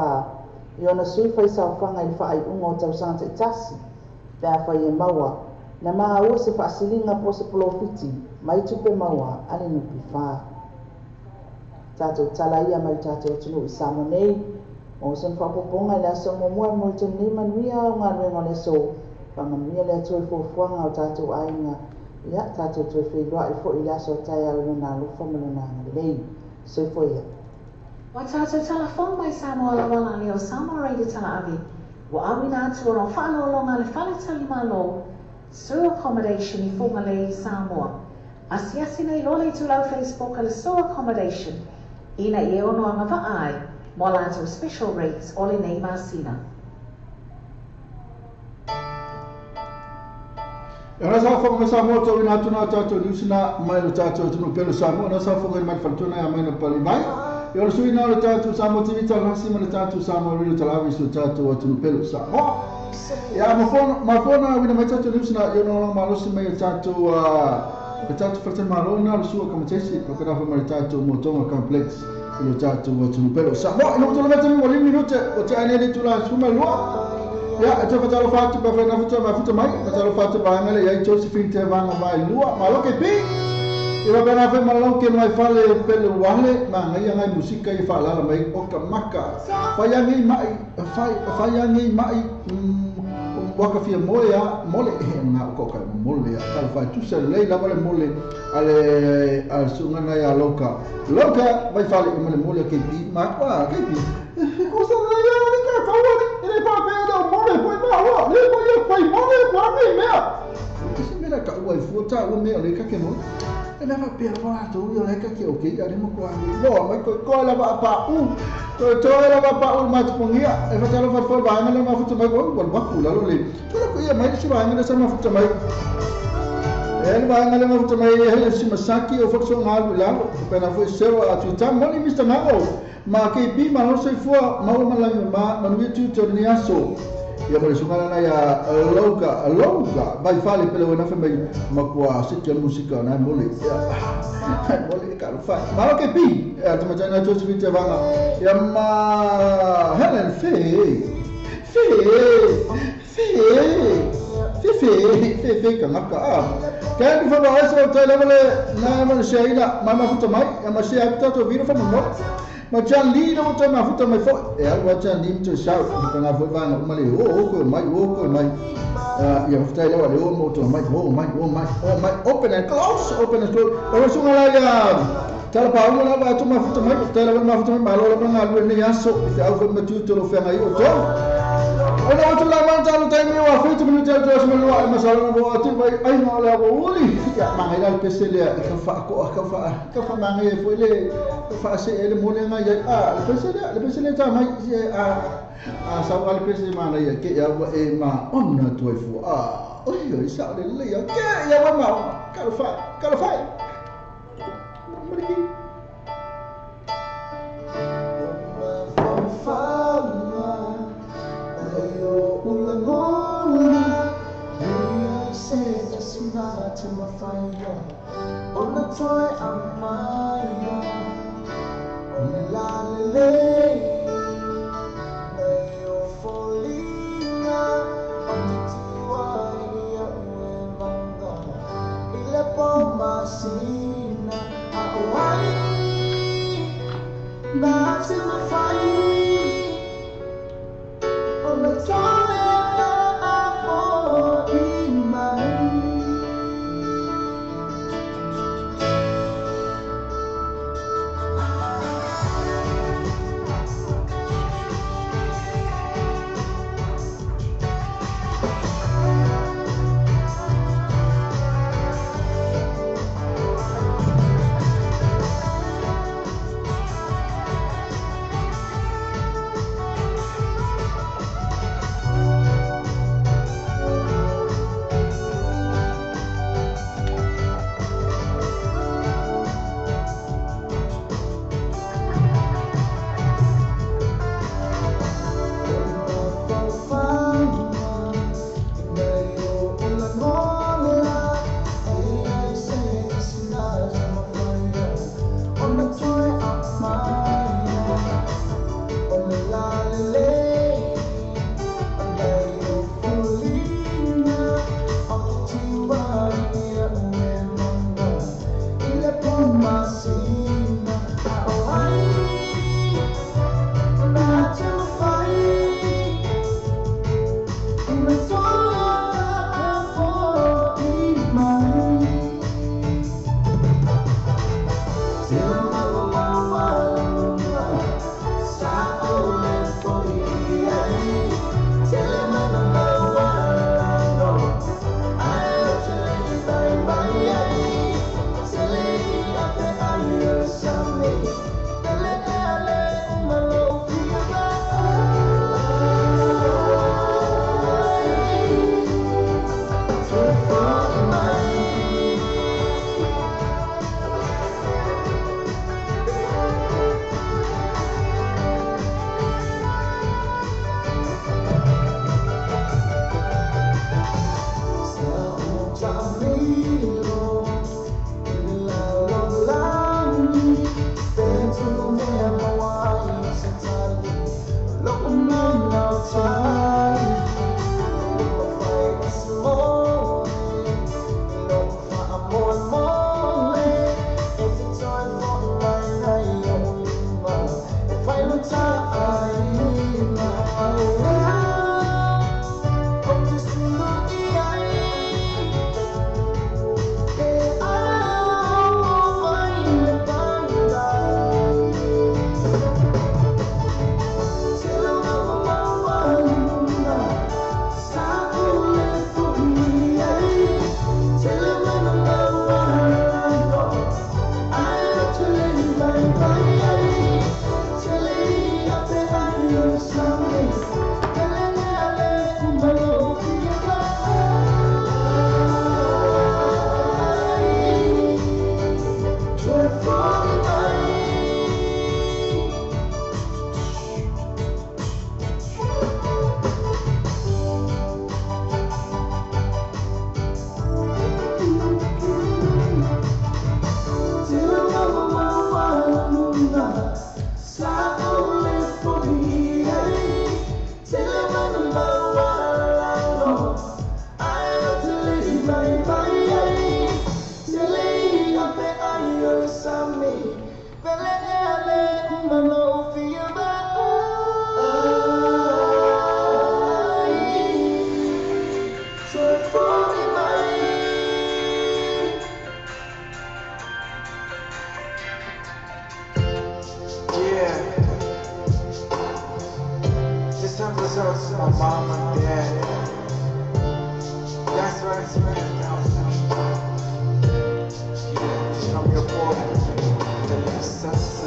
i ona sui faisaofaga i le faaiuga o tausaga taitasi, pe afai e maua na maua se faasiliga po o se polofiti mai tupe maua a le NPF. Tatou tala ia mai le tatou atunuu i Samoa nei, mo sona faaopoopoga i le aso muamua e momoli tonu nei manuia o galuega o le aso, faamanuia le Atua i fuafuaga o tatou aiga, ia tatou toe feiloai foi i le aso o taeao i Lona alofa ma Lona agalelei. Soifua ia. Ua tatou tala fou mai Samoa lava la lea o Samoa Radio Tala Ave ua auina atu ona o faaaloaloga a le Fale Talimalo Sur Accommodation i Fugalei, Samoa. Asiasi nei loa le itulau Facebook a le Sur Accommodation ina ia ono agavaa ai mo a latou special rates o lenei masina. E ana saofaga mai Samoa tauina atu na tatou news na mai lo tatou atunuu pele o Samoa na saofaga mai le faletua na mai na pali mai e o le sui na o le tatou Samoa TV Talalasi ma le tatou Samoa Radio Talavi so tatou atunuu pele o Samoa. Ia ma fona wina mai tatou news na i ono malosi mai o tatou le tatou faletalimalo na le Sua Accommodation o kana fa mai le tatou Motoga Complex i lo tatou atunuu pele o Samoa. Ina mo tolo mai tami o 5 minute o te ane le tula suma lua. Ia, e te whatalo whātu pa whaina futa ma futa mai, whatalo whātu pa angale iai Josephine te wanga mai lua, ma loke pi! I wa pena whai malau ke mai whale pele wale, ma ngai ngai musika i whaalala mai o ka maka. Whai angi mai, whai angi mai, waka fia moe a, mole, he nga o ka mole a, talo whai tusa lei lava le mole, ale, ale sungana ia loka. Loka, vai whale i male mole a KP, ma, wa, KP, kosa nei a ni ka kaua ni, e le pāpea o mole, poi maua, le poi e poi mole, poi mea. fua ta ua mea o le kake mo. E na pea wa tu yo le kake o ke ale mo ko ani. Lo mai ko ko la va pa u. To to la va pa u ma tu pongia. E fa talo fa fo ba ngale ma futa mai ko wa wa ku la lo le. To la ko ia mai si ba ngale sa ma futa mai. E ba ngale ma futa mai hele si masaki o fa so ngalu la. Pe na fo se wa tu ta moni Mr. Mango. Ma ke bi ma no se fua ma ma la ma ma no tu to ni aso. Ia mo le sunga na ia loga loga vai fale pele na fe mai ma kwa se ke musika na mole ia mole ka fa ma lo ke pi ta ma na to se te vanga ia ma Helen fe fe fe fe fe fe ka ngaka a ka ni fa ba so te le le na ma se ila ma ma futa mai ma se a to viro fa mo ma chan li no te ma futa mai fo e al wa chan lim to shout ka nga fo vanga ma le o ko mai o ko mai ia futa le wa le o mo to mai o mai o mai o mai open and close o so nga la ya tala pa mo la ba to ma futa mai tala ma futa mai ma lo la nga lu ne aso e au fo ma tu to lo fe ngai o to o na tu la ma tala tai mi wa futa mi te to so lo ma sa lo bo ati vai ai no le bo uli ya ma ngai la pese le ka fa ko ka fa ma ngai fo le fa se ele mo le ngai a le pese le ta mai a sa wa le pese ma ngai ke ya wa e ma on na toi fo a oi oi sa le le ya ke ya wa ma ka fa mo Toy amaya la le na yo folinga tua ia uevanga ile po masina awai na se mafai ona toy afo imai. out to my mom and dad. That's right. Yeah, it's from your boy, the little sister.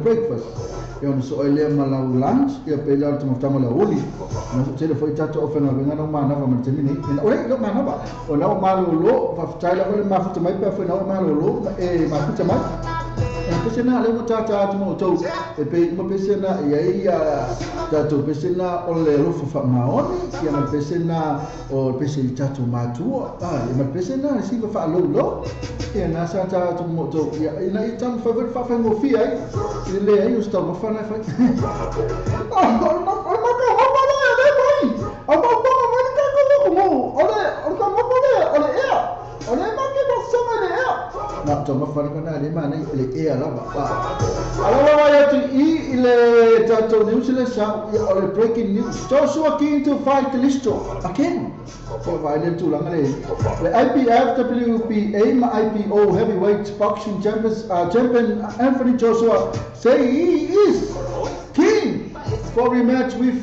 Breakfast. Ia ona so ele ma lau lunch, ia pe lau tamaftanga la oli. Na so tele foi tato o whenga wenga nau manava ma te mini. Ina ore lo manava. O nau malolo, whaftai la ole mafuta mai pe whai nau malolo, e mafuta mai. E pese na le tata atu mo tau. E pe mo pese na ia ia tato pese na ole lofa fa maoni, ia ma pese na o pese i tato matua. Ah, ia ma pese na si fa lo lo. Ia na sa tato mo tau. Ia ina i tan fa fa fa ngo fi ai. Le ai o sta mo fa na fa. Ah, no no no no no le mai. A mo mo mo ka ko mo. Ole ole ka mo mo le ole ea. Ole ma ke ba sa le ea. Na to ma fa na le ma nei le ea la ba. Ala wa ya tu i le tato news le sa ole breaking news. Joshua King to fight Kalisto again. For violent to langale. The IBF, WBA, IBO heavyweight boxing champions, champion Anthony Joshua say he is king for rematch with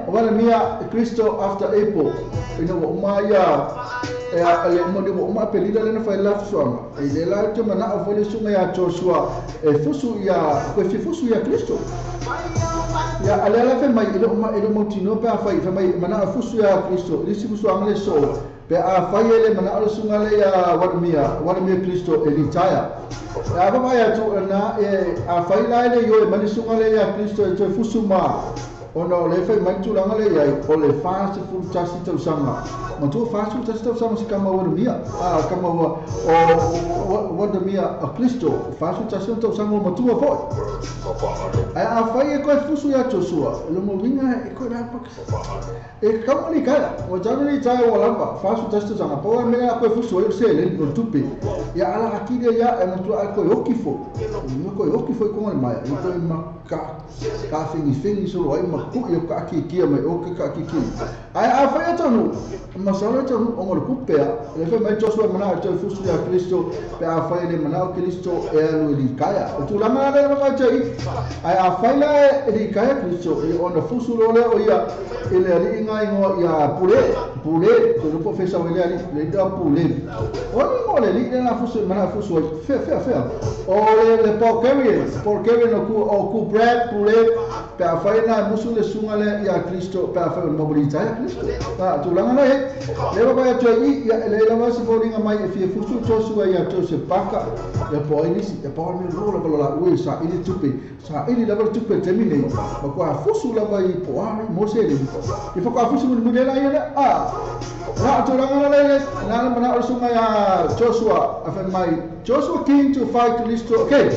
Vladimir Kristo after April. You know my le mo de mo pelida le na fa love song. E le la te mana o fole sunga ya Joshua e fusu ya ko fusu ya Kristo. Ya ale ala fe mai ile ma ile mo tino pa fa fa mai mana fusu ya Kristo. Li si fusu angle so pe a fa ele mana o sunga le ya Vladimir Kristo e litaya. Ya ba ya tu na e a fa ila le yo e mani sunga le ya Kristo e fusu ma. Ona o le fai mai tūlanga le iai, o le whāsi fulu tasi tausanga. Ma tua whāsi fulu tasi tausanga si kama Vladimir. Ah, kama o Vladimir a Kristo, whāsi fulu tasi tausanga o matua foi. Ai a whai e koe fusu ia Joshua, le mo winga e koe rā paka. E kama ni kaya, o tana ni tai o lapa, whāsi fulu tasi tausanga, paua mea a koe fusu ai o se le no tupe. Ia ala akire ia e matua a koe oki fo. O koe oki fo i konga le mai, i koe ma ka whengi whengi solo ai ma ku ia ka ki kia mai o ka ki ki. Ai a whai atonu, masala atonu o ngore kupea, le whai mai Joshua mana o te fusu ia Kristo, pe a whai le mana o Kristo e alu e likaya. O tūlanga le ma te i, ai a whai la e likaya Kristo, e ona fusu lo le o ia, e le ali inga ingoa ia pule, pule, te lupo whesa o le ali, le ida pule. O ni ngo le li le na fusu, mana fusu ai, fea, fea, fea. O le Paul Carrier no ku, o ku Brad, pule, pe a whai na musu le sunga le ia Kristo, pe a whai o mobilita ia Kristo. Ta, tūlanga na he, le wapa ia tue i, ia le ila wasi fōringa mai e fie fusu Joshua ia Joseph Baka, ia po ai nisi, ia pao me lola bala la ue, sa ili tupe, sa ili lava tupe te mine, ma kua fusu lava i po ai, mo se le. I whakua fusu muni muni la ia le, a, na tūlanga na le, na le mana o sunga ia Joshua, a whai mai, Joshua King to fight Kalisto, okay.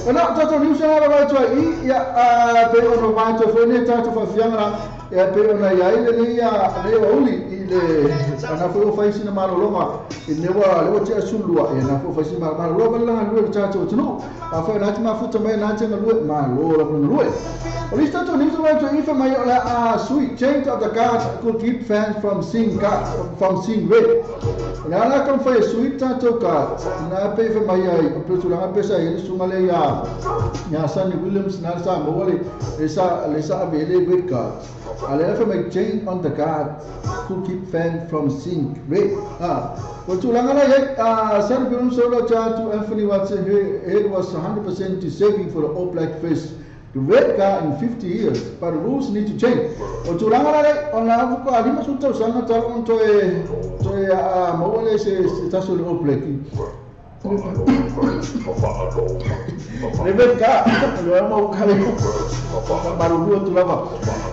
Ana tato news na vai tu i ia pe ono vai tu foi ne tato fa fianga ia pe ona ia ile le ia le uli i le ana fo fai sina malolonga i lewa lewa te asulua e na fo fai sina malolonga la lue le tatou tunu a fo na te mafuta mai na te ngalue malo la ngalue. O le tatou ni so to ifa mai o la a sweet change of the guard could keep fans from seeing guard from seeing red. Na la kam fai sweet tatou guard na pe fa mai ai o pe tulanga pesa e sunga le ya ya Sonny Williams na sa mo le sa avele red card. Ale fa mai change on the guard could keep fans from seeing red. Ah, o tulanga la ye Sonny Williams solo cha to Anthony Watson he was 100% deserving for the All Black face the red card in 50 years, but the rules need to change. O tulanga la le ona ko alima su tau sanga tau on toe toe a mo le se taso le All Black. Le red card lo mo kale baru tu lava.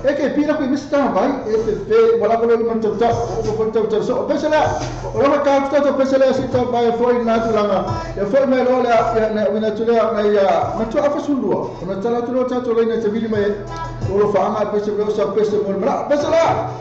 E ke pira ko mista vai e fe wala ko le man tau tau ko tau tau so pesela o la ka tau pesela si tau vai foi na tulanga e foi mai lo le na wina tule na ya na tu afa sulua na tala tu lo tau le na te vili mai o lo fa ma pese lo sa pese mo mra pesela.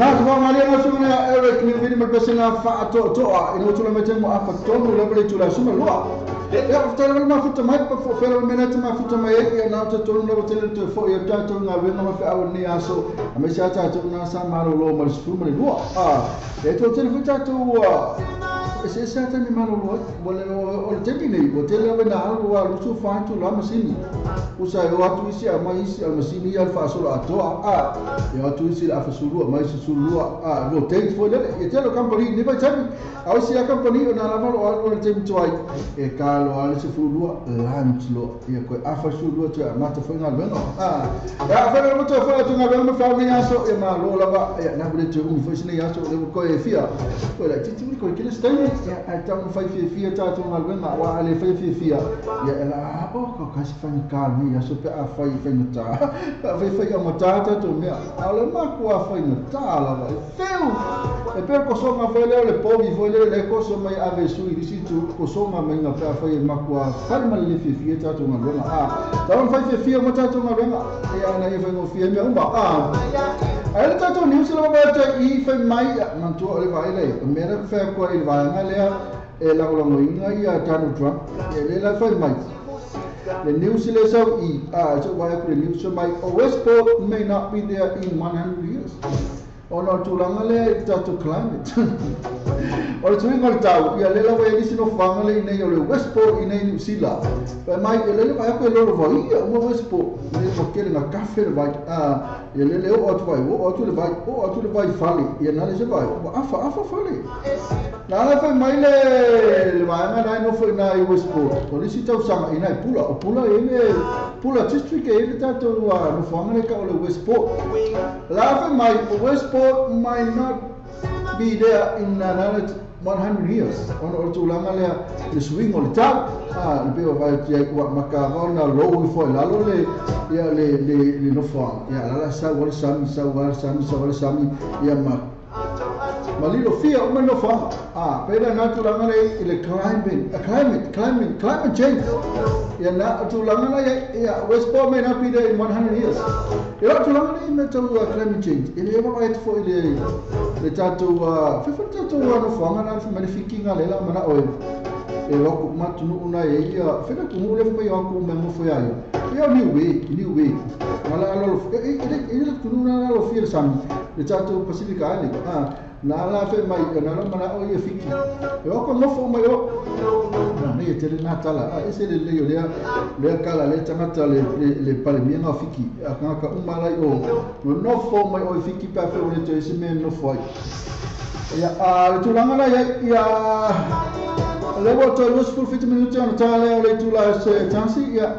Na tu ma le na suma Eric ni vini ma pese na fa to to a ino tula me temo afa tonu le le tula suma lua. Ya fa le ma futa mai pa fo fela me na ma futa mai ya na to tonu le tele to fo ya ta to nga wenga ma fa au ni aso. A me sa ta to na sa ma lo ma suma le lua. A e to tele futa to se sa ta mi ma lo wala o le temi nei o tele we na alu wa lu su fa tu la masini. Usa yo atu isi a mai isi a masini al fa so a to a yo atu isi a fa sulu mai su a no te foi le e te lo company ni vai tabi a isi a company na la malo al le temi tuai e ka lo al se fulu lunch lo e ko a fa sulu to a mata foi na lo a ya fa lo to fa to na lo fa ni aso e ma lo la va e na le te un foi sine aso le ko e fia ko la titi ko ke le stai ya a ta un fai fia ta to na lo ma wa ale fai fia ya la o ko ka se fa ni ka ni ya so pe a fai fai na ta fai fai a mata ta to me a le ma ko a fai na ta la va feu e per ko so ma fai le po vi foi le ko so mai ave su i si tu ko so ma mai na fa fai ma ko a fai ma le fia ta to na lo a ta un fai fia ma ta to na lo e a na e fai no fia me uma a a le ta to ni se lo va ta i fai mai man to le vai le me ra fa ko i vai na le e la lo inga ia Donald Trump e le la fai mai le news le so i a so vai ko le news mai Westport may not be there in 100 years. Ona tulaga le tatou climate. O le tuiga o le tau, ia lela ua elisi no fanga le inei o le Westport inei New Zealand. Pa mai e lele vai ako e lolo vai ia uma Westport. Le pakele na kafe le vai. Ia lele o atu vai, o atu le vai, o atu le vai fale. Ia na le se vai, o afa afa fale. Na ala fai mai le vaega nai nofo ina i Westport. O lisi tausaga ina i Pula. O Pula e le Pula district e le tatou nofoaga le ka o le Westport. La fai mai o Westport might not be there in another 100 years. Ona o tulaga lea le suiga o le tau. Le pei o vai tia ua makava ona lou ifo i lalo le ia le nofoaga. Ia lala sau o le sami, sau o le sami, sau o le sami, ia ma malilo fia o mai nofoaga. Pei la na tulaga le i le climate change. Ia na tulaga la ia Westport may not be there in 100 years. Ia la tulaga le i mea tau climate change. E le ewa vai fo i le tatou fefa le tatou nofoaga na ma le fikiga le la mana oe. E wako matunu una e ia fena kumu le mai wako me mo fo ia ia new way mala alo e le tunu na lo fia sami le tatou Pacific Island na la fe mai na la mana o ia fiki e wako mo fo mai o na nei te le natala e se le le le kala le tangata le pale mi nga fiki a ka umala o no fo mai o fiki pa fe o le te se me no fo ia a le tulaga la ia le wato los full 50 minuti ona tale o le tula se tansi ia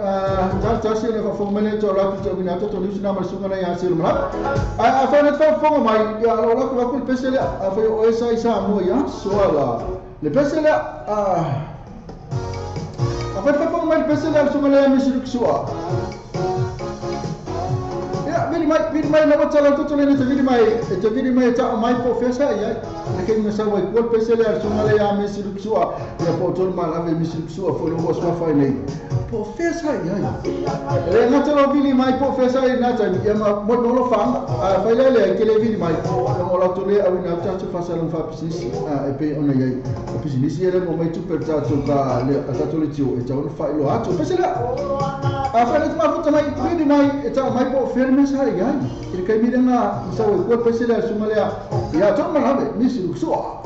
tasi le fa mele to la tu na to ni na masunga na ia se mala a fa na fa fo mai ia lo la ko pese le a fa o esa isa mo ia so la le pese le a fa fa mai pese le sunga le mi sua ia vili mai na wata la to le ne te vili mai ta mai po fesa ia le ke ni sa wai ko pese le sunga le ia mi sua ia po to ma la mi sua fo lo swa fa nei po fesa ia le na te lo vili mai po fesa ia na ta ia ma mo no lo fa a fa le le ke le vili mai o la to le a na ta to fa sa lo fa pisisi a e pe ona ia o pisisi ele mo mai tu per ta to ka le ta to le tio e ta no fa lo atu pese le a fa le ma futa mai vili mai e ta mai po ferme sa ia e kai mi na sa o ko pese le suma le ia to ma la mi sua.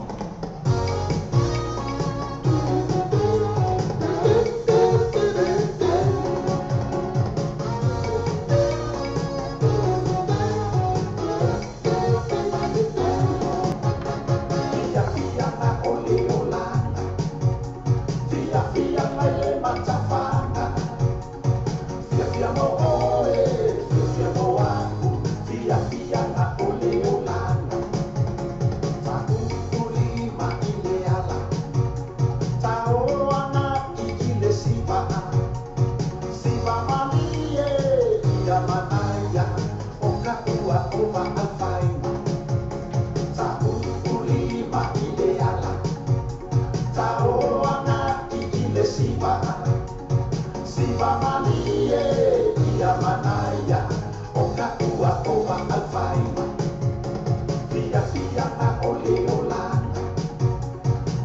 Fia fia na o le olanga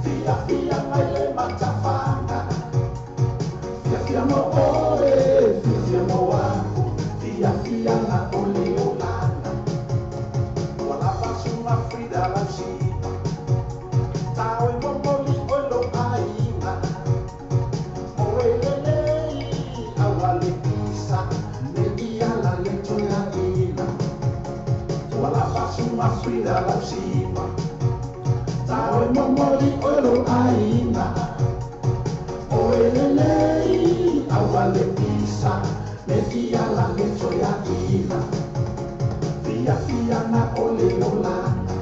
Fia fia mai le matafanga Fia fia mo oe, fia fia mo aku Fia fia na o le olanga Wala pasunga Frida Lausipa Tau e momoli o lo aiga Oe lelei awa le isa Me ia la le toea ina Wala pasunga Frida Lausipa Tau e momoli o lo aiga Oe lelei awa le isa Me ia la le toea ina Fia fia na o le olanga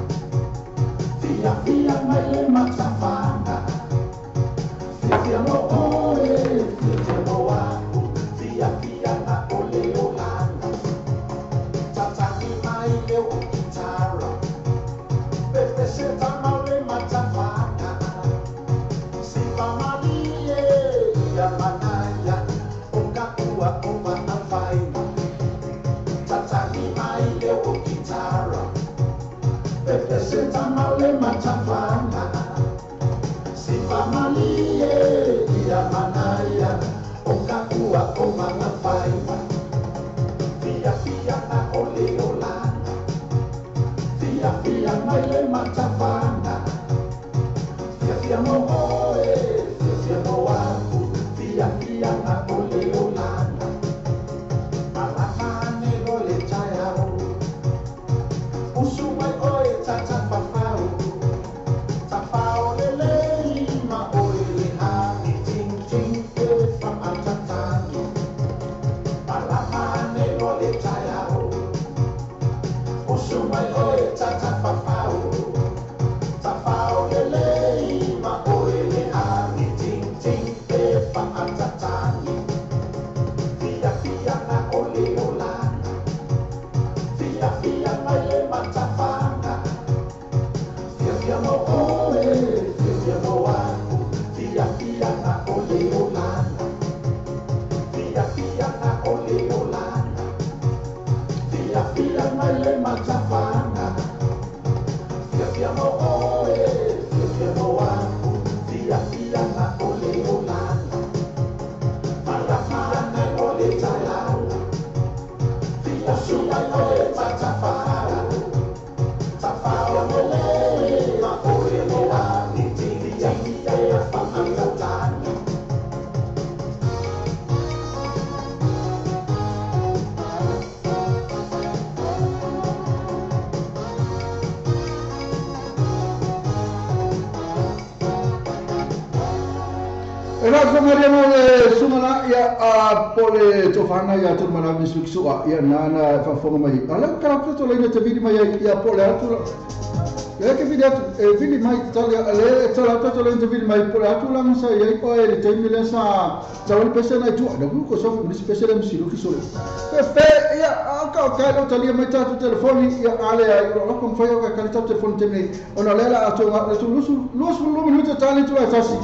Fia fia mai le matafanga Fia fia mo oe, fia fia mo aku Fia fia na o le olanga Tataki mai le o kitara Pepe se tamau le matafanga Sipa malie ia manaia O ka ua o maafaina Tataki mai le o kitara Pepe se tamau le matafanga Sipa malie ia manaia O ka ua o maafaina Fia fia na o le olanga Fia fia mai le matafanga Fia fia mo oe, fia fia mo aku Fia fia na o le olanga Malama ane lo le taeao Usu mai oe tata fafau Tafao lelei ma oe le hangi Ting ting e whaatatani Malama ane lo le taeao Usu mai oe tata fafau Tafao lelei ma oe le hangi Ting ting e whaatatani Fia fia na o le olanga Fia fia mai le matafanga Fia fia mo oe, fia fia mo aku Fia fia na o le olanga Fia fia na o le olanga Fia fia mai le matafanga Fia fia mo oe, fia fia mo aku Fia fia na o le olanga Malama ane o le taeao Fia fia mai oe tata fafau Tafao lelei ma oe le hangi Ting ting e whaatatani E la ko Mariano le sungana ia a pole tofana ia tu mana misu sua ia nana fa fonga mai. Ala ka ko to le te vidi mai ia pole atu. Ia ke vidi atu e vidi mai tali ale tala to le te vidi mai pole atu la sa ia ko e te mi sa sa wal pese na tu na ko so mi pese le msilu ki sole. Fe fe ia a ka ka lo tali mai ta tu telefoni ia ale ia lo ko fa ia ka ta telefoni te mi ona lela atu le tu lusu lusu lu minuto tali tu la tasi.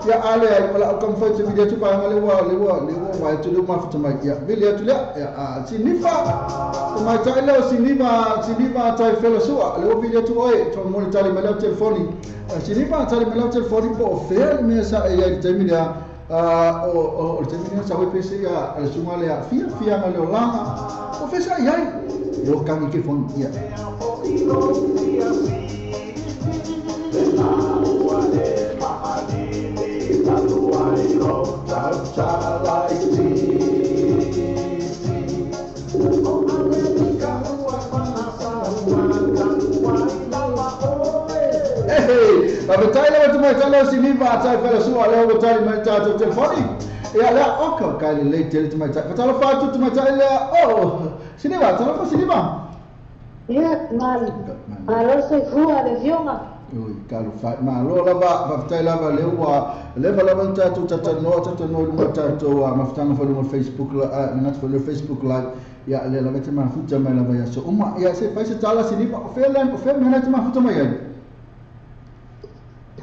Ia ale ai wala o kam fai te video tu pa le wa le wa le wa wa tu le ma futa mai ia vili atu le ia a sinifa o mai tai le sinifa sinifa tai fela sua le o video tu oi to mo le tali mai le telefoni sinifa tali mai le telefoni po o fea le mea sa ia i te mea a o o te mea sa o pc ia le sunga le fia fia ma le olanga o fe sa ia le o kangi ke fon ia. Hey, ba tai le tu mai tala sinifa tai fela sua le o tai mai ta telefoni. Ia le o ka ka le le tele tu mai tai. Tala fa tu mai tai le o sinifa tala fa sinifa. Ia mal. Alo se fua le fionga. Ui, kalu fa ma lo lava va tai lava le ua le va lava ta tu ta no ta no lu ta to ma ftanga fa lu Facebook la ngat fa lu Facebook live ia le lava te ma futa mai lava ia so uma ia se fai se tala sinifa o fe lan o fe mena te ma futa mai ai.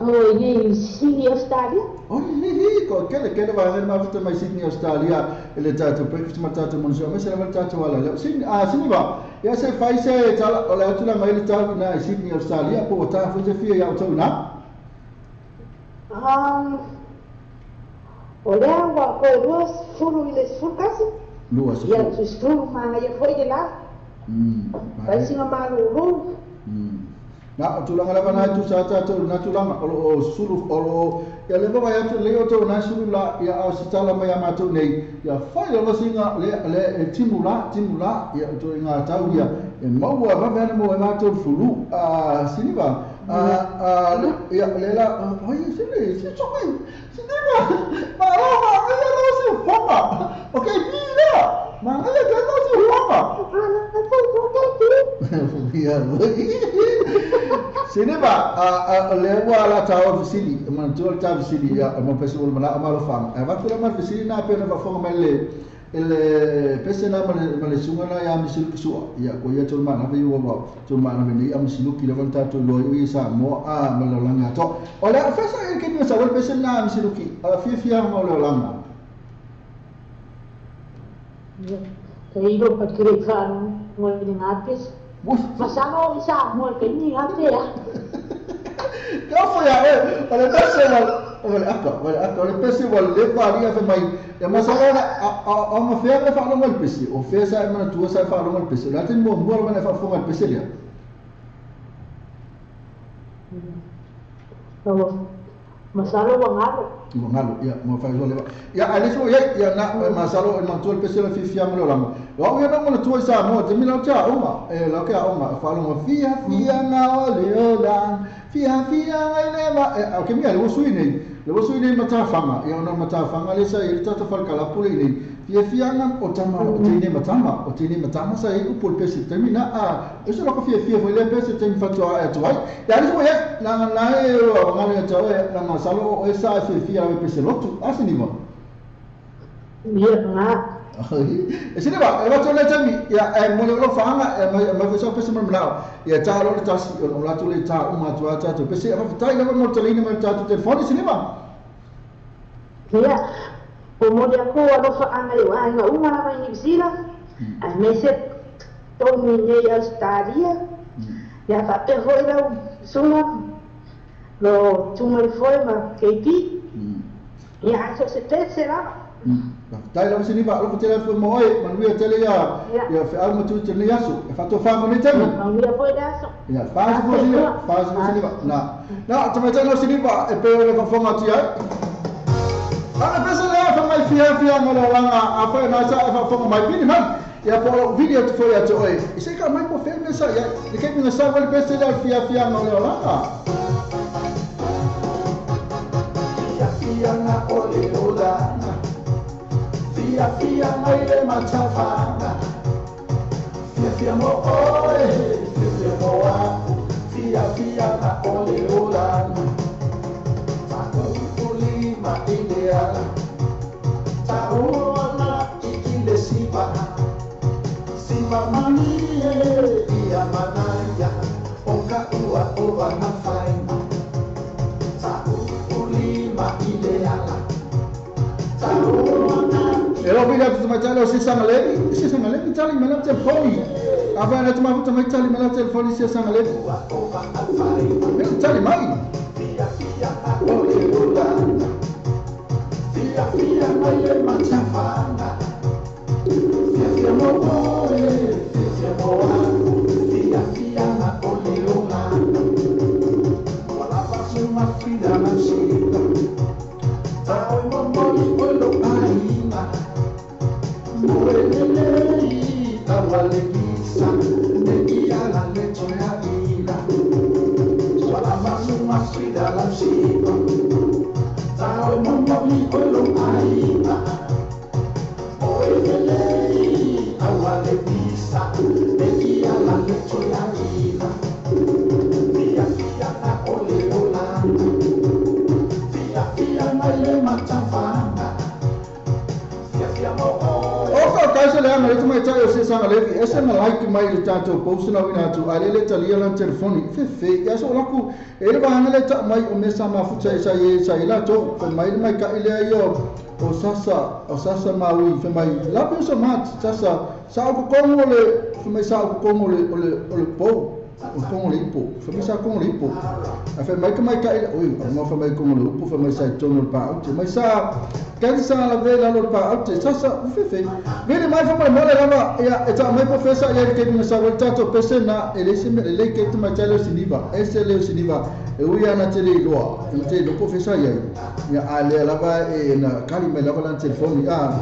O i Sydney, Australia. Oh, hi, ko kele kele va ngel mafuta mai Sydney, Australia, ele tatou breakfast ma tatou monso, ma sela ma tatou ala. Sydney, Sydney ba. Ya se fai se tala o la tula mai le tau na Sydney, Australia, po ta fu se fia ya o tau na. O lea ua koe lua fulu i le sefulu kasi. Lua sefulu. Ia tu sefulu manaia foi le la. Fai singa malūlū. Na o tulaga lava na tu sa tatou na tulaga o sulu o ia le va ia tu le o tau na sulu la ia o se tala mai a matou nei ia fai lava singa le timula ia o inga tau ia e maua vave ana mo e matou fulu a siniva a ia le la oi sini si chokai siniva ma ro ma ia lo si foka okay pila ma ia ke lo si foka ia Siniva a le ua la tau fisili man tu ta fisili ya mo pesi o mala amalo fam e va tula ma fisili na pe na va fonga mai le pese na ma le sunga na ya misilu sua ya ko ya tol mana ve wa tol mana ve ni am silu ki le vanta to lo i sa mo a ma lo langa to o la fesa e ke ni sa wal pese na misilu ki a fi fi mo lo langa Te iro pa kire fa mo ni ngapis Masano isa mo ke ni ngape ya. Ka fo ya e o le pese o le aka o le pese o le varia fe mai e masalo a ma fe le fa lo el pese o fe sa ma tu sa fa lo el pese la ten mo mo ma fa fo el pese ya. No masalo wangalo. Wangalo ya mo fa lo le ya ale so ya ya na masalo el mantu el pese le fi fi amlo la mo lo ya no mo tu sa mo te mi la cha o ma e lo ke o ma fa lo mo fia fia na o le o la fia fia ai le ma o ke mi ale wo sui nei le wo sui nei mata fanga ya no mata fanga le sa il tata fal kala pule nei fia fia na o tama o te nei matama o te nei matama sa i pul pese te mi na a eso lo ke fia fia le pese te mi fa to a to ai ya le so ya na na e o ngale to e na masalo o sa fia fia le pese lotu asini mo ia na e se va e va to le tami ya e mo le lo fanga e ma fo so pese mo mlao ya ta lo le tasi o la to le ta o ma to ta to pese va tai le mo to le ni mo ta to telefoni se va ia o mo le ko lo fanga le wa nga uma la ni sila a me se to mi nei Australia ya fa pe ho ila sunga lo tu mo foi ma keiki ya so se pese la Tai la sini ba lo telefon mo e manuia tele ya ya fe almo tu tele yasu e fato fa mo ni tele manuia foi daso ya fa mo sini fa mo sini ba na na te me tele sini ba e pe le fa fonga ti ai ana pese le fa mai fia fia mo la langa a fa na sa fa fonga mai pini man ya po video tu foi ya to e se ka mai po fe me sa ya le ke mi sa le pese le fia fia mo la langa fia fia na ole ola Fia fia mai le matafanga Fia fia mo oe, fia fia mo aku Fia fia na ole olana Ta'u ulima ile ala Ta'u ala ikile siva Siva manie ia manaya O ka ua o ana faima Ta'u ulima ile ala Ta'u E lo vidi tu mai tali o si sanga tali me la telefoni. A va na tu mai tali me la telefoni si sanga le. Me tali mai. Fia fia ole ola. Fia fia mai le matafanga. Fia fia mo oe, fia fia mo aku. Fia fia na ole ola. Wala pa suma fida na sita. Tao mo mo lo aina. Moelelei awalegisa neia la letoya ila swala masuma sida la sipa tao momoni olo aina moelelei awalegisa neia la letoya ila fia fia na ole ola fia fia maile matafanga fia fia mo. O ka kai se le anga le mai tai o se sanga le ese na like mai le tatou post na wina atu a le talia la telefoni fe fe ya so laku e le banga le ta mai o mesa mafuta sa ye sa ila to fe mai mai ka ile yo o sasa maui fe mai la pe so mat sasa sa o kongo le fe mai sa o kongo le o le po o kongo le ipo fe mai sa kongo le ipo a fe mai ka mai ka ile oi o fe mai kongo le upo fe mai sa tono pa o mai sa kansa la vela lo pa o sasa fe fe vele mai fa mai mole lava ya eta mai professor ya ke ni sa volta to pese na ele se me le ke tuma talo siniva ese le siniva e u ya na tele loa e te lo professor ya ya ale lava e na kali mai lava la telefoni a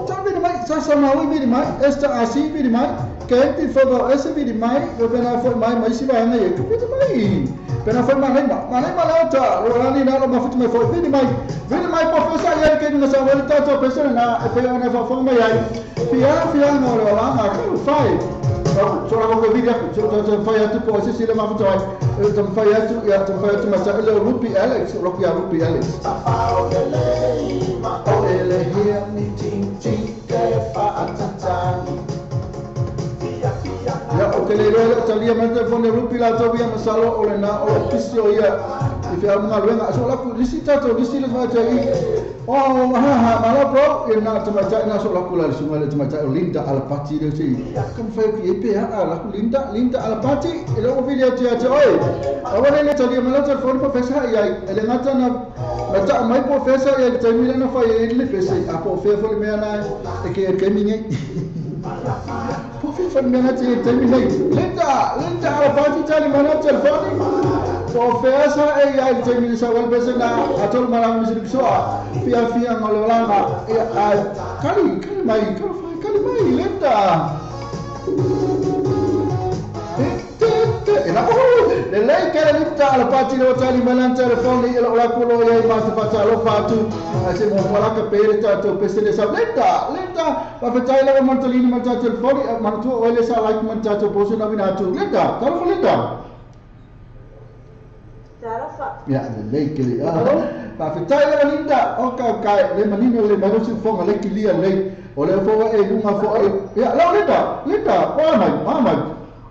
ta vele mai sasa ma wi vele mai esta asi vele mai ke ti fogo ese vele mai o pena fo mai mai si va na ye ku vele mai pena fo mai mai mai la ta lo la ni na lo ma futu mai fo vele mai professor ya ke ni sa volta to pese na e pe ona fa fo mai ai fia fia no lo la ma ku fai so la ko video so to fai atu po se le ma futu ai to fai atu ya to fai atu ma sa le Rupi Alex lo ya Rupi Alex o ele here ni ting ting ke fa atatani ya o ke le lo talia ma telefone Rupi la to ya masalo o le na o pisio ya i fia mga luenga so la ku lisi tato lisi le ma tai o ha ha mala pro e na tamatai na so la ku la sunga le tamatai Linda Alapati le sei kam fai ki e ha la ku Linda Alapati e lo video ti ati oi a wale le talia ma la telefone professor ya ele ngata na ta mai professor ya te mila na fai e le pese a po fe fo le mea na e ke ke minge po fe fo le mea na te te minge Linda Alapati tali ma la telefone Professor e ya te mila sa wal pese na atol mala misiri soa fia fia ngololanga e a kali kali mai kali mai Linda e la le lei ke Linda Alapati le tali malan telefoni e la kulo ya ma se fa lo fatu a se mo wala ka pere ta to pese le sa Linda pa fa tai la montolini ma ta telefoni ma tu o le sa like ma ta to poso na wina tu Linda talo Linda ya le lei ke le pa fa tai la Linda o ka ka le manino le ma si fonga le kilia le o le fo e lunga fo e ya la Linda o mai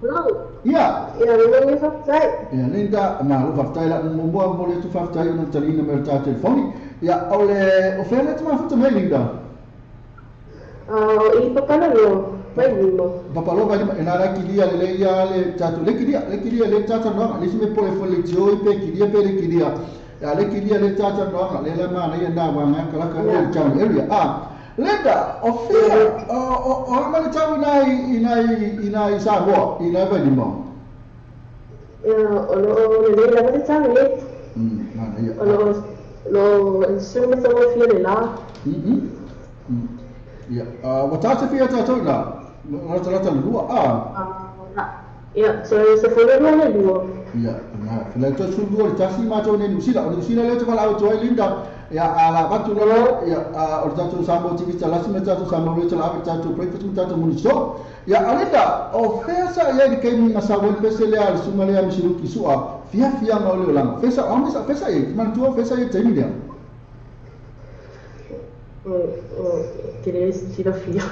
no ya ya le fa tai ya Linda ma lo fa tai la mo mo le tu fa tai no talina me ta telefoni ya o le o fe le tu ma futu me Linda i papalo lo vai limo papalo vai limo ena la kilia le ya le ta tu le kilia le ta ta no le si me pole fo le tio pe kilia pe le kilia ya le kilia le ta ta no le la ma na ya na wa nga kala ka le town area ah Linda o fe o ma le tau ina i sa ho ina vai limo ya o lo le la va ta le na ya o lo lo se me to fia le la ya wa ta te fia ta to la la ta lua a ya so se fo le le lua ya na fela to su lua ta si ma to ne nusila o nusila le to la to Linda ya ala batu lo ya o ta to sambo ti ta la si me ta to sambo le to la ta to breakfast ta to muniso ya Alinda o fesa ya ke ni na sa wol pese le al sumale am siru kisua fia fia ma le la fesa o me sa fesa e man tu fesa e te mi o que si la fia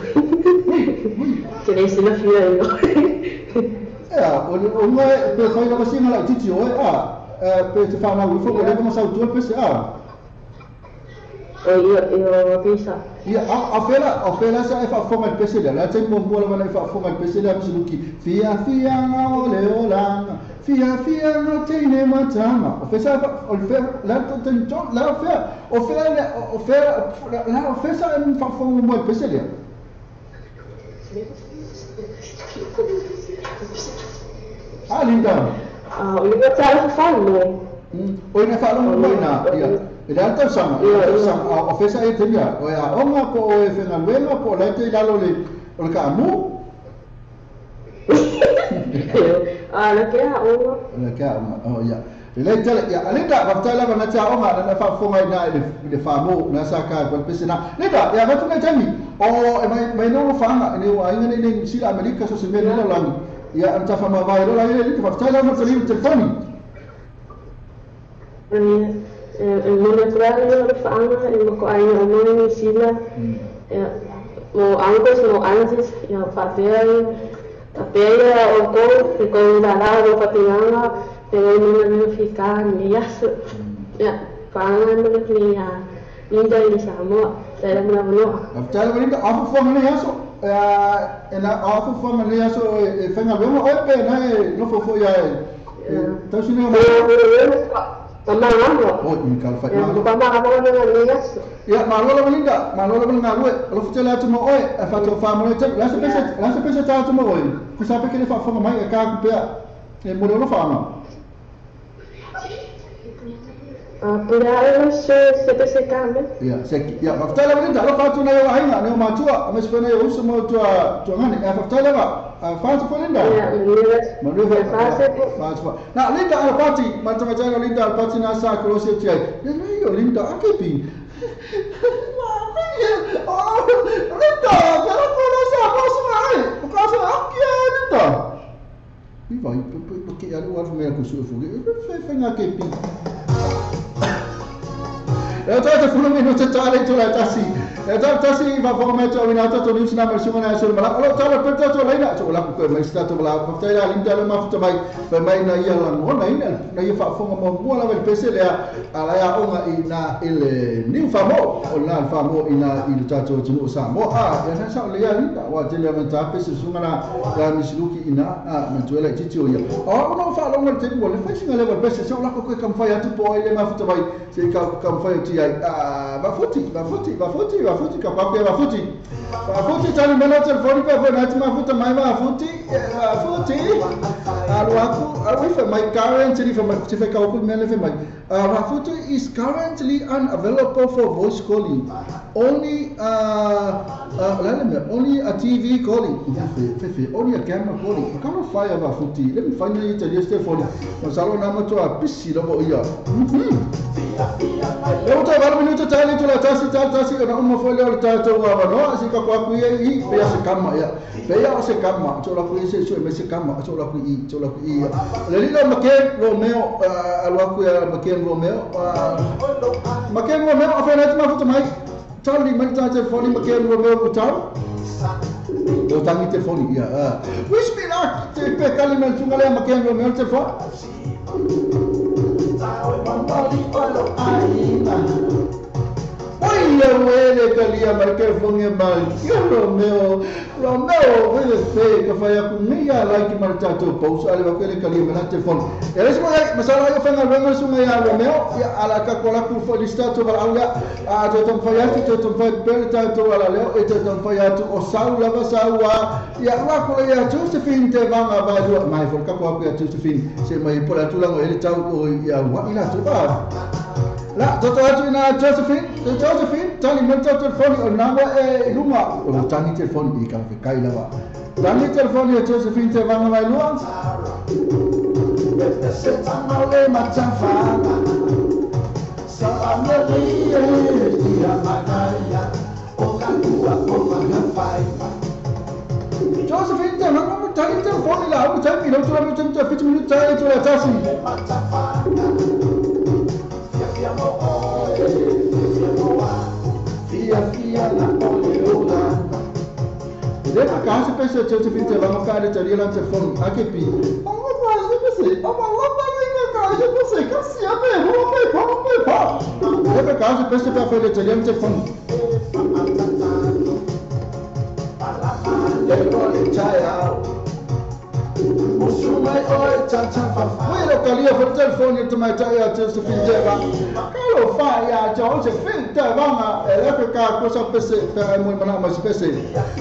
que si la fia ya o me pe fai la si ma la titi o a pe te fa na u fo le ma sa tu pese a io pesa ya a fela sa e fa fo pese la te mo mo la fa fo pese la msiluki fia fia o le ola fia fia no te ne matama o fesa o fe la te la fe o fe o fe la o fesa en fa fo mo pese la ah Linda ah o le ta fa lo o ne fa lo mo na ya e alta sama o fesa e tenia o ya onga po o e fenga luenga po la te la lo le o ka mu ah la ke a onga la ke a onga oh ya le tele ya Linda va tela va na ta onga na fa fonga na le fa mo na sa ka ko pese na Linda ya va tu na tani o e mai no fanga ne o ainga ne si la Amerika so se me no la ya anta fa ma va lo la le va tela na tele telefoni lo naturale lo faanga e mo ko ai o mo ni sila Ia mo uncles mo aunties ia faapea faapea ia outou i kou lala o faapigaga fegai fika ni aso. Ia faaga ma le ia Linda i Samoa taila ma lava. Faafetai lava Linda, o afofoga nei aso e na o afofoga nei aso e faigaluega oe pe na e nofo fo'i ae tausi nei o Pamagamo. Oi, i ka fai malo. Pamagamo na nei aso. Ia, malo lava Linda, malo lava le galue. Alofa tele atu ma oe, e faatoa faamalo tele. Le aso pese ta atu ma oe. Kusa pe ke le faafofoga mai e ka aku pea. E mo le alofaaga. Pula se se se kame. Ia, se ia, faafetai lava Linda, alofa atu nai o aiga, nai o matua, aemaise foi nai o uso ma o tuagane. Ia, faafetai lava. Faatu foi Linda. Ia, manuia. Manuia foi. Na Linda Alapati, matamatai o Linda Alapati na sa kolosi atu ai. Le lei o Linda akepi. Oh, Linda, pera kolosi a kosi mai. O ka sa akia Linda. I vai, pe ke alu alu mea kusu fu. Fe fe nga kepi. E tau te fulu minuta tale tula tasi. E tau tasi va fo mai to ina to ni sina mai suma na so mala. O tau pe to leina to la ko mai sta to la. Fa tai la linda le mafuta mai. Fa mai na ia la ngona ina na ia fa fonga mo mo la le pese le ala ya onga ina ele ni fa mo o na fa mo ina i le tatou tunu sa mo a ya sa sa le ya linda wa tele ma ta pese suma na ya misiluki ina a ma tuela titi o ia. O no fa longa te mo le fa singa le pese so la ko kam fa ya tu po ile mafuta mai se ka kam fa ti ai va futi va futi va futi va futi ka pape va futi va futi tali mena telefoni pa fa nati ma futa mai va futi va futi alu aku fa my currently fa mai fa ka ku mena fa mai va futi is currently unavailable for voice calling only only a TV calling fe only a camera calling ka no fire va futi let me find it the telefoni ma salo na ma to a pisi lo ia. Eu te valo minuto tali tula tasi tasi na uma folha o tato wa no si ka kwa ku i pe se kama ya pe ya se kama to la ku se so me se kama to la ku i to la ku i le lilo make Romeo alwa ku ya make Romeo make Romeo afena ma futa mai tali mai ta telefoni make Romeo ku tau o tangi telefoni ya wish me luck te pe kali me tunga le make Romeo telefoni. Oi, wele kalia mai ke fonge mai. Romeo, Romeo, wele fe ka fa ya ku mia like mar tato pous ale wa kele kalia mai telefoni. Ele se mai masala ya fanga Romeo sunga ya Romeo ya ala ka kola ku fo lista to bala ya a to tom fa ya to tom fa per tato ala leo e to tom fa ya to o sau la va sau wa ya wa ko ya Josephine te vanga va lu mai fo ka ko ya Josephine se mai pola tu la ele tau o ya wa ila tu ba. La, toto atu ina Josephine, Josephine, tali menta telefoni o nawa e luma. O tangi telefoni i ka kai lava. Tangi telefoni e Josephine te vanga mai lua. Josephine te vanga tangi telefoni la, o tangi lo tula mi tenta 50 minuta e tula tasi. Leva casa pensa Josephine te vanga cara te ria telefoni akepi. Oh mas você, oh mas você, kasi ape, ho pe pa pe pa. Leva casa pensa para fazer te ria telefoni. Wele kalia for telefoni te mai tai Josephine te vanga. Kalo fa ya Josephine te vanga ele ka ko sa pese pe mo mana ma pese.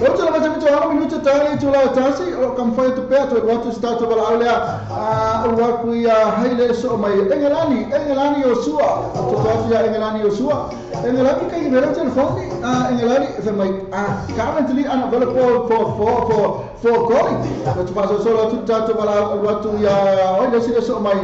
O te lava te to minuto tali to la tasi o kam fa te pe to watu sta to bala alea a o wa ku ya haile so mai Engelani Engelani Yosua to to ya Engelani Yosua Engelani ka i telefoni a Engelani fe mai a currently unavailable for calling. To paso solo tu tato bala watu ya o le sile so mai.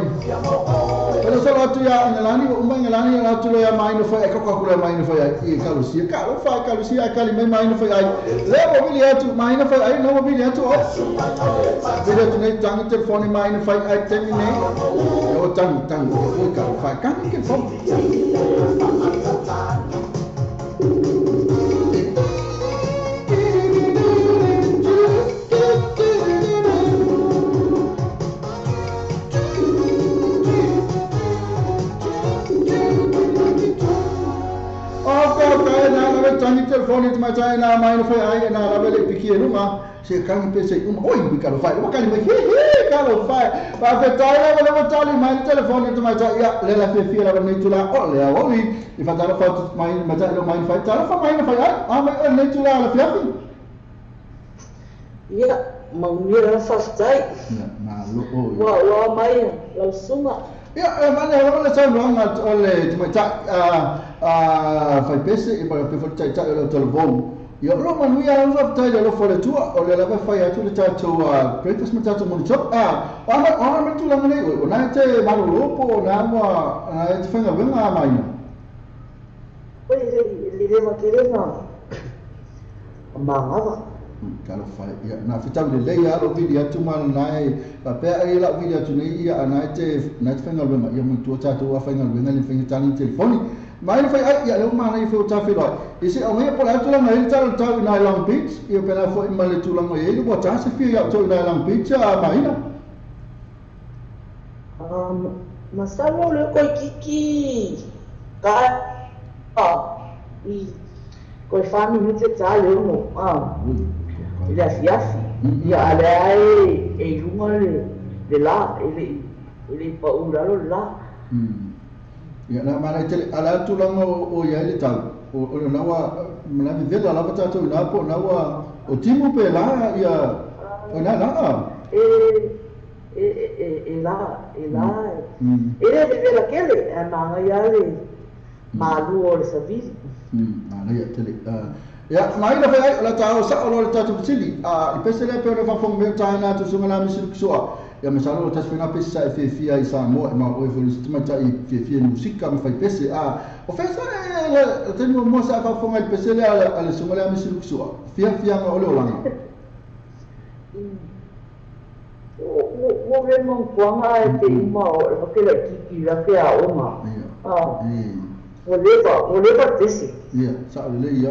Pero solo tu ya Engelani o uma Engelani la tu ya mai no foi ka ko la mai no foi i ka lusia ka lo fa ka lusia ka li mai no foi ai. Le mo bili atu mai no foi ai no mo bili atu o. Bili atu nei tangi telefoni mai no foi ai termine. O tangi tangi o ka fa ka ni ke fo. telefoni te matai na mai no fai ai na la vele piki e lunga se kangi pese uma oi mi kalo fai uma kali mai he he kalo fai pa fetai la vele tali mai telefoni te matai ia le la fia la nei tula o le o i i fa tala fa mai matai lo mai fai tala fa mai no fai ai a mai nei tula la fia ia maunia la fastai ma lo o wa mai la suma ia mane o le saunoaga o le tamaitai faipese e ma pe foi taitai o le talavou. Ia o lo manuia au faafetai le alofa o le Atua o le lava e fai atu le tatou breakfast ma tatou morning chop. O ana mai tulaga nei oe, o na e te malolo po o na ua na e te faigaluega a maina. Oi le leva kelega magaga. Talofa ia na fitau lelei a lou vili atu ma lena e faapea ai lau vili atu nei ia ana e te na e te faigaluega ia matua tatou a faigaluega le faigatali i telefoni mai le fai ai ia lea ua manaia foi o tafeloai i se augaia po o le a tulaga ai le talatau i nai Long Beach ia pena foi ma le tulaga i ai le ua tasi fia ia outou i nai Long Beach a maina. Masalo le koe kiki ka i koe 4 minute ta le ono i le afiafi ia a lea e i luga le la e le pa'u lalo le la. Ia na mana tele ala tulaga o ia le tau o le nawa mana vela lava tatou ina po nawa o timu pe la ia o na la e e e e la e la e le vela kele e manga ia le malu o le savili mana ia tele ia mai la fai la tau sa o le tatou tili a i pese le pe o fa fong me tai na tu sunga la misi kusua ia masalo tas fena pese e fia fia i Samoa e ma o e fo le tamaitai fia fia musika ma fai pese a o fesa e le tenu mo sa fa fong ai pese le a le sunga la misi kusua fia fia o le olanga o vraiment kuanga e te uma o ke la kiki la ke a oma o leva pese ia sa le ia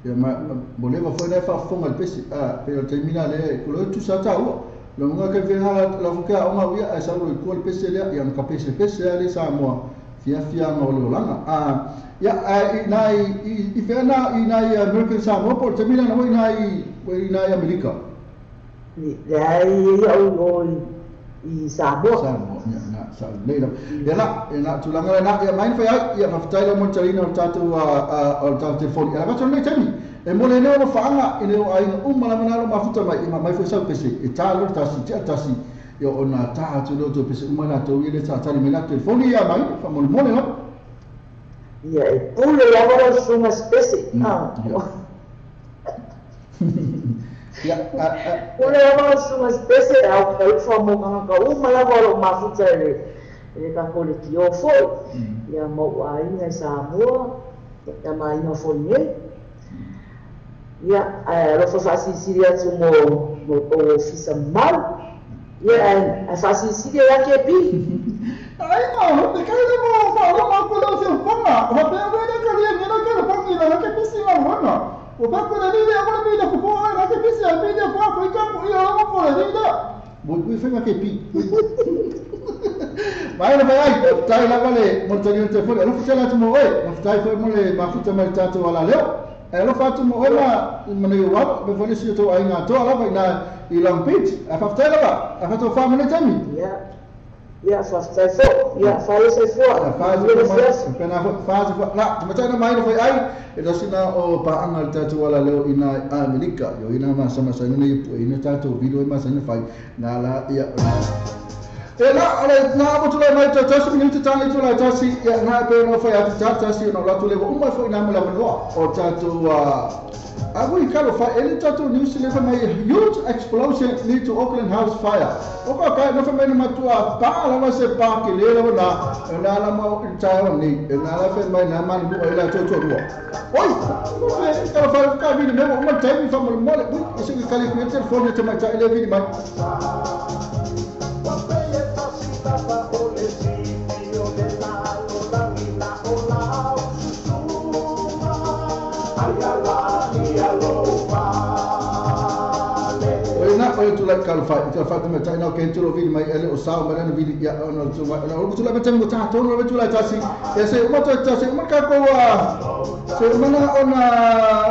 ia ma o leva foi na fa fonga le pese a pero termina le ko tu sa ta o lo nga ke venga la fuka o nga ia sa lo ko le pese le ia ka pese pese ale Samoa fia fia nga o le olanga a ia i na i fena i na American Samoa por termina na i na Amerika le ai ia o i Samoa Samoa ia na sa le la ia la na tulaga na ia mai fai ai ia faafetai la mo talina o tatou o tatou telefoni ala vato nei taimi e mo le leo no faanga i le o aiga uma lava na lo mafuta mai i mai foi sau pese e tā lo tasi tia tasi ia o na tā atu lo tau pese uma latou ia le tatali mai la telefoni ia mai faamolemole la ia e pule lava lau suga spese ia pule lava lau suga spese au kai faamogaga ka uma lava o lou mafuta e le tatou le tio foi ia ma ou aiga i Samoa ia ma aiga foi nei ia ae alofa faasilisili atu mo o ofisa mau ia ae faasilisili ai ake pi ai ma te kai le mo ma o ma ko le se fanga o pe o le ka le ni ka le pangi la ke pisi ma wana o pa ko le le o le le ko po la ke pisi a pi le ko ko ka ko ia o ko le le mo ku fanga ke pi mai le mai tai la vale mo tani te fo le fu la tu mo oi mo tai fo mo le ma fu te mai tatou ala leo e lo fatu mo ola mane wa be fo le si to ai nga to ala na i Long Beach a fa tai la a fa to fa mane tami ia ia fa tai fo ia fa le se fo fa se na fa se na te matai na mai no foi ai e do sina o pa anga tatou ala leo ina Amerika yo ina ma sama sa ni pu ina tatou video ma sa ni fai na la ia e la ale na mo tula mai ta tasi minuti tanga tula tasi ia na pe no fai atu ta tasi no la tule uma foi na mo la no o tatou a we kalo fa ele tatou news le mai huge explosion lead to Auckland house fire o ka ka no fa mai matua pa la ma se pa ke le la na na la mo ta o ni na la fe mai na man bu ila to to ru oi fe ka fa ka vi ne mo ma tai fa mo mo le ui se ka le ku telefone te mai ta ele vi mai Oi tu la kalo fai te fai me tai na ke tu lo vi mai ele o sa ma na vi ia no tu ma na o tu la me tengo ta to no tu la tasi e se uma to tasi uma ka ko Se mana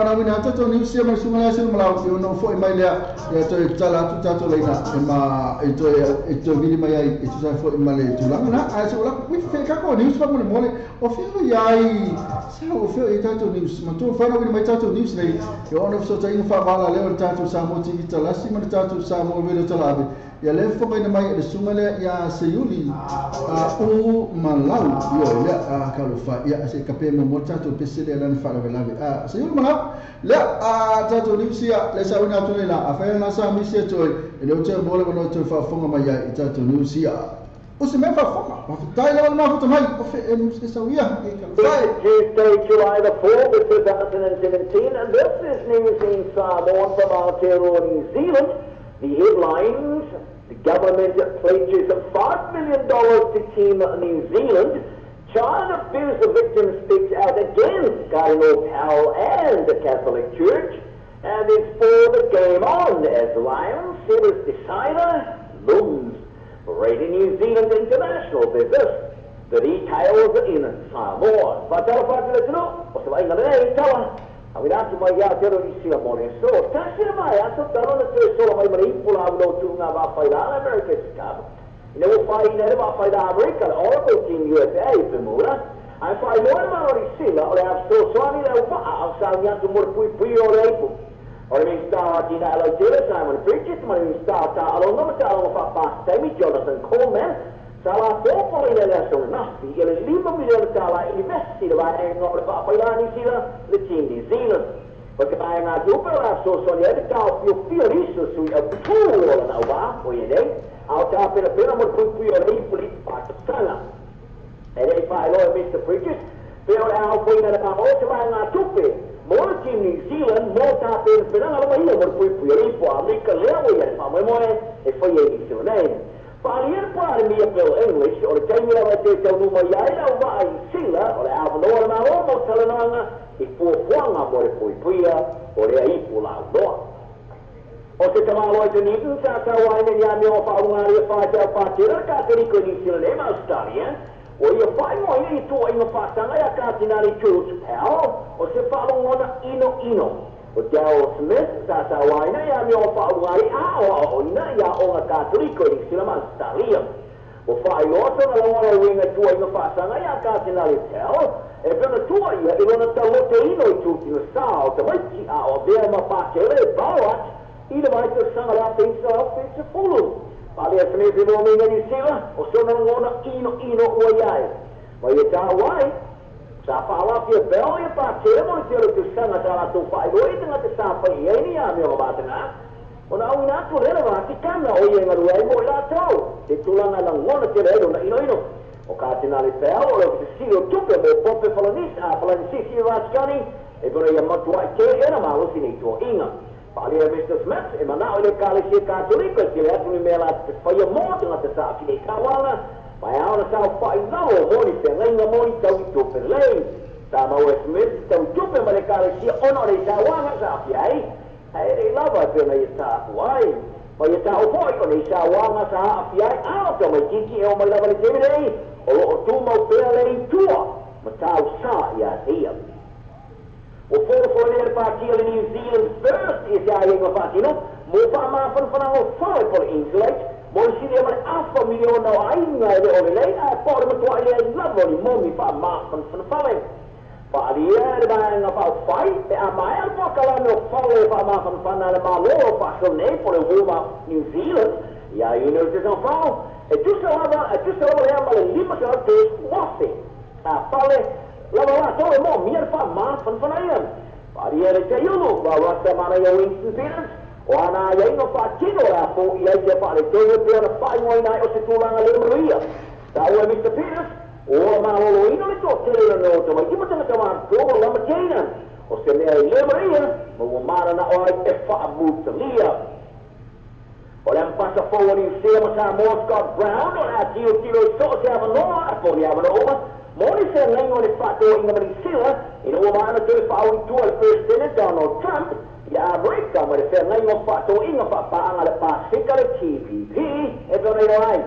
ona wina tato ni usia mai sunga lea sinu malau i ono fo i mai lea ia toe tala atu tato leina e ma e toe vili mai ai e tusa fo i male tulaga na ai se ula ui fe kako ni usia mo mole o fio iai sa o fio i tato news ma tu whana wina mai tato news nei e ono so ta inga whavala leo le tato Samoa TV talasi ma le tato Samoa Radio Talaave ia le fo mai mai le sunga lea ia Seiuli o Malau io lea kalofa ia se kape mo mo tato pese le lana whaalavelave Seiuli Malau lea tato news ia le sa wina atu nei la a whaia na sa misi atu ai e le o te mole wa no te whaafonga mai ai i tato news ia o se mea whaafonga whaafitai lawa mafuta mai o fe e e sauia e kalofa. Tuesday, July the 4th, 2017, and this is News in Samoan from Aotearoa, New Zealand. The headlines: the government pledges $5 million to Team New Zealand. Child abuse victim speaks out against Cardinal Powell and the Catholic Church. And it's for the game on as Lions series decider looms. Radio New Zealand International business. The details in Samoa. America's Cup. Oracle Team USA Bermuda. I find more Maori Sila or have so Swani Simon Bridges, Jonathan Coleman, Sala Fofo le aso nafi i le $5 miliona investi le vaega o le faafailani sila le Team New Zealand. O te vaega tupe o le aso soni ai te tao pio pio riso sui au pū o le nau wā o ia nei, a o te apena pena mo le pui o le ipu li pātasanga. E rei whaeloa Mr. Bridges, pe o le ao pui na le pā o te vaega tupe mo le Team New Zealand mo tā pena pena ngalo mai mo le pui o le ipu a Amerika lea o ia le whamoemoe e whai e ni sila nei. Whaalier pare mia Bill English o le taimi lava te taunu mai ai lau waa i sila o le awanoa le malo mo talananga i puapuanga mo le puipuia o le aipu lau noa. O se tamalo i te Newton sa tauaina ni a mea o whaungari e whaitau pātera ka te riko ni sila le ma Australia o ia whaingoa ia i tua inga whaatanga ia Kātinari George Powell o se whaalongona ino ino. O Darryl Smith sa tauaina ia mea o whaungari a o o ina ia o ngā Kātoriko i sila ma Australia. O whaioto na longona winga tua inga whaatanga ia Kātinari Powell e pena tua ia i lona talote ino i tūtino sa o te waiti a o vea ma pākele e Barat i le vai te sanga la pensa au pensa fulu. Pālea Smith i lona inga ni sila o sona ngona ino ino ua iai. Mai e tā wai, sa whaalafia bel ia pākele mo te ora tūsanga tā rātou whairoi te ngā te sāwhai i eini a mea o mātanga. O na au ina atu rera wā ki kana o ia ngaru ai mo i rātou. Te tūlanga langona te reo na ino ino. O Kātinari Powell o reo te silo tupe mo Pope Falanis a Falanisisi i Rātikani e pera ia matua i te era malosi nei tua inga. Pālea Mr. Smith e manao i le kālesia Kātoriko e te le atu ni mea la te whaia mō te ngā te sāki nei kāwanga. Mai aona sao whai lalo moni te ngainga moni tau i tupe lei. Tā maua Smith tau tupe ma le kālesia ono le tāwanga sa api ai. Hei rei lava pena i tā uai. Ma i tā opoi o nei tāwanga sa api ai. Ao tau mai kiki e o mai lava le teme nei. O loo tūmau pea le i tua. Ma tāu sā i a te ia. O fōrofo le pātia le New Zealand First i te ai inga whātino. Mō wha māwhanwhananga o whare pole insulate. Mo le sili amane afa miliona o ainga e le ole lei a pore matua i le ai lava ni momi wha māwhanwhanawhale. Whaaria le vaenga whao whai pe a mai al whakalame o whale wha māwhanwhana le māloro whasel nei pole Warm Up New Zealand ia ino te san whao e tusa lava le ama le lima sa tos wafe. A whale lava la tore mo mia wha māwhanwhana ia. Whaaria le te iulu wa rasa mana ia Winston Peters. O ana ia ingo whātino rā fō i ai te whaare tō pe ana whaingoa inai o se tūlanga le maruia. Tā ua Mr. Peters, o a mālolo ino le tō tele na no te mai tima tanga tama tō lama teina. O se mea i le maruia, ma ua marana o ai e whaamutalia. O le ampasa fō ni Sea ma Samoa Scott Brown o le a tio tiro i so te awanoa a pō ni awanoa uma. Mōni se ngaingo le whātoa inga mari sila, ina ua maana tō whaau i tua le President Donald Trump, ia Amerika ma le whangaingo whātoa inga whāpaanga le Pasifika le TPP e pēna iro ai.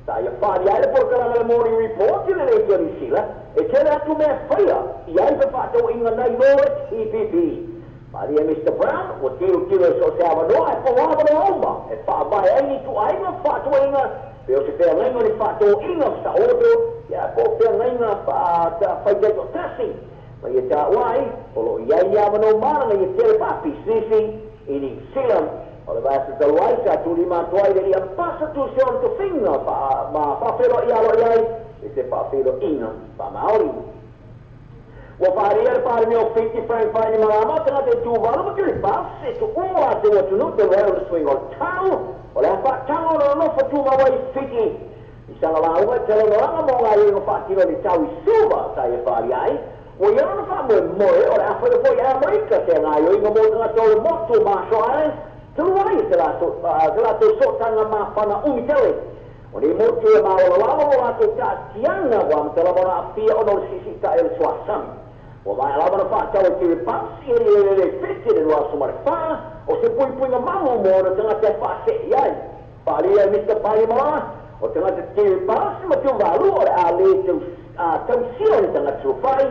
Tā ia whāri ai le porokalanga le Morning Report i le nei tua ni sila, E tele atu mea whaia i ai whawhātau inga nei loe TPP. Maria Mr. Brown, ua tiro tiro e so se awanoa e pawawano auma. E whaamai ai ni tu ainga whātua inga, pe o se whea ngainga ni whātua inga sa oto, ia po whea ngainga whaitaito tasi. Ma ia tā wai, o lo iai ia mano maranga ia tele papi sisi i New Zealand. O le vasa taluai sa tuli mātua i le ia pasa tu se ono tofinga ma whawhero i alo iai e se whawhero inga wha Maori. Ua whaharia le pare meo Fiti Frank Whaini Marama tanga te tūvalu ma kiri bas e tu ua te watunu te weo le swing o tau o le whatango no no whatumawa i Fiti. I sanga launga te lonoranga mō ngā inga whaatino le tau i Suva sa e whaari ai. Ua ia na wha moe moe o le awhai o i Amerika te ngā inga mō tanga tō motu Marshall Islands te ruai te lātou sotanga mawhana umitele. O nei motu e maola lava o lātou tātianga wa mtalamona awhia o no sisi ta ele suasami. Ua mai alama na whaatau e tiri pasi e le le fiti le rua sumare wha o se pui puinga mamu mō na tanga te whaase i ai. Whaaria e Mr. Paimara o tanga te tiri pasi ma te waru o le a le tau sio le tanga tūwhai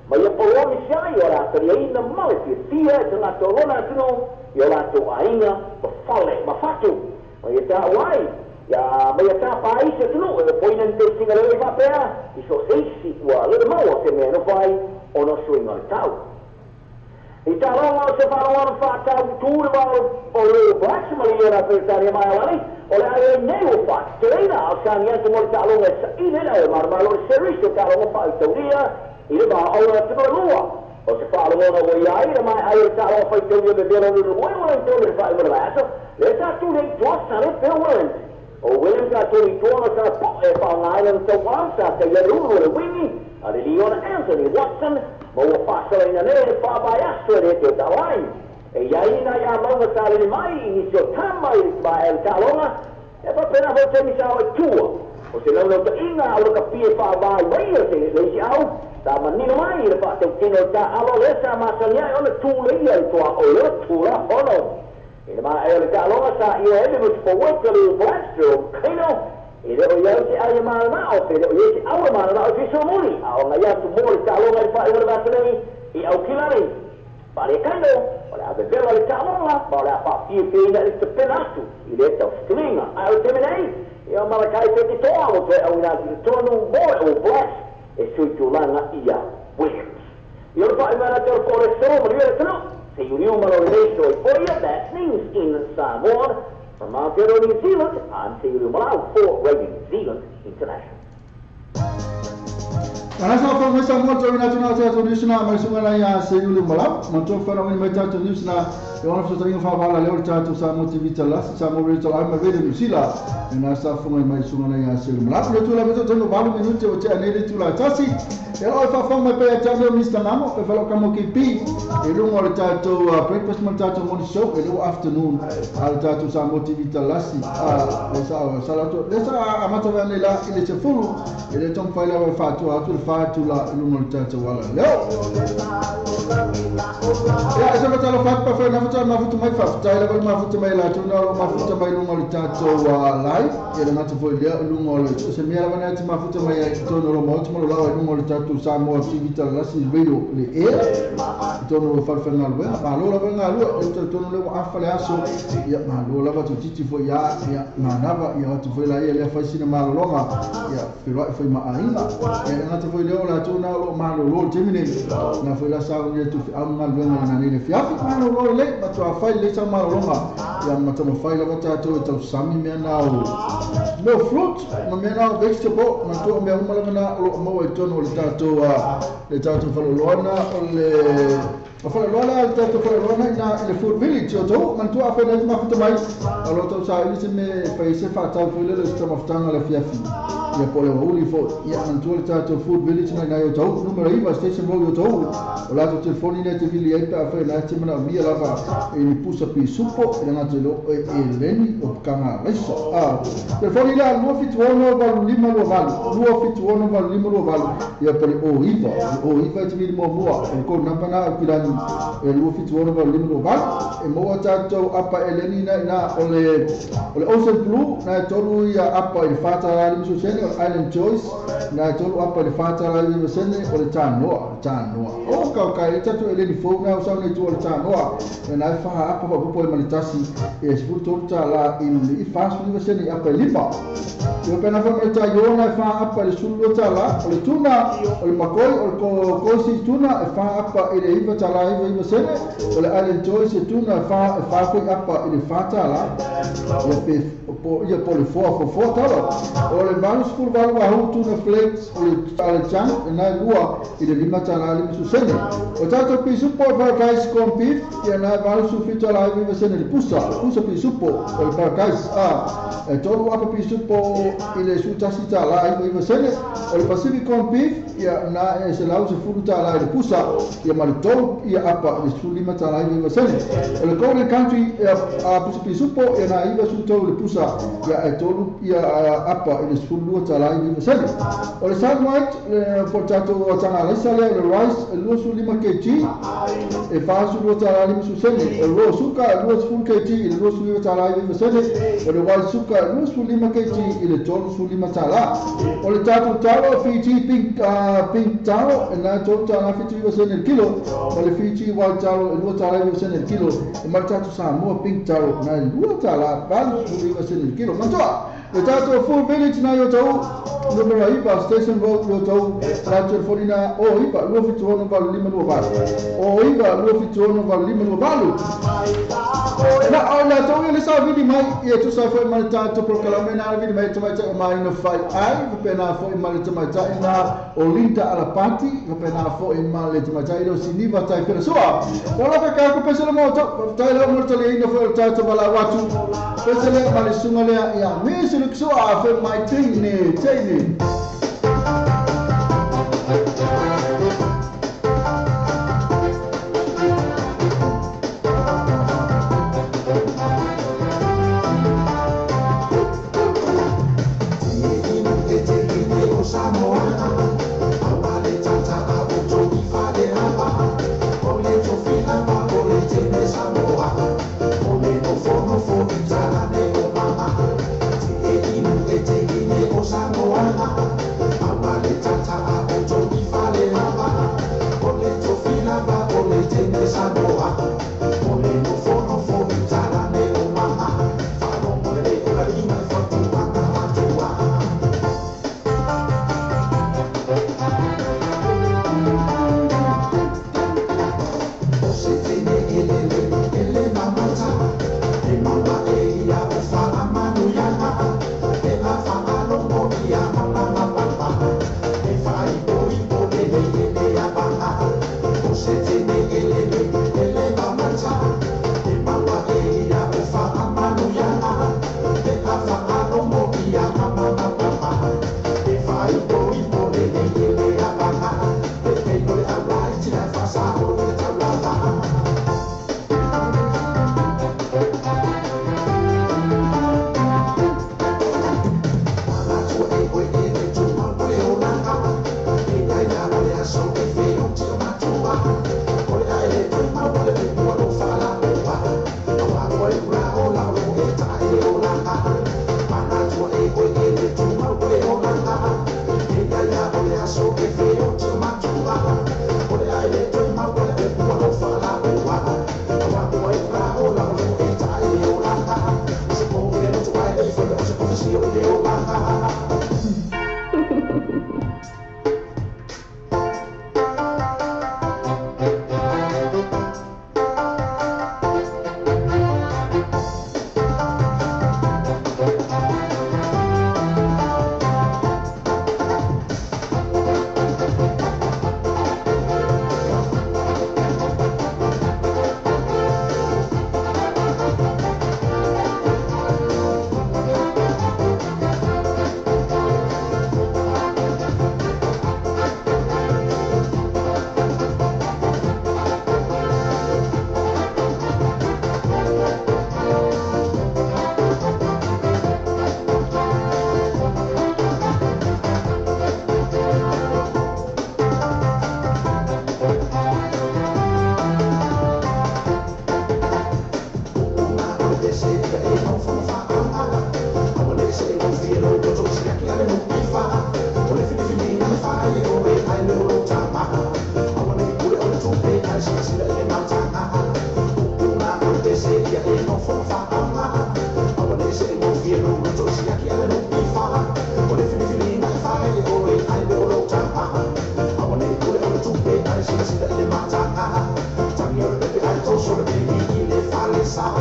ma ia poloa misi ai o rātou ia ina male fia fia e tanga tō rona atuno i o rātou ainga ma whale, ma whatu. Ma ia tā wai, ia ma ia tā pāisi atuno e o poina ni te singa leo i whapea i so seisi ua lere maua te mea no whai o no suinga le tau. I tā ronga o se wharonga whātau tūre wā o leo Blacks ma ia rā Peretania mai alani o le ai nei o whātereina au sāni atu mo le tālonga e sa ine na e marmalo le seris o tālonga whaitauria i le maa aura te lua. O se whaalongona o ia ai, mai ai o tālonga whaitauria me vela nuru moe o le tō le whai mara aso, le tā tūrei tua sare Bill Williams. O Williams tā tūrei tua no tā po e whaonga ai na tau wāsa te ia ruru le wingi, a le Leona Anthony Watson, ma ua whāsala ina nei le whābai aso e le te o tālai. E iai nā ia maunga tālele mai, i nisi o tāmai le tālonga, e papena hou te misa o e tua. O se launau ta inga au ka pie whāwai wai o te leisi au, tā manino mai le whātau tino tā alo le sa masania e ona tūle ia i toa o le tūla hono. I le maa e o le tālonga sa ia ele mutu po wete le Blackstro Kano, e le o iau te ai mana o te le o iau te aua mana o te somuri, a o ngai atu mō le tālonga i whae ora vātanei i au kilari. Pare Kano, o le ave vela le tālonga, ma o le a whaafia le te pena atu i le tau stringa. A o te menei, ia malakai te te toa o te au ina te tonu mō o Blacks e sui tūlanga ia Williams. I o whae mana te o kore soro ma le tanu, te yuriu malo le so i poia, that's news in Samoa. From Aotearoa New Zealand, I'm Te Uru Malau for Radio New Zealand International. Ana sa fa mai sa mo to ina tuna te news na mai sunga na ia se yulu malau ma to fa na mai ta news na e ona fa inga fa wala le ta to sa mo TV tala sa mo radio tala mai radio New Zealand na sa fa mai sunga na ia se yulu malau le tula me to no valu minute o te ane le tula tasi e o fa fa mai pe ta no Mr Namo e fa lo ka mo ki pi e lungo le ta to breakfast mo ta to morning show e le afternoon al ta to sa mo TV tala si a le sa sa la to le sa amata va le la ile te fulu e le tom fa la fa to atu le fa tu la lungo le ta to wala leo ya esa ma talo fa pa fa na fa ma fu mai fa ta la ma fu mai la tu na ma fu mai lungo le ta to lai e le ma to fo le lungo le se mi ala na ma fu mai to no lo mo to lo la lungo le ta to sa mo TV ta la si radio le e to no fa fa na lo ma lo la nga lo e to no le a fa le aso ya ma lo la va to titi fo ya ya ma na va ya to fo la ya le fa sina ma lo ma ya fi ro fo ma ainga e na to fo le o la to na lo ma lo lo timine na fo la sa o tu fi am nga lo na ni le fi afi ma lo lo le ma to a fa le sa ma lo ma ya ma to fa la va ta to to sami me na o no fruit ma me na vegetable ma to me uma la na lo mo e to no le ta to le ta to fa lo na o le o fa lo la ta to fa lo na na le food village o to man to a fa na ma fu mai o lo to sa ile me fa se fa ta fo le le sta ma ftanga le fi afi ya po le uli fo ya man to ta to food village na na yo to numero iva station road yo to o la to telefoni ne te vili ai pa fa na te mana mi la va e ni pusa pi supo e na te lo e leni o kanga leso a telefoni la no fit wono va lima lo val no fit wono va lima lo val ya po o iva te vili mo mo e ko na pa na o pilani e no fit wono va lima lo 8 e maua tatou apa eleni na ina o le Ocean Blue na e 3 ia apa i le $4.50 o le Island Choice na e 3 apa i le $4.50 o le Tanoa o kaukai e tatou eleni fou na o sau nei tua o le Tanoa e na e 4 apa faapopo e ma le tasi e $13 i le 49 sene apa e 5 ia pena fa ma le taio na e 4 apa i le $12 o le tuna o le makoi o le kosi tuna e 4 apa i le $9.99 o le Island Choice e tuna e 4 foi apa i le $4 ia pe ia po le 4 o le 88 wahu tuna flakes o le chunk e na 2 i le $5.50 o tatou pisupo o Paradise corn beef ia na $87.9 le pusa pisupo o le Paradise e 3 apa pisupo i le $11.99 o le Pacific corn beef ia na e $110 i le pusa ia ma le 3 ia apa i le $15.99 o le Golden Country a pusa pisupo ia na $93 le pusa ia e 3 ia apa i le $12.99 o le Sun White le po tatou tagalaisa lea o le rice e 25 kg e $42.50 o le raw suka e 20 kg i le $29.99 o le white suka e 25 kg i le $35 o le tatou taro Fiji pink taro e na $3.79 le kilo o le Fiji white taro e $2.99 le kilo e ma le tatou Samoa pink taro na $2.89 le kilo matoa le tatou Full Village na i o tau numero 9 Station Road i o tau la telefoni na o 9 276 8528 o 9 276 8528 na o la tau le sa vili mai ia tu sa foi ma le tatou prokalame na vili mai tamaitai o maina fai ai pena foi ma le tamaitai na o Linda Alapati pena foi ma le tamaitai o Siniva tai pena soa o la ka ko pesa mo to tai la mo tali ina foi o tatou wala watu pesa le ma le sunga le ia me se le soa fe mai tine tine. sa.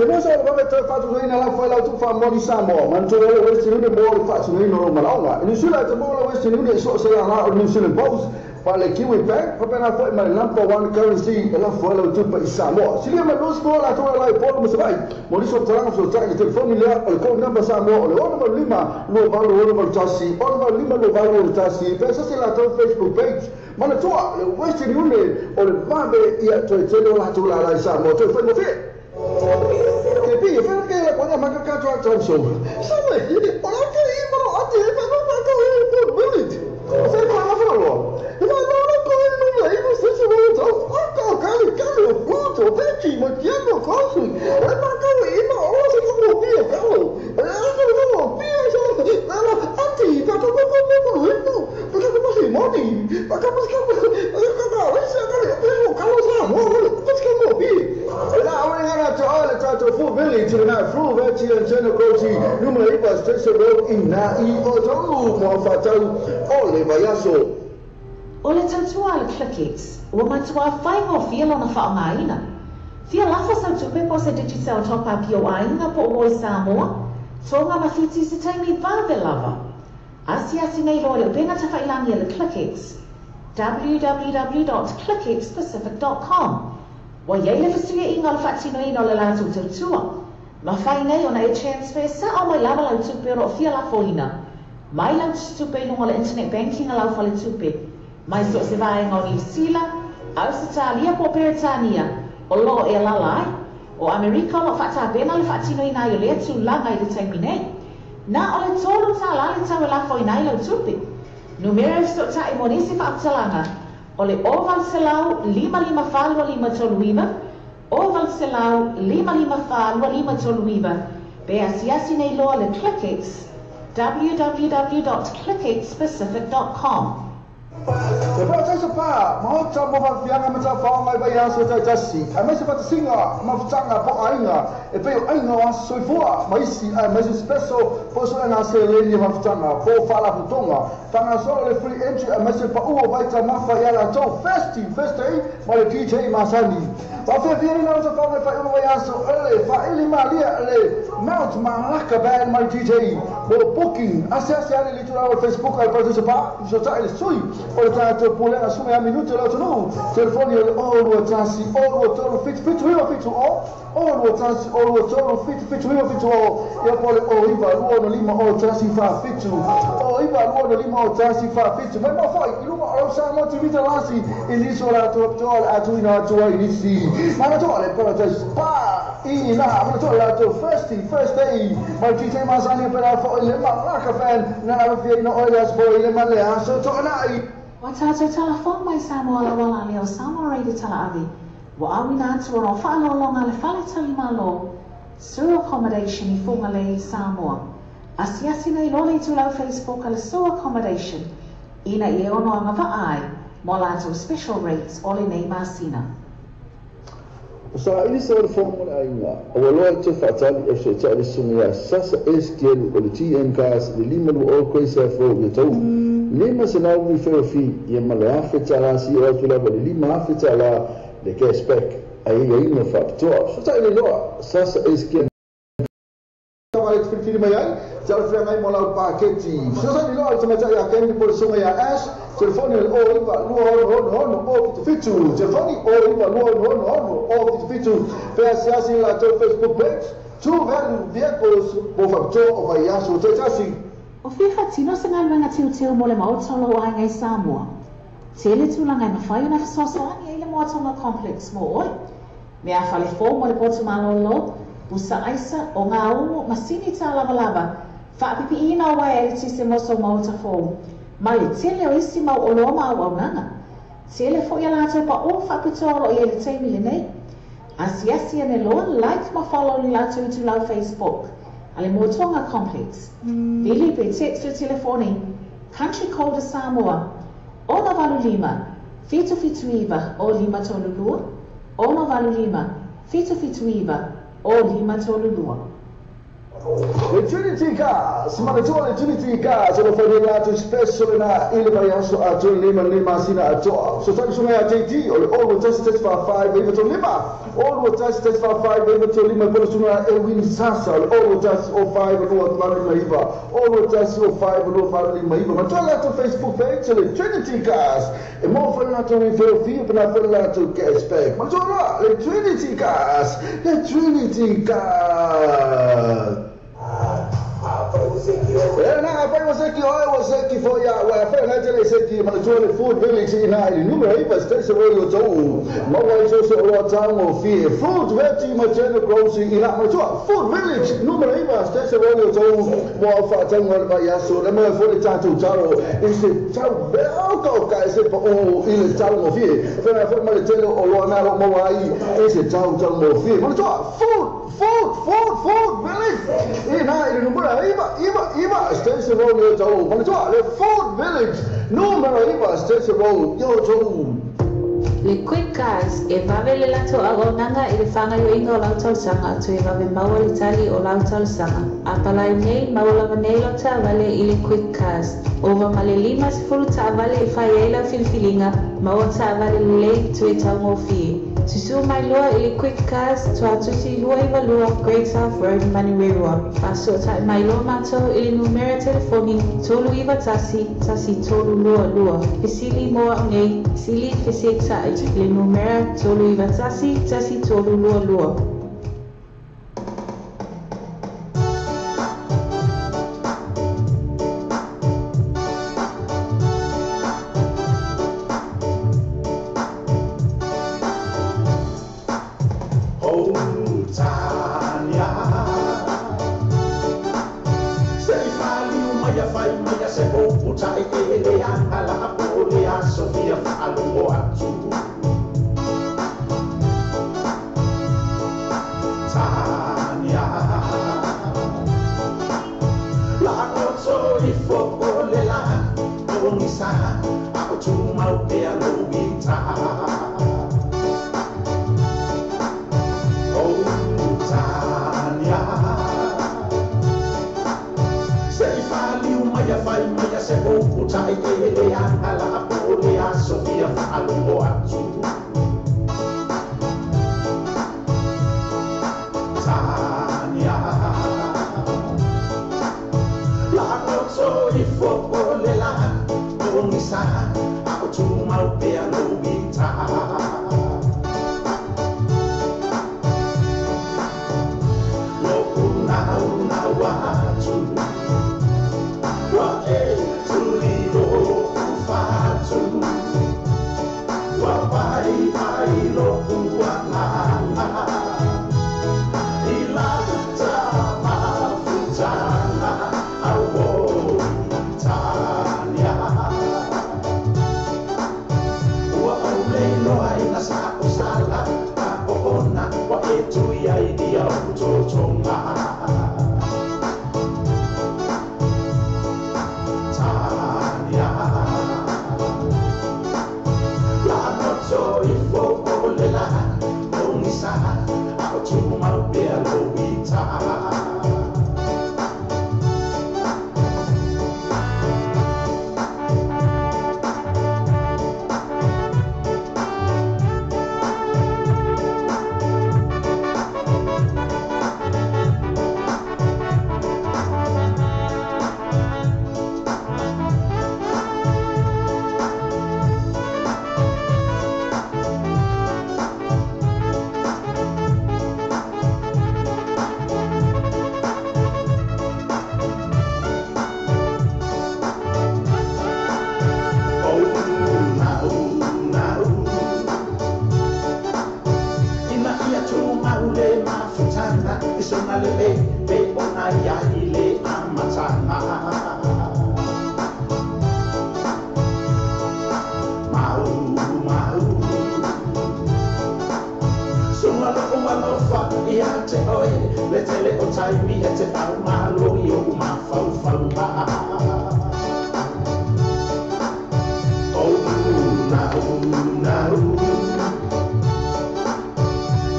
Te mosa o le toe faatuina la fai lau tufa moni Samoa, manatua le Western Union mo le faatuina o malaonga. I New Zealand te mo le Western Union so se la o New Zealand Post, pa le Kiwi Bank, pa pena foi ma le number one currency e la fai lau tupa i Samoa. Silia ma los mo la toa lai polo masavai, mo liso talanga so tai le telefoni lea o le code number Samoa o le 685 28 6 685 28 1, pesa se la tou Facebook page. Manatua le Western Union o le vave ia toe tele o la toa la Samoa, toe fai mo fie. Ke pi, e ke la kona maka ka toa tau so. Sa me, o la ke i mo ati e pa pa ka e po minute. O se ko la fo lo. E ma no no ko no le i mo se se mo tau. A ka ka le ka le fu to pe chi mo ti mo ko su. E ma ka i mo o se ko mo pi e ka lo. E a ko mo mo pi e so. Na la ati pa ko ko ko mo mo mo. Pa ka mo si mo ni. Pa ka mo ka ka ka le se ka le ko ka lo sa mo ko se mo pi. E la o ngana to ole tato fu village na fu veti and tena koti numero ipa station road in na i o tau mo fatau o le vaiaso. O le tautua le ClickX, ua matua whaingo fia lona whaongaina. Fia lafo sau tupe po se digital top-up i o ainga po o i Samoa, tonga mawhiti se taimi vave lava. Asiasi nei loa le upenga tawhailangi le ClickX, www.clickxpacific.com. Wa iei le whasuia inga o le whaatino ina o le lātou tautua. Ma whai nei ona e transfer sa o mai lava lau tupe o roo fia lafo ina. Mai lau tupe i lunga o le internet banking a lau whale tupe. Mai so se vaenga o New Zealand, Australia po Peretania, o loo e lala ai. O Amerika o loo whaatāpena le whaatino ina i o lea tūlanga i le taimi nei. Nā o le tōru tā la le tau e lafo ina i lau tupe. Numera e so tai mo nisi whaaptalanga. O le o valselau lima lima whalua lima tolu iwa, o valselau lima lima whalua lima tolu iwa, pe asiasi nei loa le ClickX, www.clickxpacific.com. Te pā taisa pā, mahota mo whawhianga me tā whaongai vai aso tai tasi. A meise whatasinga, mawhitanga po ainga, e peo ainga o aso soifua, maisi, a meise speso, po so ena se leni mawhitanga, po whala putonga. Tanga solo le free entry, a meise pa ua waita mawha i ala tau festi, festi, ma le DJ Masani. Wa whiawhia na o whaongai whai ua vai aso, ele, whaili malia, ele, Mount Malaka Band, my DJ, mo booking, ase ase ale litu lau Facebook al pā pā, so tai le sui, o le tātou pulega sume a minuto lau tonu, telefoni o le o lua tasi, o lua tolu, fitu fitu iwa fitu o, o lua tasi, o lua tolu, fitu fitu iwa fitu o, ia po le o iwa, lua no lima o tasi wha fitu, o iwa lua no lima o tasi wha fitu, mai mawhai, i luma o lau Samoa TV talasi, i liso la tua ptoa le atu ina atua i nisi, mana toa le paradise pa, i na, mana toa le atu first day, mai DJ Masani pera fo i le Malaka fan, na awhia ina oile aspo i le malea, so toa nai. Wa tātou tala fō mai Samoa la wala leo Samoa Reida tala avi. Wa awina atu o whaalolonga le whale tali malo, Sur Accommodation i Whangalei Samoa. Asiasi nei lole i tūlau Facebook a le Sur Accommodation, ina i e ono anga vaai, mo lātou special rates o le nei masina. O sa ili sa o le whango le ainga, o waloa te whaatali e se taali sunga ia sasa SKL o le TM Cars le lima lu o koisa fo i tau. Lima se lau mi wheo fi ia ma le afe tala si o atu lava le lima afe tala le cashback a ia ina whaapitoa. So ta ili loa sasa SKL wale te mai ai, te ala whia ngai mo lau pāketi. So sa ni loa te matai a Candy po le sunga ia Ash, telefoni o iwa lua ono ono ono o fitu fitu, telefoni o iwa lua ono ono ono o fitu fitu, pea siasi la tau Facebook page, True Value Vehicles mo whapitoa o vai aso te tasi. O whiwha tino se ngalwenga tiu mo le maotolo o aingai Samoa. Tele tūlanga e mawhai ona whasoasoani e le moatonga complex mo oi. Mea whale fō mo le potu malolo, busa aisa o ngā umu masini tā lava lava, whaapipi ina o wae e tise moso maota fō. Ma le tele o isi mau oloa ma auaunaga. Tele fo'i a latou pa'ū fa'apitoa o lo'o i ai le taimi lenei. Asiasi ane loa, like ma follow i le latou itulau Facebook a le Motoga Complex. Vili pe text le telefoni Country Code a Samoa, 685 779 o 532, 685 779 o 532. Le Trinity Cars, manatua le Trinity Cars, o lo whai atu special na i le vai aso a tui lima lima sina a toa. So tani sunga a JT, o le olu tasi tasi wha whai veiva tō lima. Olu tasi tasi wha whai veiva tō lima, polo sunga e wini sasa, o le olu tasi o whai vanua valu lima iwa. Olu tasi o whai vanua valu lima iwa. Matua lātou Facebook page, o le Trinity Cars. E mō whai lātou refill fee, pena whai lātou cashback. Matua loa, le Trinity Cars, le Trinity Cars. E na fai o seki o seki fo ya wa fai na tele seki ma le food village ina i numero 8 station road o tau ma wa so so o tau o fi food veggie ma tele grocery ina ma tua food village numero 8 station road o tau mo fa tau o va ya so le mo fo le tatu taro i se tau ko ka se po o i le tau o fi fa na fo ma le tele o lo na ro mo wa i se tau tau o fi ma tua food food food food village ina i numero 8 Station Road yo tau manatua le Food Village numero 8 Station Road yo tau. Le Quick Cars e vave le latou auaunaga i le fagaioiga o lau tausaga toe vave maua le tali o lau talosaga. Apalai nei maua lava nei lau taavale i le Quick Cars. Ova ma le 50 taavale e fai ai lau filifiliga, maua taavale lelei toe taugofie. Susū mai loa i le Quick Cars Tuatusi 292 Great South Road, Manurewa. Fa'aso'ota'i mai loa matou i le numera telefoni 391 1322. Fesili mo a'u nei, sili feseta'i le numera 391 1322. ia te oe le tele o taimi e te whaumalo i o mafaufauga. O nau nau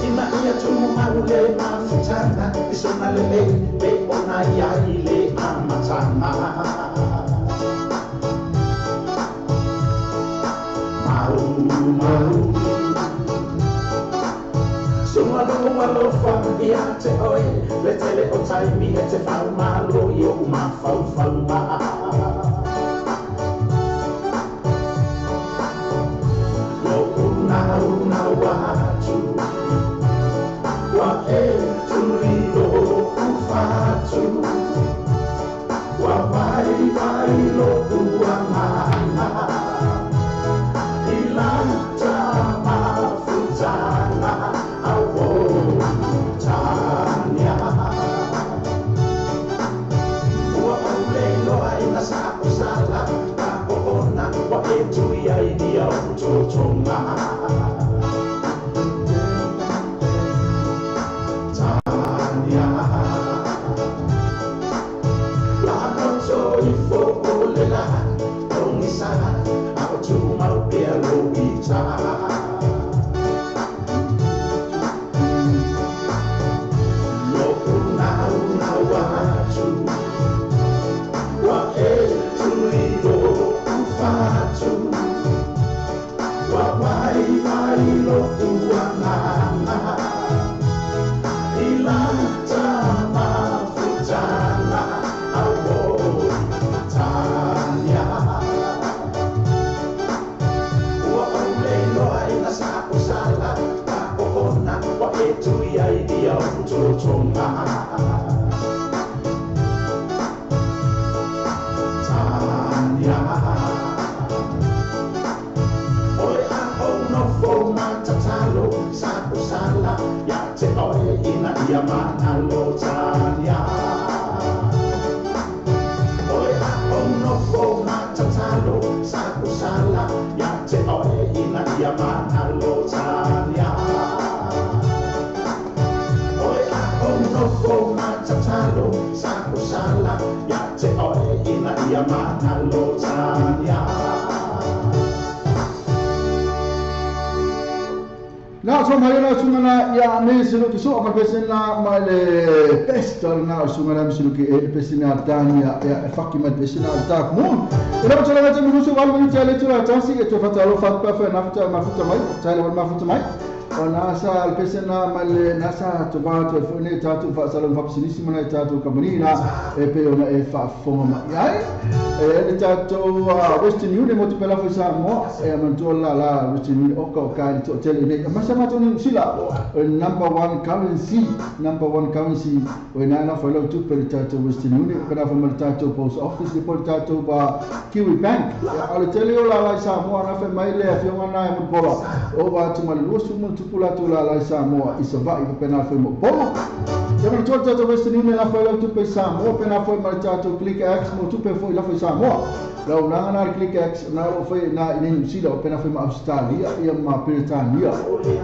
ina ia tumu mau le mafutanga i sona le le pe ona ia i le amatanga. Mau mau Sunga alofa ia te oe le tele o taimi e te whaumalo i o mafaufauga. Loku nau nau atu wa e tui loku whatu wa vai vai loku angana i lata mafutanga awo tania. Ua aule loa ina sa usala ka ona wa e tui ai ia utotonga. Tania la noto i fo o le la tongisa a o tu mau pea lo ita. Loku nau nau atu wa e tui loku whatu wa vai vai loku angana i lata mafutanga awo tania. Ua aule loa ina sa usala ka ona wa e tui ai ia utotonga. Tania ole a o no fo matatalo sa usala ia te oe ina ia manalo. Tania ole a o no fo matatalo sa usala ia te oe ina ia manalo. Tania ole a o no fo matatalo sa usala ia te oe ina ia manalo. Tania. Na so mai la sunga na ia me se lo ki so ma pese na ma le pesta na sunga na me se lo ki e pese na Tania ia e faki ma pese na ta mo e la tsola na tse so wal mi tse le tsola tsi e to fata lo fat pa fa na futa ma futa mai tsa le ma futa mai o na sa al pese na ma le na sa to va to fo ne ta tu fa sa lo fa sinisi ma na ta tu kamani na e pe ona e fa fo ma ia e le ta to Western Union mo te pela fo sa mo e man to la la Western Union o ka ka to tele ne ma sa ma to ni sila number one currency o na na fo lo tu pe ta to Western Union pe na fo ma ta to post office le po ta to ba Kiwi Bank o le tele o la la sa mo na fe mai le afio na e mo pola o va tu ma lo su mo tu pula tu la la sa mo i sa va i pe na fo mo pola e ma to ta to Western Union na fo lo tu pe sa mo pe na fo ma ta to Click X mo tu pe fo la fo sa mo la una na Click X na o fo na i New Zealand pe na fo ma Australia ia ma Britania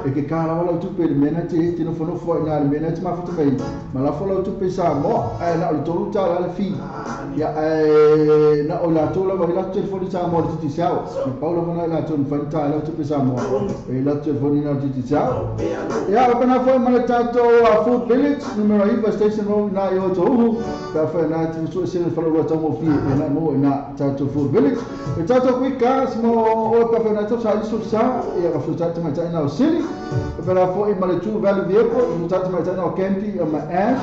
e ke ka la tu pe mena te te no fo no fo na mena te ma fo te mai ma la fo lo tu pe sa mo e na o to ta la le fi ia e na o la to la la telefoni sa mo te ti sao e Paulo na la to fa ta la tu pe sa mo e la telefoni na te ti sao ia o pe na fo ma le tato a Food Village numero 9 Station Road na i o to ka fa na te so se fa lo ta mo fi e na mo na tato Food Village e tato quick gas mo o ka fa na to sa iso sa e ka fo ta ma ta na o city e pe na fo i ma le tu value vehicle no ta ma ta na o Candy o ma Ash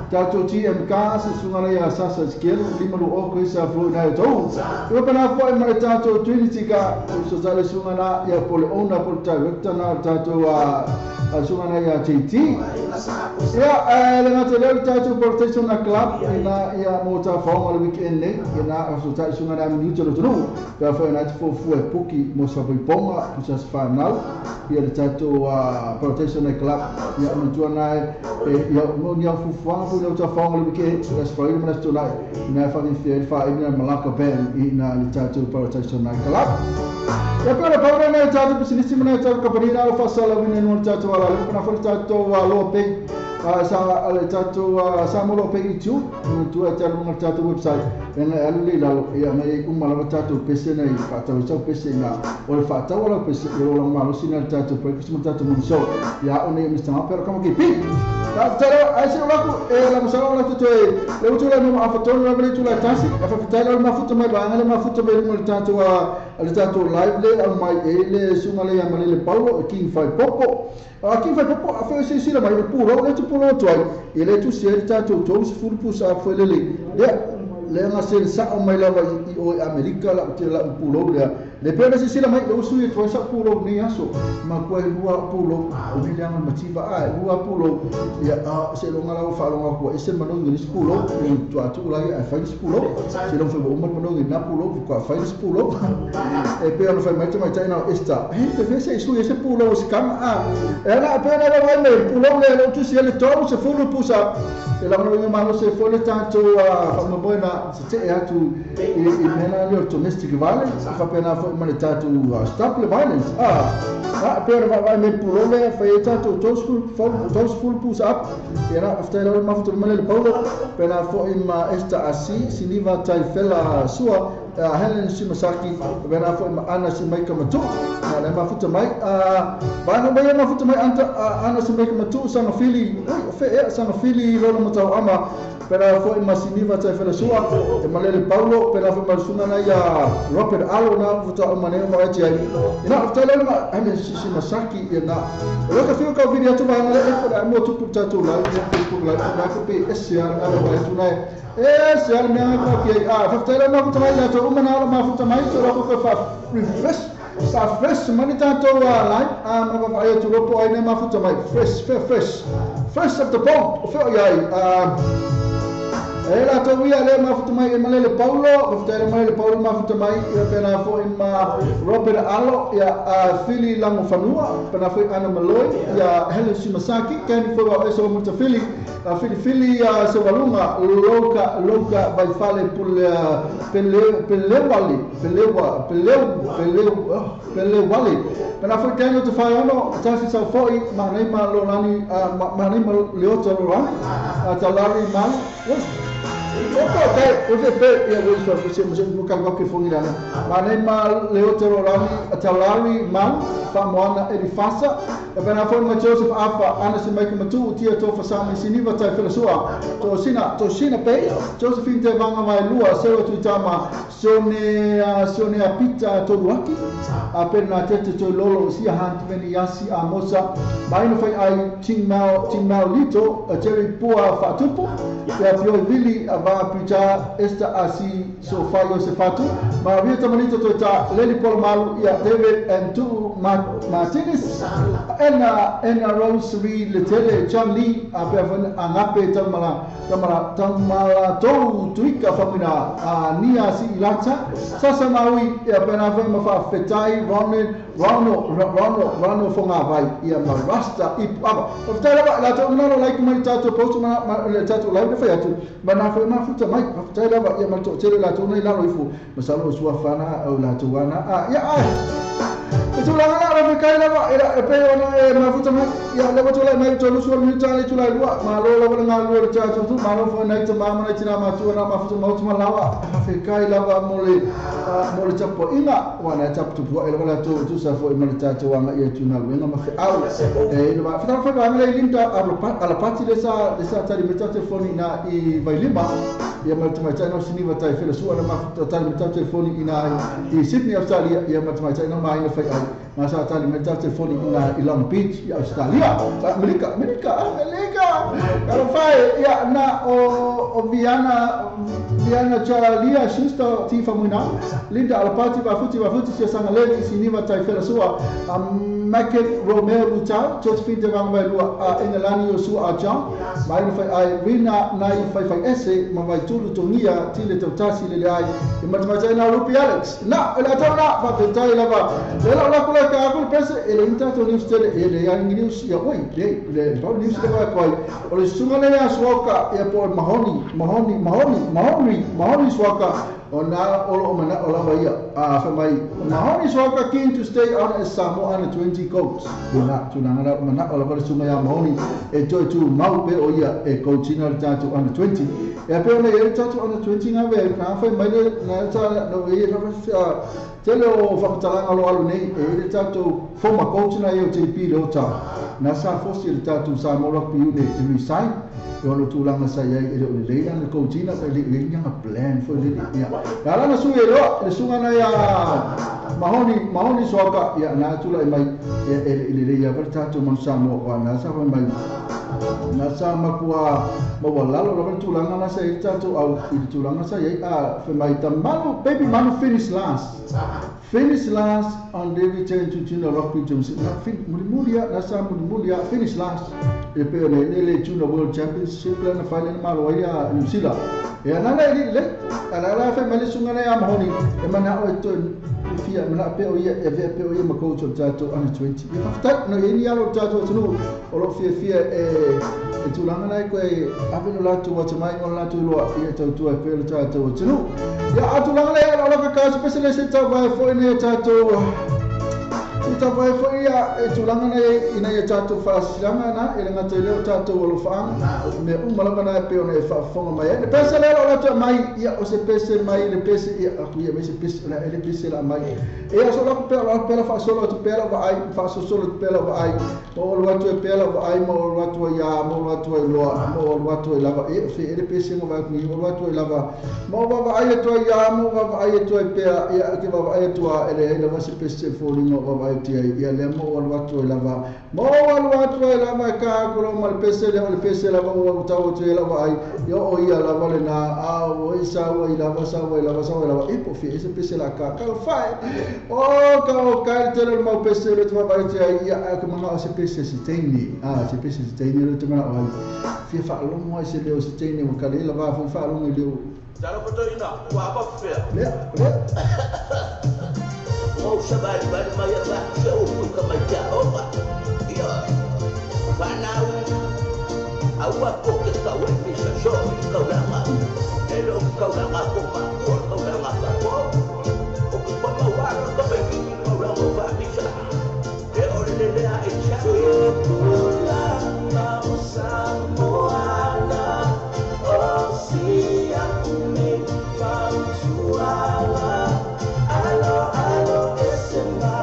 tato TM cars sunga na ia sa sa skill lima lo o ko isa fo na to e pe na fo i ma le tato Trinity ka so sa le sunga na ia po le owner po le director na tato a sunga na ia TT ia le na te le tato Protection Club ina ia mo ta fo ma le weekend nei ina so ta sunga na minuto lo tonu ka fo na fo fu e puki mo sa foi ponga ku sa fa nau ia le tato Protection Club ia mo tu na ia mo nia fu fu fu no ta fo ma le weekend sa fa ina na to na fa ni fi fa ina Malaka Band ina le tato Protection Club ia pera paura na tato pisinisi na tato kaparina fa sala wina no tato ala le na fo tato alo pe Sa ale tatou Samoa pe YouTube tu e talu ngal tatou website nga alu le lalo ia ngai uma lava tatou pese nei faatau sau pese na o le faatau ala pese o lo malo sina tatou breakfast mo tatou morning show ia o nei Mr. Mapero kama ki pi ta talo ai se olaku e la masala la tuto e le utu la no afatonu la le tula tasi afa la mafuta mai ba ngale mafuta mai mo tatou a le tatou live le au mai e le sunga le ya le Paulo King Fai Popo a King Fai Popo a fe se sila mai puro le tu puro tu ai e le tu se tatou tou se fulu pusa foi le le le nga se sa o mai lava i o Amerika la te la puro le le pena se sila mai o sui tu sa puro ni aso ma ko lua puro o ni le mativa a lua puro ia a se lo ngala o fa lo ko ese manongi ni puro ni tu atu la a fa ni puro se lo fa o manongi na puro ko a fa ni puro e pe no fa mai te mai taina esta he te se sui ese puro se kam a ela pena la vai me puro le lo tu se le to se fulu pusa e la no malo se foi le tanto a fa buena se te atu e mena le domestic violence fa pena foi ma le tatou stop le violence a pena vai me puro le fa tatou tos full pusa up era after la mafuta le Paulo pena foi ma esta asi siniva tai fela sua Helen Shimasaki pena foi ma Ana Simaika Matu na le mafuta mai ba no mai mafuta mai anta Ana Simaika Matu sanga fili fe sanga fili lolo matau ama pena foi ma siniva tai fela sua e malele Paulo pena foi ma sunga na ya Robert Alo na futa o mane mo ai ai ina after le ma Helen Shimasaki ina lo ka fiu ka video tu ba ngale e ko mo tu puta tu la tu la la ko pe sia na ba tu na e sia me ko ki a after le ma futa mai la to uma na ma futa mai so lo ko fa refresh sa fresh mani tatou live a ma va ai tu lo po ai ne ma futa mai fresh fresh fresh of the boat o fe ai e la to ia le mafuta mai e malele Paulo mafuta le malele Paulo mafuta mai ia pena foi ma Robert Alo ia Fili Langofanua pena foi Ana Maloi ia Helen Shimasaki ken foi wa eso muta Fili Fili Fili se walunga loka loka vai fale pule pele pele wali pele wa pele pele pele wali pena foi Daniel te whai ono tasi sau foi ma nei ma lolani ma nei ma leota lolani talari mal Okay, o fe ia o so se mo no kalwa ke fongi lana. Ma nei ma leotero lani talari man fa moana Elifasa e pena foi ma Joseph Afa ana se mai matu tia to fa sa siniva tai fela sua. To sina pe Josephine te vanga mai lua selo tu tama sone sone apita to luaki a pena tete to lolo sia han veni yasi a mosa mai no fai ai ting mao lito a Jerry Pua fatupu ia pio vili va pita esta asi so fa Josefatu ma via tamanito to ta Leli Paul Malu ia David and tu Martinez ena Rose Letele John Lee a pe angape tamala tamala tamala to tuika famina a nia si ilata sasa maui ia pena fa ma fa fetai Ronan Rano Rano Rano fonga vai ia ma rasta i aba of la to no like mai tato post ma le tato live fa atu ma na fa ma futa mai fa lava ia ma to tele la to nei la ifu masalo sua fana au la to wana a ia ai tu la la la kai lava era pe ona e ma futa mai ia lava to la mai to lu sua mi tale tu la lua ma lo lava nga lu ta tu ma lo fa nei ta ma ma tina ma tu na ma futa ma tu ma lava fa kai lava mo le tapo ina wana tapo tu e lava la to tu sa fo ma ta to anga ia tu na wenga ma fe au e lava fa fa fa le linda ala pati le sa tali meta telefoni na i vailima ia ma tu mai no siniva tai fela sua na ma tali meta telefoni ina i Sydney Australia ia ma tu mai no ma ina fai ai ma sa tali meta telefoni ina i Long Beach i Australia Amerika Amerika Amerika kalo fai ia na o Viana Viana Chalia Schuster Tifa Muina Linda Alapati va futi sia sangaleli siniva tai fela sua Michael Romeo Lutau Josephine de Vangwai Lua a Engelani Yosu a John mai no fai ai Rina nai fai fai ese ma vai tulu tongia tile tautasi le ai e matematai na Rupi Alex na la tona fa fetai lava le la la kula ka ku pese ele inta to news tele ele ya news ya oi le le to news le koi o le sunga le ya suoka ya po mahoni mahoni mahoni mahoni mahoni suoka ona olo mana ola vai Fai mai Mahoni Soaka keen to stay on as Samoa under 20 coach. Na tulaga la mana'o lava le suga iā Mahoni e toe tumau pe o ia e coachina le tatou under 20. E pei ona i ai le tatou under 20 gave na fai mai le na sa no e lava tele o faamatalaga lo alu nei e i le tatou former coach na ia o JP Leota na sa fosi le tatou Samoa Rugby Union e resign e ona tulaga sa iai e le o lelei lana coachina pa e le i ai plan foi lele ia la lana sui e loa le suga na ia Mahoni Soaka ia na tula'i mai e le i lelei ava le tatou manu Samoa ua na sa fai mai na sa makua maualalo lava le tulaga na sa i le tatou au i le tulaga sa iai a fai mai tamalu baby manu finish last on the return to junior rugby championship na fin mulimuli na sa mulimuli finish last e pe o le le junior world championship la na fai le malo ai a New Zealand e ana le le ala la fai mai le suga na ia Mahoni e mana'o e toe fia mana pe o ia e vea pe o ia ma coach o tatou under 20. Ia faafetai no ia ni alo o tatou atunuu o loo fiafia e tulaga lai koe ave no latou atamai ma latou iloa ia tautua e pea le tatou atunuu. Ia a tulaga lea o la kakao se pese le se tauvae foi nei tatou se tauvae foi ia e tulaga nei ina ia tatou faasilaga na e le gata i lea o tatou alofaaga mea uma lava na e pei ona e faafofoga mai ai le pese lea o latou mai ia o se pese mai le pese ia aku ia mai se pese la ele pese la mai e so la pe la pe la faasolo atu pe la vaai faasosolo atu pe la vaai ma o atu e pe la vaai ma o atu ia ma o atu e loa ma o atu e lava e fe ele pese ngo va ni o atu e lava ma o vaai atu ia ma o vaai atu e pe ia ke vaai atu ele lava se pese folinga o vaai atu ia le ma o atu e lava ma o atu e lava ka ko ma le pese le o le pese lava o tau atu e lava ai yo o ia lava le na a o isa o i lava sa o i lava sa o i lava e po fe se pese la ka ka fai o ka o ka te le mau pese le tuma vai te ia a ka manga o se pese se teini a se pese se teini le tuma o fia fa longo ai se le o se teini o ka le lava fo fa longo le o Talo ko ina wa pa fe le le o sa vai vai mai a se o ka mai ka o pa ia fa nau au a ko ke ka o fi sa so ka la ma e lo ka la ma ko ma ko ka la ma ka ko o ko pa ma wa ka pe ki ko la mo va mi sa e o le le a e cha la ma o sa mo ala o si a me pa tu ala alo alo ese ma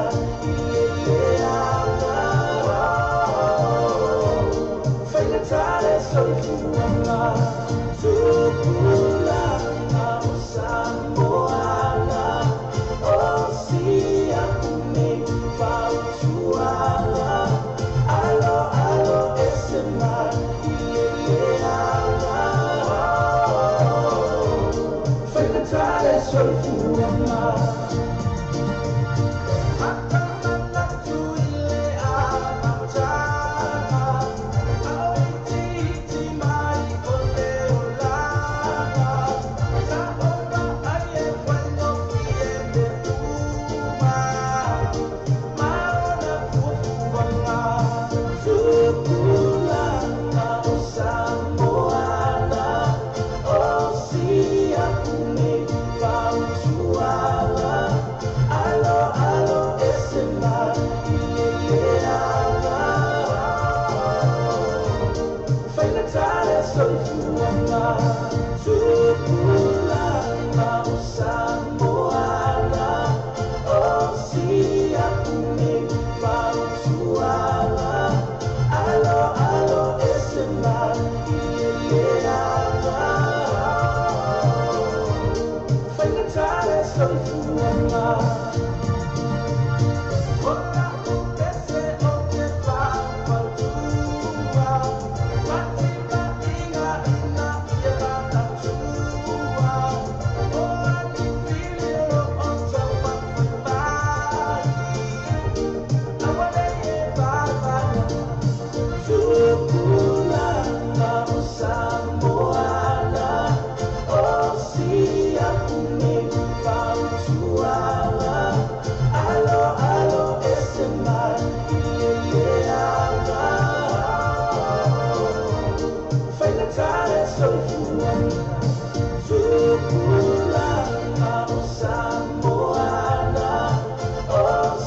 le ala fai la tale soifuanga tukula ma o sa mo ala o si a me pa tu ala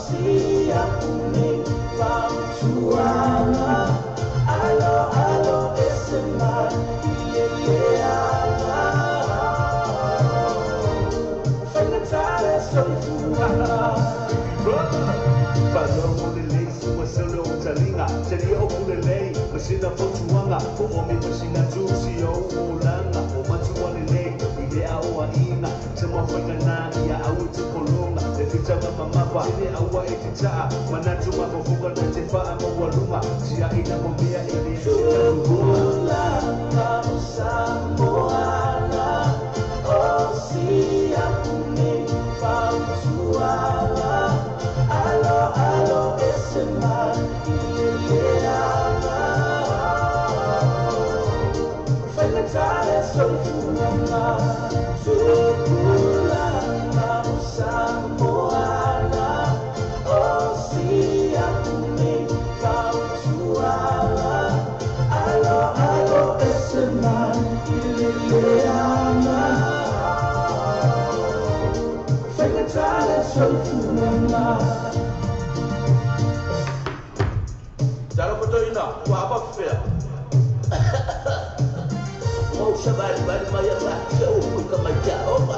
si aku nei fautuaga Alo alo ese mai I le leaga Faigata le soifuaga Whanau o le lei, sua solo o talinga Te lia o kule lei, masina fautuanga O o me masina tūsi o o langa O matua le lei, i le ao a ina Te mawhainga nā ia au i te kolonga Le whitanga mamapa, te aua e te taa Manatu mafofoga na te whaa maua Tia ina mo mea e le te taruhunga Tupulaga o Samoana O si aku nei fautuaga Alo alo ese mai I le leaga Faigata le soifuaga Tupulaga o Samoana O si aku nei fautuaga Alo alo ese mai I le leaga Faigata le soifuaga Talo kotoina, ua apa fea. Mau sabari bari mai a se o ka mai kia opa.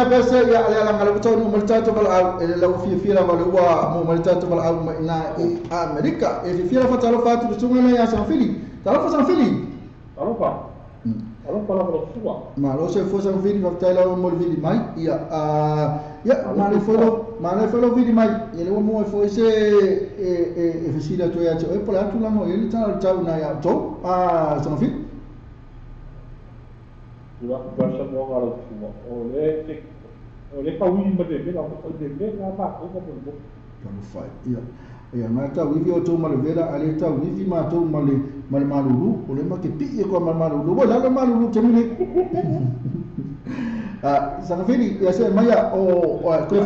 Pese ia le ala ngalo tonu maltato bal au ele lau fia fia la ua mo maltato bal au mai na i Amerika e fia fa talo fa tu tunga na ia San Fili talo fa San Fili talo fa talo fa la sua ma lo se fo San Fili fa talo mo vili mai ia ia ma le fo vili mai ele o mo fo se e fisila to ia e pola tu la mo ele talo tau na ia to a San Fili la sa mo ngalo sua o le o le pa ui ma de la o de la pa ko ko mo talo fa ia ia ma ta wi o to ma le vera ale ta wi ma to ma le malulu o le ma ke pi ko ma malulu o la malulu te mine a sa fili ia se maya o ko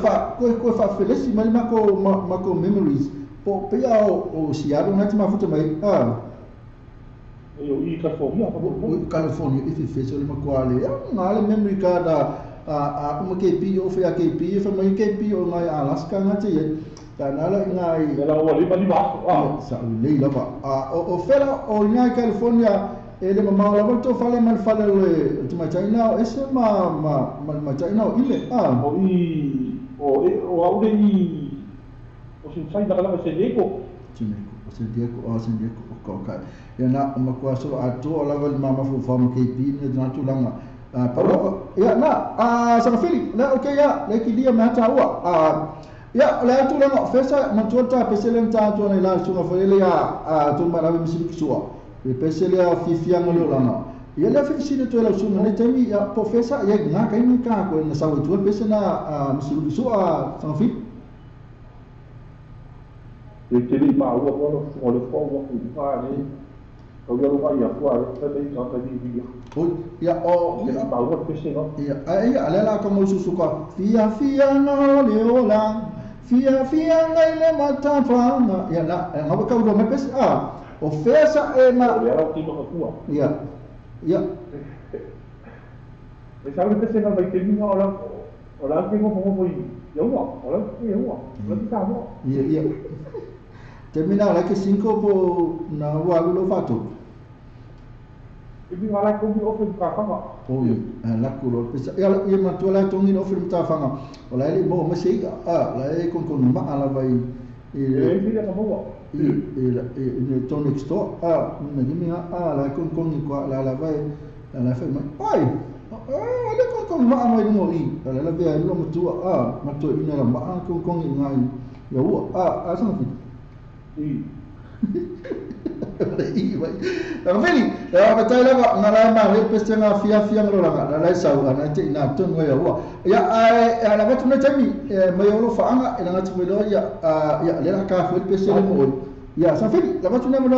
fa felesi ma ma ko memories po pe o Seattle na te ma futa mai a eu i California o California e fi le ma quale nga le memory card a uma KP o fa KP fa mai KP o ngai Alaska nga te ta na la ngai la o le mali ba a sa le la ba a o fela o ngai California ele ma la volto fale mal fale le te ma China o ese ma ma ma China o ile a o i o o au le i o sin sai la la se Diego o San Diego o San Diego o ka ia na ma kwa so a to la val mama fu fa ma KP ne na tu langa a pa ia na a sa fili la okay ya le ki lia ma ta ua a ia la tu langa fesa ma tu ta peselen ta tu na la su ma fele ya a tu ma la mi si sua le pesele a fi fi ngolo langa ia la fi si ne tu la su ne temi ya po fesa ia na kai ni ka ko na sa tu pesena a mi si sua sa fili e te le ma ua mo o le fo ua ku pa le o ia lo ia fo le fa be ka ka ni vi o ia o le ma ua pese no ia ai ale la ka mo su ka fia fia no le ola fia fia ngai le mata fa ia la nga ka ua me pese a o fesa e ma ia o ti mo ku ia ia e sa le pese na vai te ni o la que mo mo ia ua o la ia ua la ti mo ia ia termina la que 5 po na ua lo fato. I nga la ko mi ofe ka fanga. Oi, la ku lo pesa. Ia ia matua la tongi no ofe mta fanga. O la le mo ma sei a la e kon ma ala vai e e ka mo. I e ne ton next door a me ni a la kon ko la la vai la fa mai. Ai. Le kon ma mai no i. La la via lo matua a matua ina la ma kon i ngai. Ia ua a a sang fi. I. Veli, la tai lava na la ma re peste nga fia fia ngro la la sau ana te ina tonu ya ua. Ya a la vatu na tami mai olo faanga ila ngati mo ya ya le la ka fu peste le mo. Ya sa fili la vatu na mo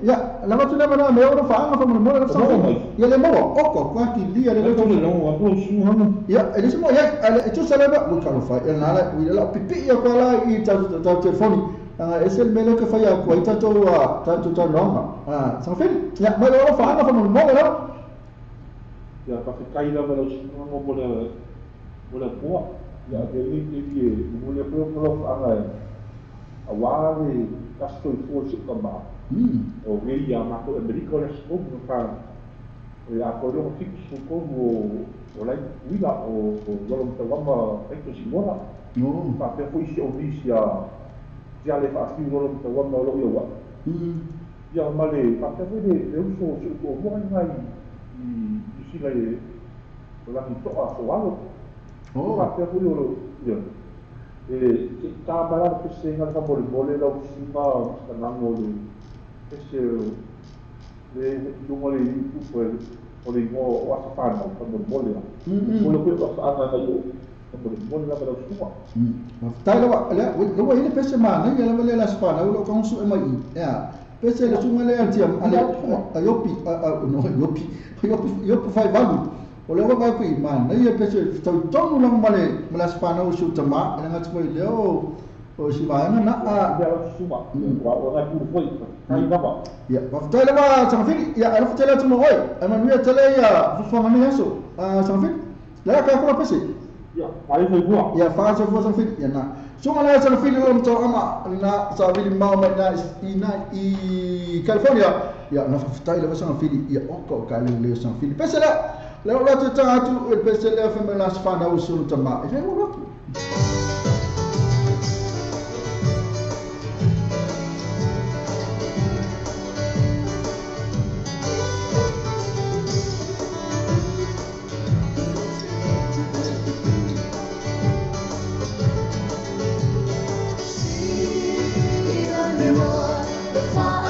ya la vatu na mo me olo faanga fa mo mo la sa fili. Ya le mo oko kwa ki li le ko le mo ko su ha. Ya ele mo ya ale tu salaba mo ka lo fa ya na la la pipi ya kwa la i ta telefoni. Es el melo que falla cuaita todo a tanto tan longa. Ah, San Fili. Ya, me lo fa fa mo mo la. Ya pa que caída me los no por la pua. Ya de li mo le pro pro anga. A wa le casto i fo si kamba. O ge ya ma ko America le so mo fa. Ya ko lo fix ko mo o la huila o lo mo tawamba e ko simona. No. Pa pe foi si o visia. Ia le faasiu lolo matauama o lou ia uaʻu. Ia ma le faapea foi le uso o si ou toʻamua lena i Niusila i o lagitoʻa asoalo. Faapea foi o lou ia e seʻi tā mai la le pesega le faamolemole lau susuga masitagaga o le pese le luga le YouTube o le igoa o asa fanau faamolemole a o le koe faafaaga nai o mo la la susuga. Tai lava le lo ile pese ma ne ya le la spa lo ka su mai ya pese le sunga le antia ale ayopi no yopi yopi fai valu o le va ku ma ne ya pese tau tonu la male la spa na su tama le ngat foi le o si va na a ya la susuga wa o na ku foi tai lava ya va tai lava sa fi ya ala futela tu mo oi amanuia tele ya fu fa ma so a sa fi la ka ko pese. Ya, aí foi boa. Ya, faz eu vou fazer ya na. Sunga la sa fili lo mto ama na sa fili ma ma na ina i California. Ya, na ftai le sa fili ya oko ka le le sa fili. Pese la le lo tu ta tu el pese le fa me la sfa na usul tama. E lo lo. Far,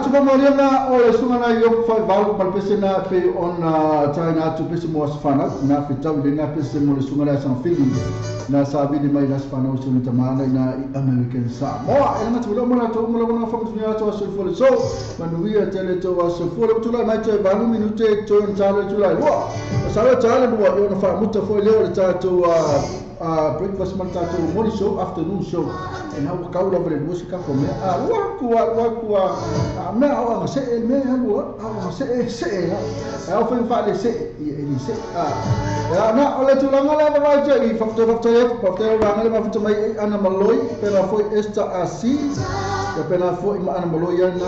Manatu pa molianga o le sunga na yok fai valu palpese na pe on taina atu pese mo asfana na fitau le na pese mo le sunga na san fili na sabini mai na asfana o sunga tamana na American Samoa e na tulo mo na to mo na fa mo to aso fo so manuia tele to aso fo le tula mai te valu minute to talo tula wa salo talo wa yo na fa muta fo le o ta to breakfast man tato morning show, afternoon show. And how kau la vre musika ko me a wa ku me a se me a se se a fa fa le se i se a na ole tu la ngala va je i fa to fa to la ngala ma fa mai ana maloi pela foi esta asi ya pela foi ma ana maloi ana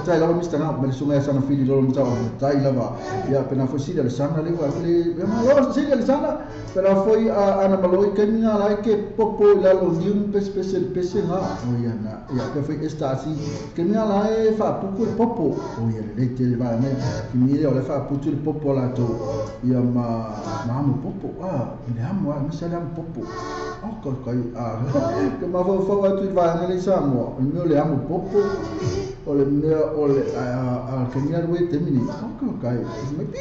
fa la mista na me sunga sana fili lo mta tai la va ya pela foi sila le sana le va le ma lo sila le sana pela foi ana maloi kemina la ke popo la lo nium pes pes pes na o ya na ya pe foi esta asi kemina la e fa puku popo o ya le te va me kimile o le fa putu le popo la to ya ma ma popo ah me amo a me sale popo o ko ko a ke ma fo fo tu va le samo me le amo popo o le me o le a kemina le temini o ko kai me pi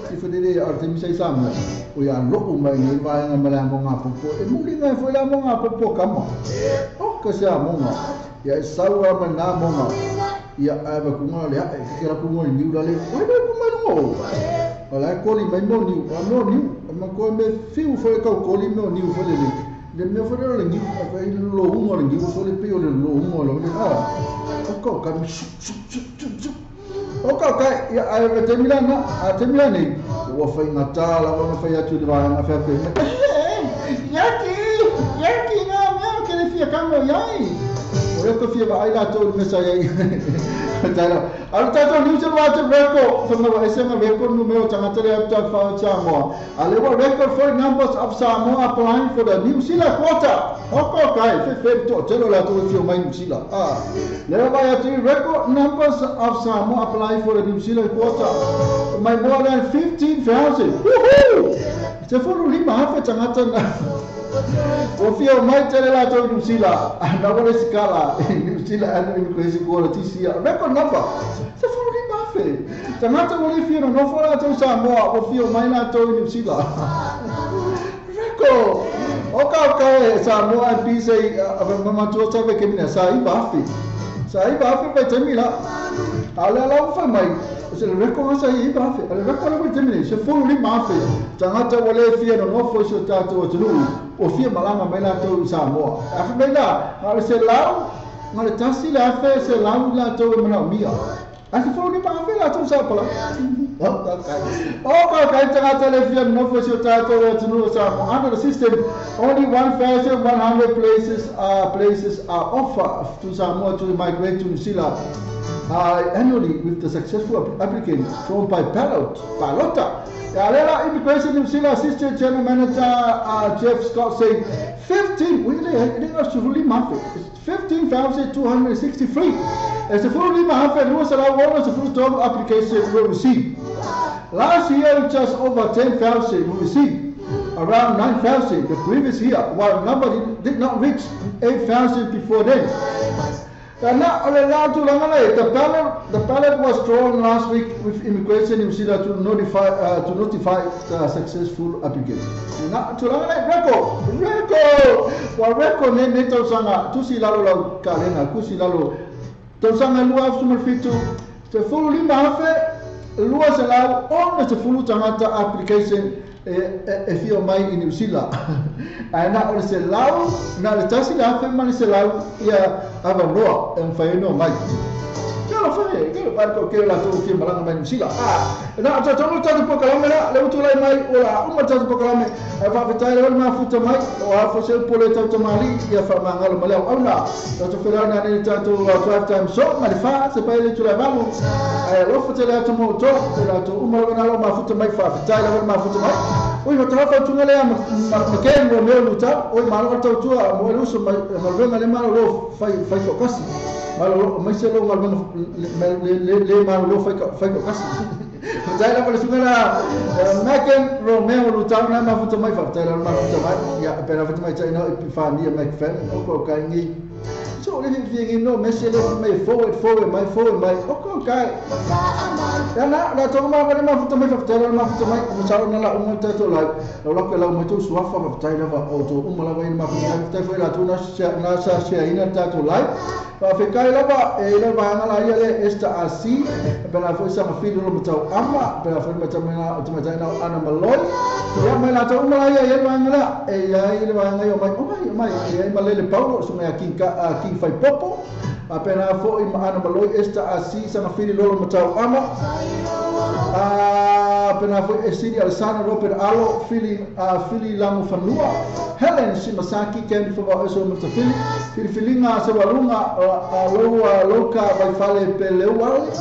ti fo de artemisa samo o ya lo mai ni va nga mala mo nga popo e muli nga fo la mo nga popo kama o ko se amo nga ya sawa mana mo nga ya aba ku nga le ke la ku mo ni ura le o le ku mai no o la ko li mai mo ni o mo ni ma ko me fiu fo ka ko li mo ni fo le le me fo le ni o lo umo le ni fo le pe o le lo umo lo le a o ko ka mi su su su o ka ka ya a temilana a temilani o fa ingata la wa fa ya tu va na fa pe yaki yaki na me ke le fia ka mo yai o le ko fia va ai la to me sa yai tala al tato ni se va te record fa ma ese ma record numero tangata le ta fa Samoa ale wa record for numbers of Samoa applying for the New Zealand quota o ko kai fe fe to telo la to fio mai New Zealand ah le va ya ti record numbers of Samoa applying for the New Zealand quota mai more than 15,000 woohoo se fo lima hafa tangata na o fio mai tele la to New Zealand na wale skala New Zealand and immigration quality sia record number se fo lima hafa tangata wale fio no fo la to Samoa o fio mai la to New Zealand record o ka ka Samoa MPC mama to sa ke mina sa i ba fi pa temila ala la fa mai se le record sa i ba fi ale record ko temila se fo lima hafa tangata wale fio no fo so ta to tulu o fia malanga mai la to Samoa a fa mai la ale se lau ngale tasi la fe se lau la to mana mia a se fo lima hafa la to sa pala o ka kai tangata le fia no fo so ta to tulu Samoa under the system only 1,100 places are offered to Samoa to migrate to New Zealand annually with the successful applicant drawn by ballota. Alela Immigration New Zealand Assistant General Manager Jeff Scott said 15,263. As the full lima total application were received. Last year, just over 10,000 were received. Around 9,000 the previous year, while number did not reach 8,000 before then. The ballot was drawn last week with Immigration New Zealand to notify the successful applicant. Record, record ne tausanga tusi lalo la kalena kusi lalo tausanga lua sumalfitu te fulu lima hafe lua selau on te fulu tangata application e fio mai i New Zealand. Ai na o se lau na le tasi la fe ma se lau ia avaloa e mfai no mai. Kelo fe kelo pa ko kelo la to ki malanga mai New Zealand. Ah na ta to ta po kalame la le tu lai mai o la uma ta po kalame e fa fetai le ma futa mai o a fo se pole ta mali ia fa mangalo male au na ta to fela na ni ta to 12 times so ma fa se pa le tu la valu e lo fo te la to mo to la to uma na lo ma futa mai fa fetai le ma futa mai oi ma tra fa tu le ma ke mo me luta oi ma lo ta tu mo lo so ma lo le ma lo fai fai ko kasi ma lo mai se lo ma le ma lo fai ko kasi Dai la sungala Megan Romeo Lutau na ma futa mai fa tai la ma futa mai ya pera futa mai tai no epifania McFan o ko kai ngi So le fi no mese le mai forward forward mai forward mai o kai. Ya na na to ma ma ma futa mai futa ma futa mai mo sa na la o ta to la la la la mo to suafa ma futa la o to o la ma futa futa foi la tu na na sa se ina ta to la pa fe kai la ba e le ba na la ia le esta asi pela foi sa filho no tau ama pela foi ma ta na o ta na ana maloi ya mai la to ma la ia le ba la e ia le ba na yo mai o mai mai e ma le Paulo so mai ki ka ki fai popo a pena foi ma ana maloi esta asi sa filho lolo tau ama a pena foi Esiri Alessandro Robert Alo Fili Fili Lamu Fanua Helen Shimasaki Ken Fava Eso Mutafili Fili Filinga Sewalunga Aloa Loka Vaifale Peleuale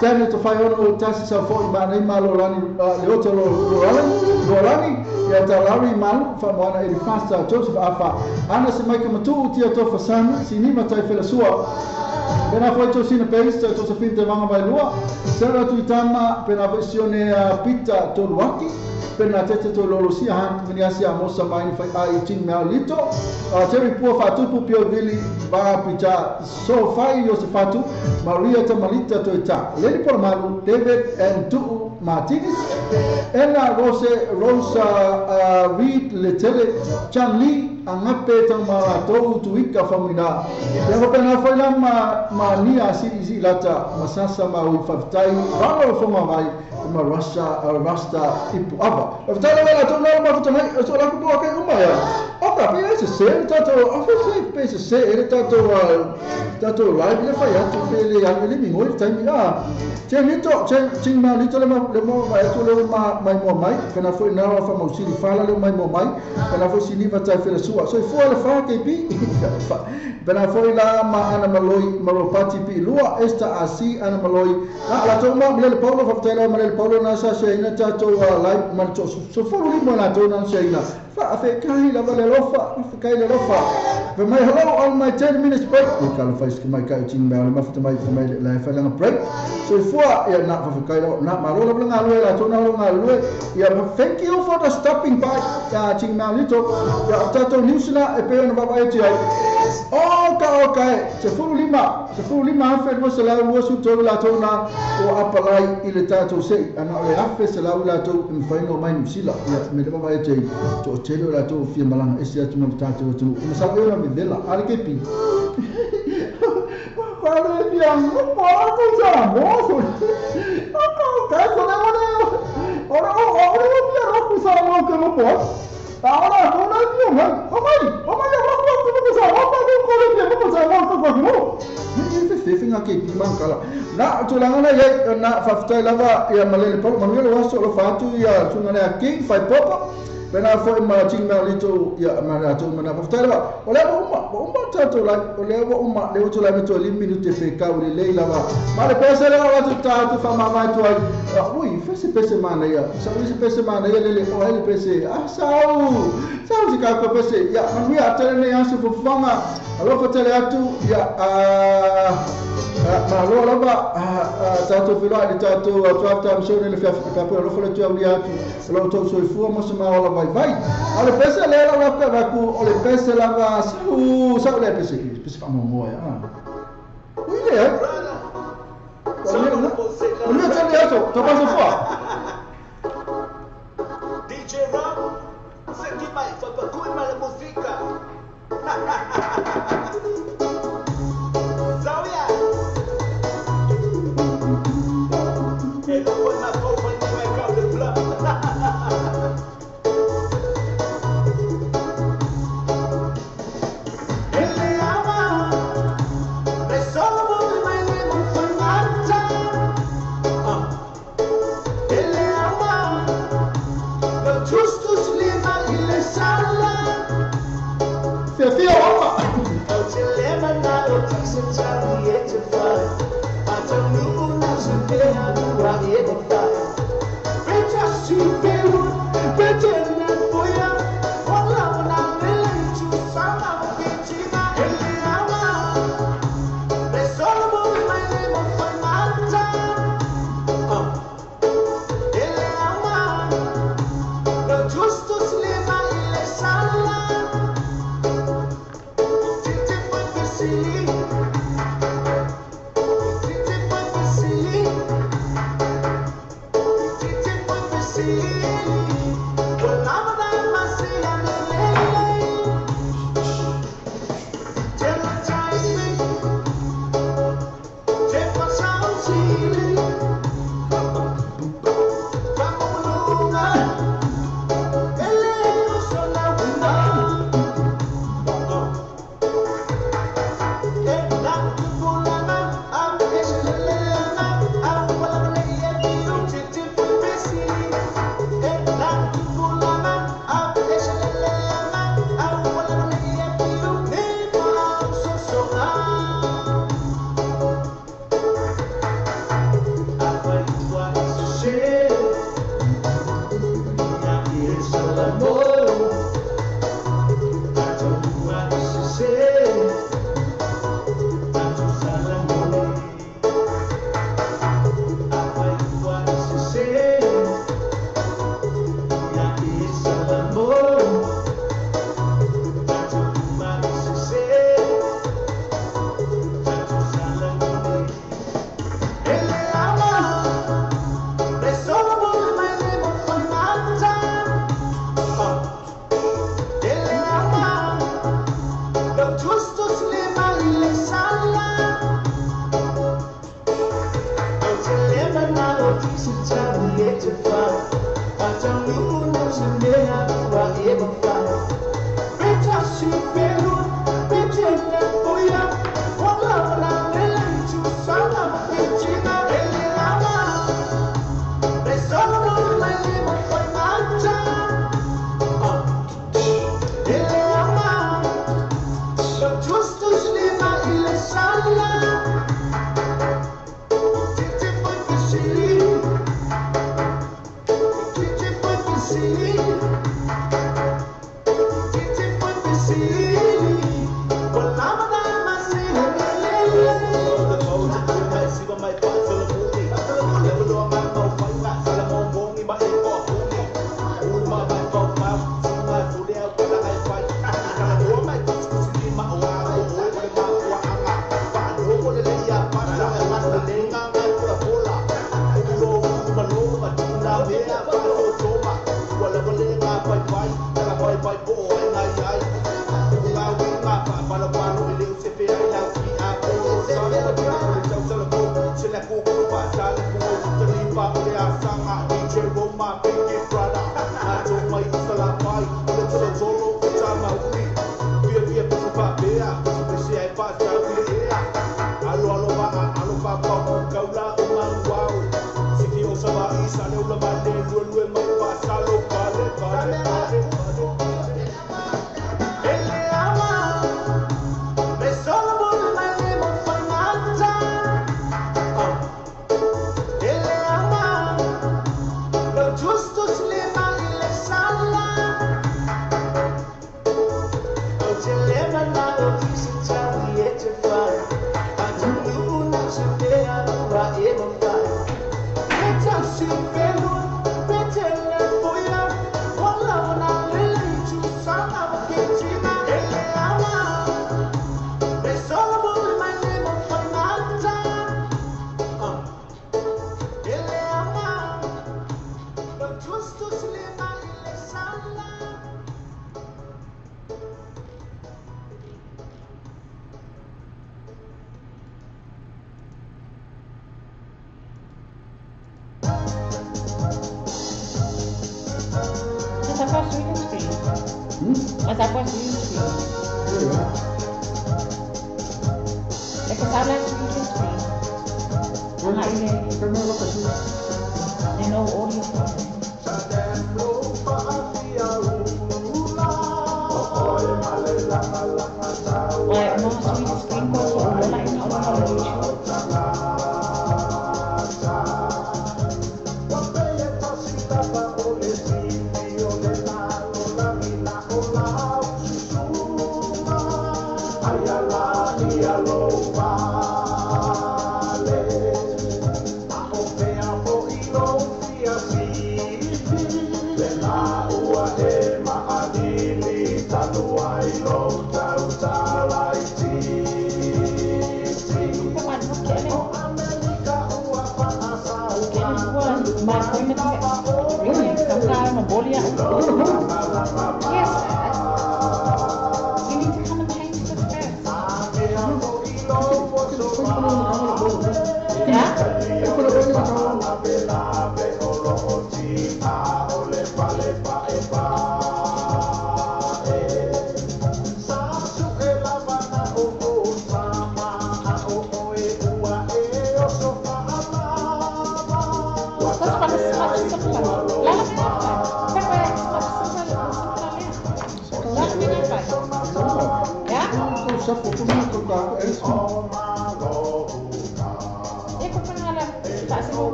Tani to fai ono tasi sa foi ma nei malo lani leoto lo lani ia Talari Malu Famoana Elifasa Joseph Afa Ana se maika matu tia tofa sami sinima tai felasua Pena foi Josina Pace, Josephine Te Vanga Vailua, Sarah Tuitama, pena foi Sione Pita Toluaki, pena Tete Tololosia Han, Miniasia Mosa Maini Fai Ai Ting Mea Lito, Terry Pua Fatupu Pio Vili Va Pita Sofai Josefatu, Maria Tamalita Toita, Leli Poramalu, David and Tu'u Martinez, Ena Rose Rosa Reed Letele, Chan Lee, Angape Tamaratou Tuika Famina. Ia pena foi la ma nia si lata masasa ma ui fafitai valo fonga mai ma rasta rasta ipu ava. Fafitai la la tona ma fafitai so la ku ka uma ya. Oka pe se se tato afi pe se se ele tato tato live le fa ya tu pe le ya le mi ngoi tai mi a. Che nito che ching ma nito le ma le mo ma tu le ma mai mo mai pena foi na fa mo si fala le mai mo mai pena foi siniva tai fela sua so foi le fa ke pi pena foi la ma ana maloi maropati pi lua esta asi ana maloi la la to ma le Paulo fa tele ma le Paulo na sa se ina tato live ma to so foi li mo na to na se ina fa fe kai la le lofa fe kai le lofa but my hello on my 10 minutes break we call face my kai tin ma ma fa mai mai la fa la break so foi ya na fa kai la na ma lo la la to na lo nga ya thank you for the stopping by ya ting ma lito ya tato news na e pe na ba ai ti ai o ka o kai se fu lima afe mo se la mo su to la to na o apalai ile tato se ana le afe se la la to mfaino mai msila ya me le ba ai ti to telo la to fi malanga ese atu na tato to mo sa le na vela ale ke pi Qual é minha mão com já moço kai ko na mo ora ora minha roupa sa mo que não posso agora não não não o mai o roupa que sa roupa que ko le mo sa mo ko ko ni fe fe nga ke pi man kala na tulanga na ye na fafitai lava ya malele polo manuel waso lo fatu ya tunga na king fai popo pena foi ma ting ma lito ya ma na to ma na fafitai lava o le uma tato la o le uma le to la to li minute fe ka o le lava ma le pese la la to ta fa ma ma to ai ui fe se pese ma na ya sa se pese ma na ya le o le pese ah sau sau se ka ko pese ya ma mi atele ne ya se fofanga alo fatele atu ya ma lo lava tato filo ali tato atu atu le fa fa lo fo le tu ali atu lo to so fu mo se ma ola vai vai ale pese le la ka va ku ole pese la va su sa le pese pese fa mo mo ya ui le o le atu to paso fo DJ Rob se ki mai fa pa ku ma la música.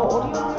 No audio.